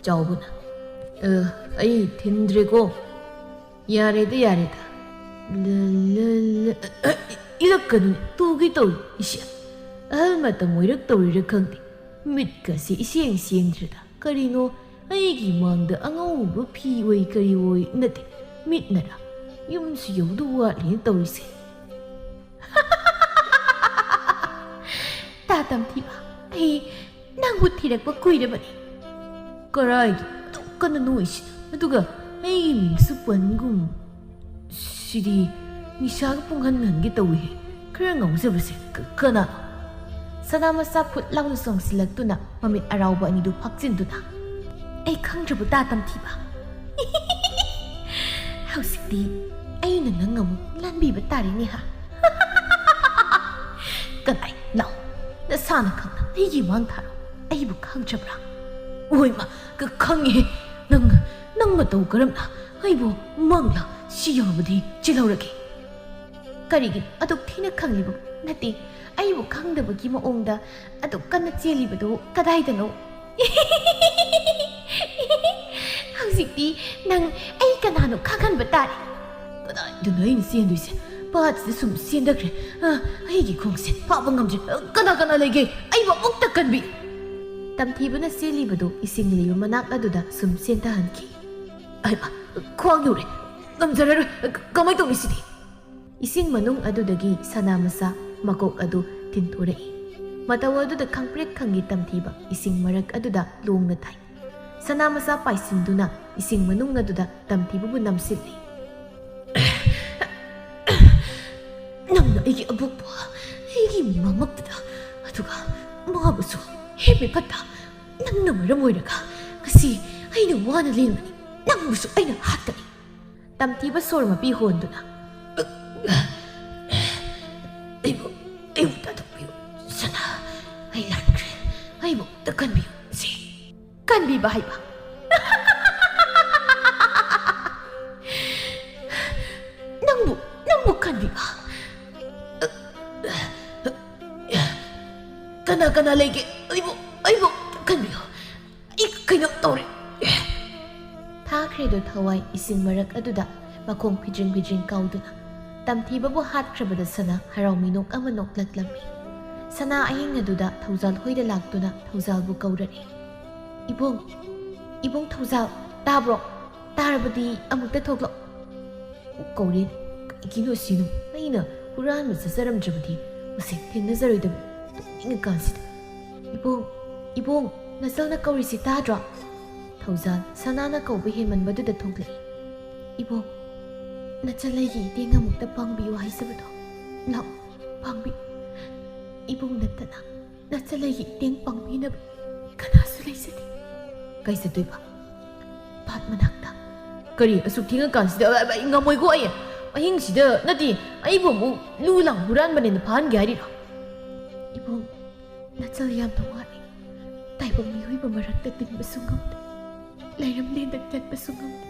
ꯆꯥꯎꯕꯅ, "ꯑ, ꯑꯩ ꯊꯤꯟꯗ꯭ꯔꯦꯀꯣ꯫ ꯌꯥꯔꯦꯗ, ꯌꯥꯔꯦꯗ꯫ ꯂ, ꯂ, ꯂ, ꯑ, ꯑ, ꯏꯜꯂꯛꯀꯅꯨꯅꯦ, ꯇꯨꯒꯦ ꯇꯧꯏ꯫ ꯏꯁ, ꯑꯍꯜ ꯃꯇꯝ ꯑꯣꯏꯔꯛꯇꯧꯔꯤꯔ ꯈꯪꯗꯦ꯫ ꯃꯤꯠꯀꯁꯦ ꯏꯁꯦꯡ ꯁꯦꯡꯗ꯭ꯔꯦꯗ꯫ ꯀꯔꯤꯅꯣ ꯑꯩꯒꯤ ꯃꯥꯡꯗ ꯑꯉꯧꯕ ꯐꯤ ꯑꯣꯏ ꯀꯔꯤ ꯑꯣꯏ ꯅꯠꯇꯦ, ꯃꯤꯠꯅꯔ? ꯌꯨꯝꯁꯨ ꯌꯧꯗꯧ ꯋꯥꯠꯂꯤꯅ ꯇꯧꯔꯤꯁꯦ꯫" ꯇꯥ ꯇꯝꯊꯤꯕ, ꯑꯩ ꯅꯪꯕꯨ ꯊꯤꯔꯛꯄ ꯀꯨꯏꯔꯕꯅꯤ꯫ ꯀꯔꯥꯏꯒꯤ ꯑꯗꯨꯛ ꯀꯟꯅ ꯅꯣꯛꯏꯁꯤꯅ? ꯑꯗꯨꯒ ꯑꯩꯒꯤ ꯃꯤꯡꯁꯨ ꯄꯟꯒꯨꯝ꯫ ꯁꯤꯗꯤ ꯅꯤꯁꯥꯒ ꯄꯨꯡꯍꯟ ꯍꯟꯒꯦ ꯇꯧꯏꯍꯦ꯫ ꯈꯔ ꯉꯥꯎꯖꯕꯁꯦ ꯀ-, ꯀꯅꯥ? ꯁꯅꯥ ꯃꯆꯥ ꯐꯨꯠ ꯂꯥꯎꯅ ꯆꯣꯡꯁꯤꯜꯂꯛꯇꯨꯅ ꯃꯃꯤꯠ ꯑꯔꯥꯎꯕ ꯑꯅꯤꯗꯨ ꯐꯥꯛꯆꯤꯟꯗꯨꯅ, "ꯑꯩ ꯈꯪꯗ꯭ꯔꯕ ꯇꯥ ꯇꯝꯊꯤꯕ?" "ꯍꯧꯖꯤꯛꯇꯤ ꯑꯩꯅ ꯅꯪ ꯑꯃꯨꯛ ꯂꯥꯟꯕꯤꯕ ꯇꯥꯔꯦꯅꯦ ꯍꯥ?" "ꯀꯗꯥꯏ? ꯂꯥꯎ, ꯅꯁꯥꯅ ꯈꯪꯅ ꯑꯩꯒꯤ ꯃꯥꯡ ꯊꯥꯔꯣ꯫ ꯑꯩꯕꯨ ꯈꯪꯗ꯭ꯔꯕ꯭ꯔꯥ?" "ꯑꯣꯏꯃ, ꯈꯪꯉꯦ꯫ ꯅꯪ, ꯅꯪ ꯃꯇꯧ ꯀꯔꯝꯅ ꯑꯩꯕꯨ ꯃꯪꯂꯥ ꯁꯤ ꯌꯧꯔꯕꯗꯤ ꯆꯦꯜꯍꯧꯔꯒꯦ꯫" "ꯀꯔꯤꯒꯤ ꯑꯗꯨꯛ ꯊꯤꯅ ꯈꯪꯂꯤꯕ? ꯅꯠꯇꯦ, ꯑꯩꯕꯨ ꯈꯪꯗꯕꯒꯤ ꯃꯑꯣꯡꯗ ꯑꯗꯨꯛ ꯀꯟꯅ ꯆꯦꯜꯂꯤꯕꯗꯨ ꯀꯗꯥꯏꯗꯅꯣ? ꯍꯧꯖꯤꯛꯇꯤ ꯅꯪ ꯑꯩ ꯀꯅꯥꯅꯣ ꯈꯪꯍꯟꯕ ꯇꯥꯔꯦ꯫ ꯀꯗꯥꯏꯗꯅꯣ ꯑꯩꯅ ꯆꯦꯟꯗꯣꯏꯁꯦ? ꯄꯥꯠꯁꯤꯗ ꯁꯨꯝ ꯆꯦꯟꯊꯈ꯭ꯔꯦ꯫ ꯑ, ꯑꯩꯒꯤ ꯈꯣꯡꯁꯦ ꯐꯥꯕ ꯉꯝꯗ꯭ꯔꯦ꯫ ꯑ, ꯀꯅꯥ ꯀꯅꯥ ꯂꯩꯒꯦ? ꯑꯩꯕꯨ ꯑꯃꯨꯛꯇ ꯀꯟꯕꯤ꯫ ꯇꯝꯊꯤꯕꯅ ꯆꯦꯜꯂꯤꯕꯗꯨ ꯏꯁꯤꯡ ꯂꯩꯕ ꯃꯅꯥꯛ ꯑꯗꯨꯗ ꯁꯨꯝ ꯆꯦꯟꯊꯍꯟꯈꯤ꯫ ꯑꯩꯃ, ꯈ꯭ꯋꯥꯡ ꯌꯧꯔꯦ꯫ ꯉꯝꯖꯔꯔꯣꯏ꯫ ꯀ-, ꯀꯃꯥꯏ ꯇꯧꯅꯤ ꯁꯤꯗꯤ? ꯏꯁꯤꯡ ꯃꯅꯨꯡ ꯑꯗꯨꯗꯒꯤ ꯁꯅꯥ ꯃꯆꯥ ꯃꯀꯣꯛ ꯑꯗꯨ ꯇꯤꯟꯊꯣꯔꯛꯏ꯫ ꯃꯇꯧ ꯑꯗꯨꯗ ꯈꯪꯄ꯭ꯔꯦꯛ ꯈꯪꯉꯤ ꯇꯝꯊꯤꯕ ꯏꯁꯤꯡ ꯃꯔꯛ ꯑꯗꯨꯗ ꯂꯣꯡꯅ ꯇꯥꯏ꯫ ꯁꯅꯥ ꯃꯆꯥ ꯄꯥꯏꯁꯤꯟꯗꯨꯅ ꯏꯁꯤꯡ ꯃꯅꯨꯡ ꯑꯗꯨꯗ ꯇꯝꯊꯤꯕꯕꯨ ꯅꯝꯁꯤꯜꯂꯤ꯫ "ꯅꯪꯅ ꯑꯩꯒꯤ ꯑꯕꯣꯛꯄꯨ ꯑꯩꯒꯤ ꯃꯃꯛꯇꯨꯗ, ꯑꯗꯨꯒ ꯃꯥꯕꯨꯁꯨ ꯍꯦꯞꯃꯤ ꯐꯠꯇ ꯅꯪꯅ ꯃꯔꯝ ꯑꯣꯏꯔꯒ ꯉꯁꯤ ꯑꯩꯅ ꯋꯥꯅ ꯂꯦꯟꯕꯅꯤ꯫ ꯅꯪꯕꯨꯁꯨ ꯑꯩꯅ ꯍꯥꯠꯀꯅꯤ꯫" ꯇꯝꯊꯤꯕ ꯁꯣꯔ ꯃꯄꯤ ꯍꯣꯟꯗꯨꯅ, "ꯑꯩꯕꯨ, ꯑꯩꯕꯨ ꯇꯥꯟꯊꯣꯛꯄꯤꯌꯨ, ꯁꯅꯥ꯫ ꯑꯩ ꯂꯥꯟꯈ꯭ꯔꯦ꯫ ꯑꯩꯕꯨ ꯑꯝꯇ ꯀꯟꯕꯤꯌꯨ, ꯁꯤ꯫" "ꯀꯟꯕꯤꯕ ꯍꯥꯏꯕ? ꯅꯪꯕꯨ, ꯅꯪꯕꯨ ꯀꯟꯕꯤꯕ? ꯀꯅꯥ ꯀꯅꯥ ꯂꯩꯒꯦ? ꯑꯩꯕꯨ, ꯑꯩꯕꯨ ꯀꯟꯕꯤꯌꯨ꯫ ꯑꯩ ꯀꯩꯅꯣ ꯇꯧꯔꯦ꯫" ꯊꯥꯈ꯭ꯔꯦꯗꯣ ꯊꯋꯥꯏ ꯏꯁꯤꯡ ꯃꯔꯛ ꯑꯗꯨꯗ ꯃꯈꯣꯡ ꯐꯤꯗ꯭ꯔꯤꯡ ꯐꯤꯗ꯭ꯔꯤꯡ ꯀꯥꯎꯗꯨꯅ꯫ ꯇꯝꯊꯤꯕꯕꯨ ꯍꯥꯠꯈ꯭ꯔꯕꯗ ꯁꯅꯥ ꯍꯔꯥꯎ ꯃꯤꯅꯣꯛ ꯑꯃ ꯅꯣꯛꯂꯛꯂꯝꯃꯤ꯫ ꯁꯅꯥ ꯑꯍꯤꯡ ꯑꯗꯨꯗ ꯊꯧꯖꯥꯜ ꯍꯣꯏꯗ ꯂꯥꯛꯇꯨꯅ ꯊꯧꯖꯥꯜꯕꯨ ꯀꯧꯔꯛꯏ꯫ "ꯏꯕꯨꯡ, ꯏꯕꯨꯡ ꯊꯧꯖꯥꯜ, ꯇꯥꯕ꯭ꯔꯣ? ꯇꯥꯔꯕꯗꯤ ꯑꯃꯨꯛꯇ ꯊꯣꯛꯂꯛꯑꯣ꯫" ꯀꯧꯔꯦ꯫ ꯀꯩꯒꯤꯅꯣ ꯁꯤꯅꯣ? ꯑꯩꯅ ꯍꯨꯔꯥꯟꯕ ꯆꯠꯆꯔꯝꯗ꯭ꯔꯕꯗꯤ ꯃꯁꯤ ꯊꯦꯡꯅꯖꯔꯣꯏꯗꯕꯅꯤ꯫ ꯇꯨꯝꯅꯤꯡꯉꯀꯥꯟꯁꯤꯗ꯫ "ꯏꯕꯣꯡ, ꯏꯕꯣꯡ, ꯅꯆꯜꯅ ꯀꯧꯔꯤꯁꯤ ꯇꯥꯗ꯭ꯔꯣ?" ꯊꯧꯖꯥꯜ ꯁꯅꯥꯅ ꯀꯧꯕ ꯍꯦꯟꯃꯟꯕꯗꯨꯗ ꯊꯣꯛꯂꯛꯏ꯫ "ꯏꯕꯣꯡ, ꯅꯆꯜ ꯑꯩꯒꯤ ꯏꯇꯦꯡ ꯑꯃꯨꯛꯇ ꯄꯥꯡꯕꯤꯌꯨ ꯍꯥꯏꯖꯕꯗꯣ꯫ ꯂꯥꯛꯑꯣ, ꯄꯥꯡꯕꯤꯌꯨ꯫ ꯏꯕꯣꯡ ꯅꯠꯇꯅ ꯅꯆꯜ ꯑꯩꯒꯤ ꯏꯇꯦꯡ ꯄꯥꯡꯕꯤꯅꯕ ꯀꯅꯥꯁꯨ ꯂꯩꯖꯗꯦ꯫" "ꯀꯩ ꯆꯠꯇꯣꯏꯕ?" "ꯄꯥꯠ ꯃꯅꯥꯛꯇ꯫" "ꯀꯔꯤ, ꯑꯁꯨꯛ ꯊꯦꯡꯉꯀꯥꯟꯁꯤꯗ? ꯑ, ꯑ, ꯑꯩ ꯉꯝꯃꯣꯏꯀꯣ꯫ ꯑꯩ ꯑꯍꯤꯡꯁꯤꯗ, ꯅꯠꯇꯦ, ꯑꯩꯕꯨ ꯑꯃꯨꯛ ꯂꯨ ꯂꯥꯡ ꯍꯨꯔꯥꯟꯕꯅꯦꯅ ꯐꯥꯍꯟꯒꯦ ꯍꯥꯏꯔꯤꯔꯣ?" "ꯏꯕꯨꯡ, ꯅꯆꯜ ꯌꯥꯝꯅ ꯋꯥꯔꯦ꯫ ꯇꯥꯏꯕꯪ ꯃꯤꯑꯣꯏꯕ ꯃꯔꯛꯇ ꯇꯤꯟꯕꯁꯨ ꯉꯝꯗꯦ, ꯂꯩꯔꯝꯂꯦꯟꯗ ꯆꯠꯄꯁꯨ ꯉꯝꯗꯦ꯫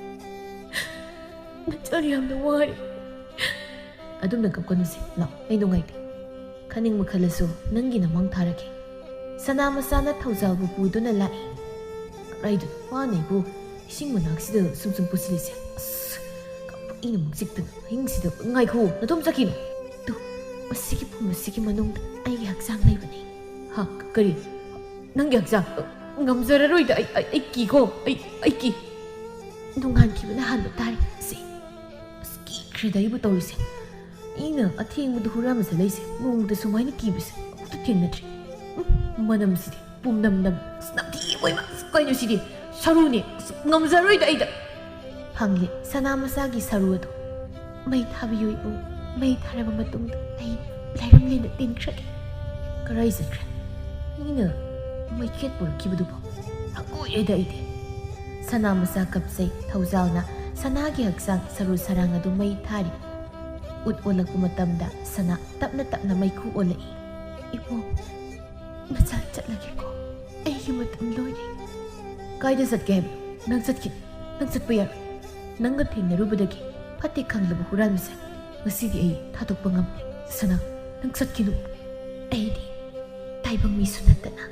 ꯅꯆꯜ ꯌꯥꯝꯅ ꯋꯥꯔꯦ꯫" "ꯑꯗꯨꯝꯅ ꯀꯞꯀꯅꯨꯁꯦ, ꯂꯥꯛꯑꯣ, ꯑꯩ ꯅꯨꯡꯉꯥꯏꯇꯦ꯫" ꯐꯅꯤꯡꯕ ꯈꯜꯂꯁꯨ ꯅꯪꯒꯤꯅ ꯃꯥꯡ ꯊꯥꯔꯒꯦ꯫ ꯁꯅꯥ ꯃꯆꯥꯅ ꯊꯧꯖꯥꯜꯕꯨ ꯄꯨꯗꯨꯅ ꯂꯥꯛꯏ꯫ ꯀꯗꯥꯏꯗꯅꯣ ꯃꯥꯅ ꯑꯩꯕꯨ ꯏꯁꯤꯡ ꯃꯅꯥꯛꯁꯤꯗ ꯁꯨꯝ ꯁꯨꯝ ꯄꯨꯁꯤꯜꯂꯤꯁꯦ? ꯑꯁ, ꯀꯞꯄ ꯑꯩꯅ ꯑꯃꯨꯛ ꯆꯤꯛꯇꯅ ꯑꯍꯤꯡꯁꯤꯗ꯫ ꯉꯥꯏꯈꯣ, ꯅꯇꯣꯝ ꯆꯠꯈꯤꯅꯣ꯫ ꯇꯨ, ꯃꯁꯤꯒꯤ ꯄꯨꯝ ꯑꯁꯤꯒꯤ ꯃꯅꯨꯡꯗ ꯑꯩꯒꯤ ꯍꯛꯆꯥꯡ ꯂꯩꯕꯅꯤ꯫ ꯍꯥ? ꯀꯔꯤ? ꯅꯪꯒꯤ ꯍꯛꯆꯥꯡ? ꯉꯝꯖꯔꯔꯣꯏꯗ, ꯑꯩ, ꯑꯩ, ꯑꯩ ꯀꯤꯀꯣ, ꯑꯩ, ꯑꯩ ꯀꯤ꯫ ꯅꯣꯡꯉꯥꯟꯈꯤꯕꯅ ꯍꯥꯟꯕ ꯇꯥꯔꯦ꯫ ꯁꯤ, ꯑꯁ, ꯀꯤꯈ꯭ꯔꯦꯗ ꯑꯩꯕꯨ ꯇꯧꯔꯤꯁꯦ꯫ ꯑꯩꯅ ꯑꯊꯦꯡꯕꯗ ꯍꯨꯔꯥꯟꯕꯁꯦ ꯂꯩꯁꯦ, ꯅꯣꯡꯃꯇ ꯁꯨꯃꯥꯏꯅ ꯀꯤꯕꯁꯦ ꯑꯃꯨꯛꯇ ꯊꯦꯡꯅꯗ꯭ꯔꯤ꯫ ꯎꯝ, ꯃꯅꯝꯁꯤꯗꯤ ꯄꯨꯝꯅꯝ ꯅꯝ꯫ ꯑꯁ, ꯅꯝꯊꯤ ꯑꯣꯏꯃ꯫ ꯑꯁ, ꯀꯩꯅꯣ ꯁꯤꯗꯤ? ꯁꯔꯨꯅꯦ꯫ ꯑꯁ, ꯉꯝꯖꯔꯣꯏꯗ ꯑꯩꯗ꯫ ꯐꯪꯂꯦ ꯁꯅꯥ ꯃꯆꯥꯒꯤ ꯁꯔꯨ ꯑꯗꯨ꯫ ꯃꯩ ꯊꯥꯕꯤꯌꯨ ꯏꯕꯨꯡ꯫ ꯃꯩ ꯊꯥꯔꯕ ꯃꯇꯨꯡꯗ ꯑꯩ ꯂꯥꯏꯔꯝꯂꯦꯟꯗ ꯇꯤꯟꯈ꯭ꯔꯒꯦ꯫ ꯀꯔꯥꯏ ꯆꯠꯈ꯭ꯔꯦ? ꯑꯩꯅ ꯃꯩꯈꯦꯠ ꯄꯨꯔꯛꯈꯤꯕꯗꯨꯕꯣ? ꯍꯪꯒꯣꯏꯔꯦꯗ ꯑꯩꯗꯤ꯫ ꯁꯅꯥ ꯃꯆꯥ ꯀꯞꯆꯩ꯫ ꯊꯧꯖꯥꯜꯅ ꯁꯅꯥꯒꯤ ꯍꯛꯆꯥꯡ ꯁꯔꯨ ꯁꯔꯥꯡ ꯑꯗꯨ ꯃꯩ ꯊꯥꯔꯤ꯫ ꯎꯠ ꯑꯣꯜꯂꯛꯄ ꯃꯇꯝꯗ ꯁꯅꯥ ꯇꯞꯅ ꯇꯞꯅ ꯃꯩꯈꯨ ꯑꯣꯜꯂꯛꯏ꯫ ꯏꯕꯨꯡ, ꯅꯆꯥ ꯆꯠꯂꯒꯦꯀꯣ꯫ ꯑꯩꯒꯤ ꯃꯇꯝ ꯂꯣꯏꯔꯦ꯫ ꯀꯥꯏꯗ ꯆꯠꯀꯦ ꯍꯥꯏꯕꯅꯣ? ꯅꯪ ꯆꯠꯈꯤꯅꯨ꯫ ꯅꯪ ꯆꯠꯄ ꯌꯥꯔꯣꯏ꯫ ꯅꯪꯒ ꯊꯦꯡꯅꯔꯨꯕꯗꯒꯤ ꯐꯠꯇꯦ ꯈꯪꯂꯕ ꯍꯨꯔꯥꯟꯕꯁꯦ ꯉꯁꯤꯗꯤ ꯑꯩ ꯊꯥꯗꯣꯛꯄ ꯉꯝꯗꯦ꯫ ꯁꯅꯥ, ꯅꯪ ꯆꯠꯈꯤꯅꯨ꯫ ꯑꯩꯗꯤ ꯇꯥꯏꯕꯪ ꯃꯤꯁꯨ ꯅꯠꯇꯅ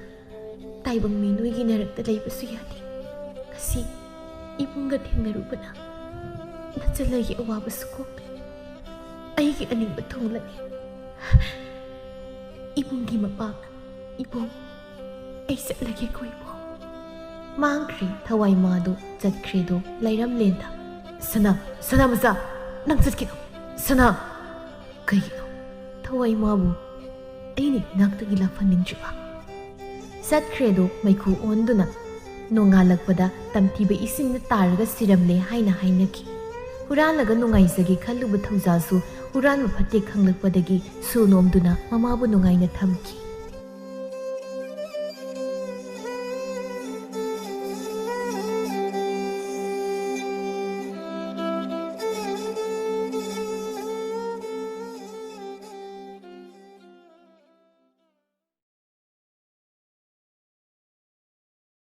ꯇꯥꯏꯕꯪ ꯃꯤ ꯅꯣꯏꯒꯤ ꯅꯔꯛꯇ ꯂꯩꯕꯁꯨ ꯌꯥꯗꯦ꯫ ꯉꯁꯤ ꯏꯕꯨꯡꯒ ꯊꯦꯡꯅꯔꯨꯕꯅ ꯅꯆꯜꯂꯒꯤ ꯑꯋꯥꯕꯁꯨ ꯀꯣꯛꯂꯦ꯫ ꯑꯩꯒꯤ ꯑꯅꯤꯡꯕ ꯊꯨꯡꯂꯅꯤ꯫ ꯏꯕꯨꯡꯒꯤ ꯃꯄꯥ, ꯏꯕꯨꯡ, ꯑꯩ ꯆꯠꯂꯒꯦꯀꯣ ꯏꯕꯨꯡ꯫ ꯃꯥꯡꯈ꯭ꯔꯦ ꯊꯋꯥꯏ ꯃꯥꯗꯣ, ꯆꯠꯈ꯭ꯔꯦꯗꯣ ꯂꯩꯔꯝꯂꯦꯟꯗ꯫ ꯁꯅꯥ, ꯁꯅꯥ ꯃꯆꯥ, ꯅꯪ ꯆꯠꯈꯤꯅꯨ꯫ ꯁꯅꯥ! ꯀꯩꯒꯤꯅꯣ ꯊꯋꯥꯏ ꯃꯥꯕꯨ ꯑꯩꯅ ꯏꯅꯥꯛꯇꯒꯤ ꯂꯥꯛꯍꯟꯅꯤꯡꯗ꯭ꯔꯤꯕ? ꯆꯠꯈ꯭ꯔꯦꯗꯣ ꯃꯩꯈꯨ ꯑꯣꯟꯗꯨꯅ ꯅꯣꯡꯉꯥꯜꯂꯛꯄꯗ ꯇꯝꯊꯤꯕ ꯏꯁꯤꯡꯗ ꯇꯥꯔꯒ ꯁꯤꯔꯝꯂꯦ ꯍꯥꯏꯅ ꯍꯥꯏꯅꯈꯤ꯫ ꯍꯨꯔꯥꯜꯂꯒ ꯅꯨꯡꯉꯥꯏꯖꯒꯦ ꯈꯜꯂꯨꯕ ꯊꯧꯖꯥꯜꯁꯨ ꯍꯨꯔꯥꯟꯕ ꯐꯠꯇꯦ ꯈꯪꯂꯛꯄꯗꯒꯤ ꯁꯨ ꯅꯣꯝꯗꯨꯅ ꯃꯃꯥꯕꯨ ꯅꯨꯡꯉꯥꯏꯅ ꯊꯝꯈꯤ꯫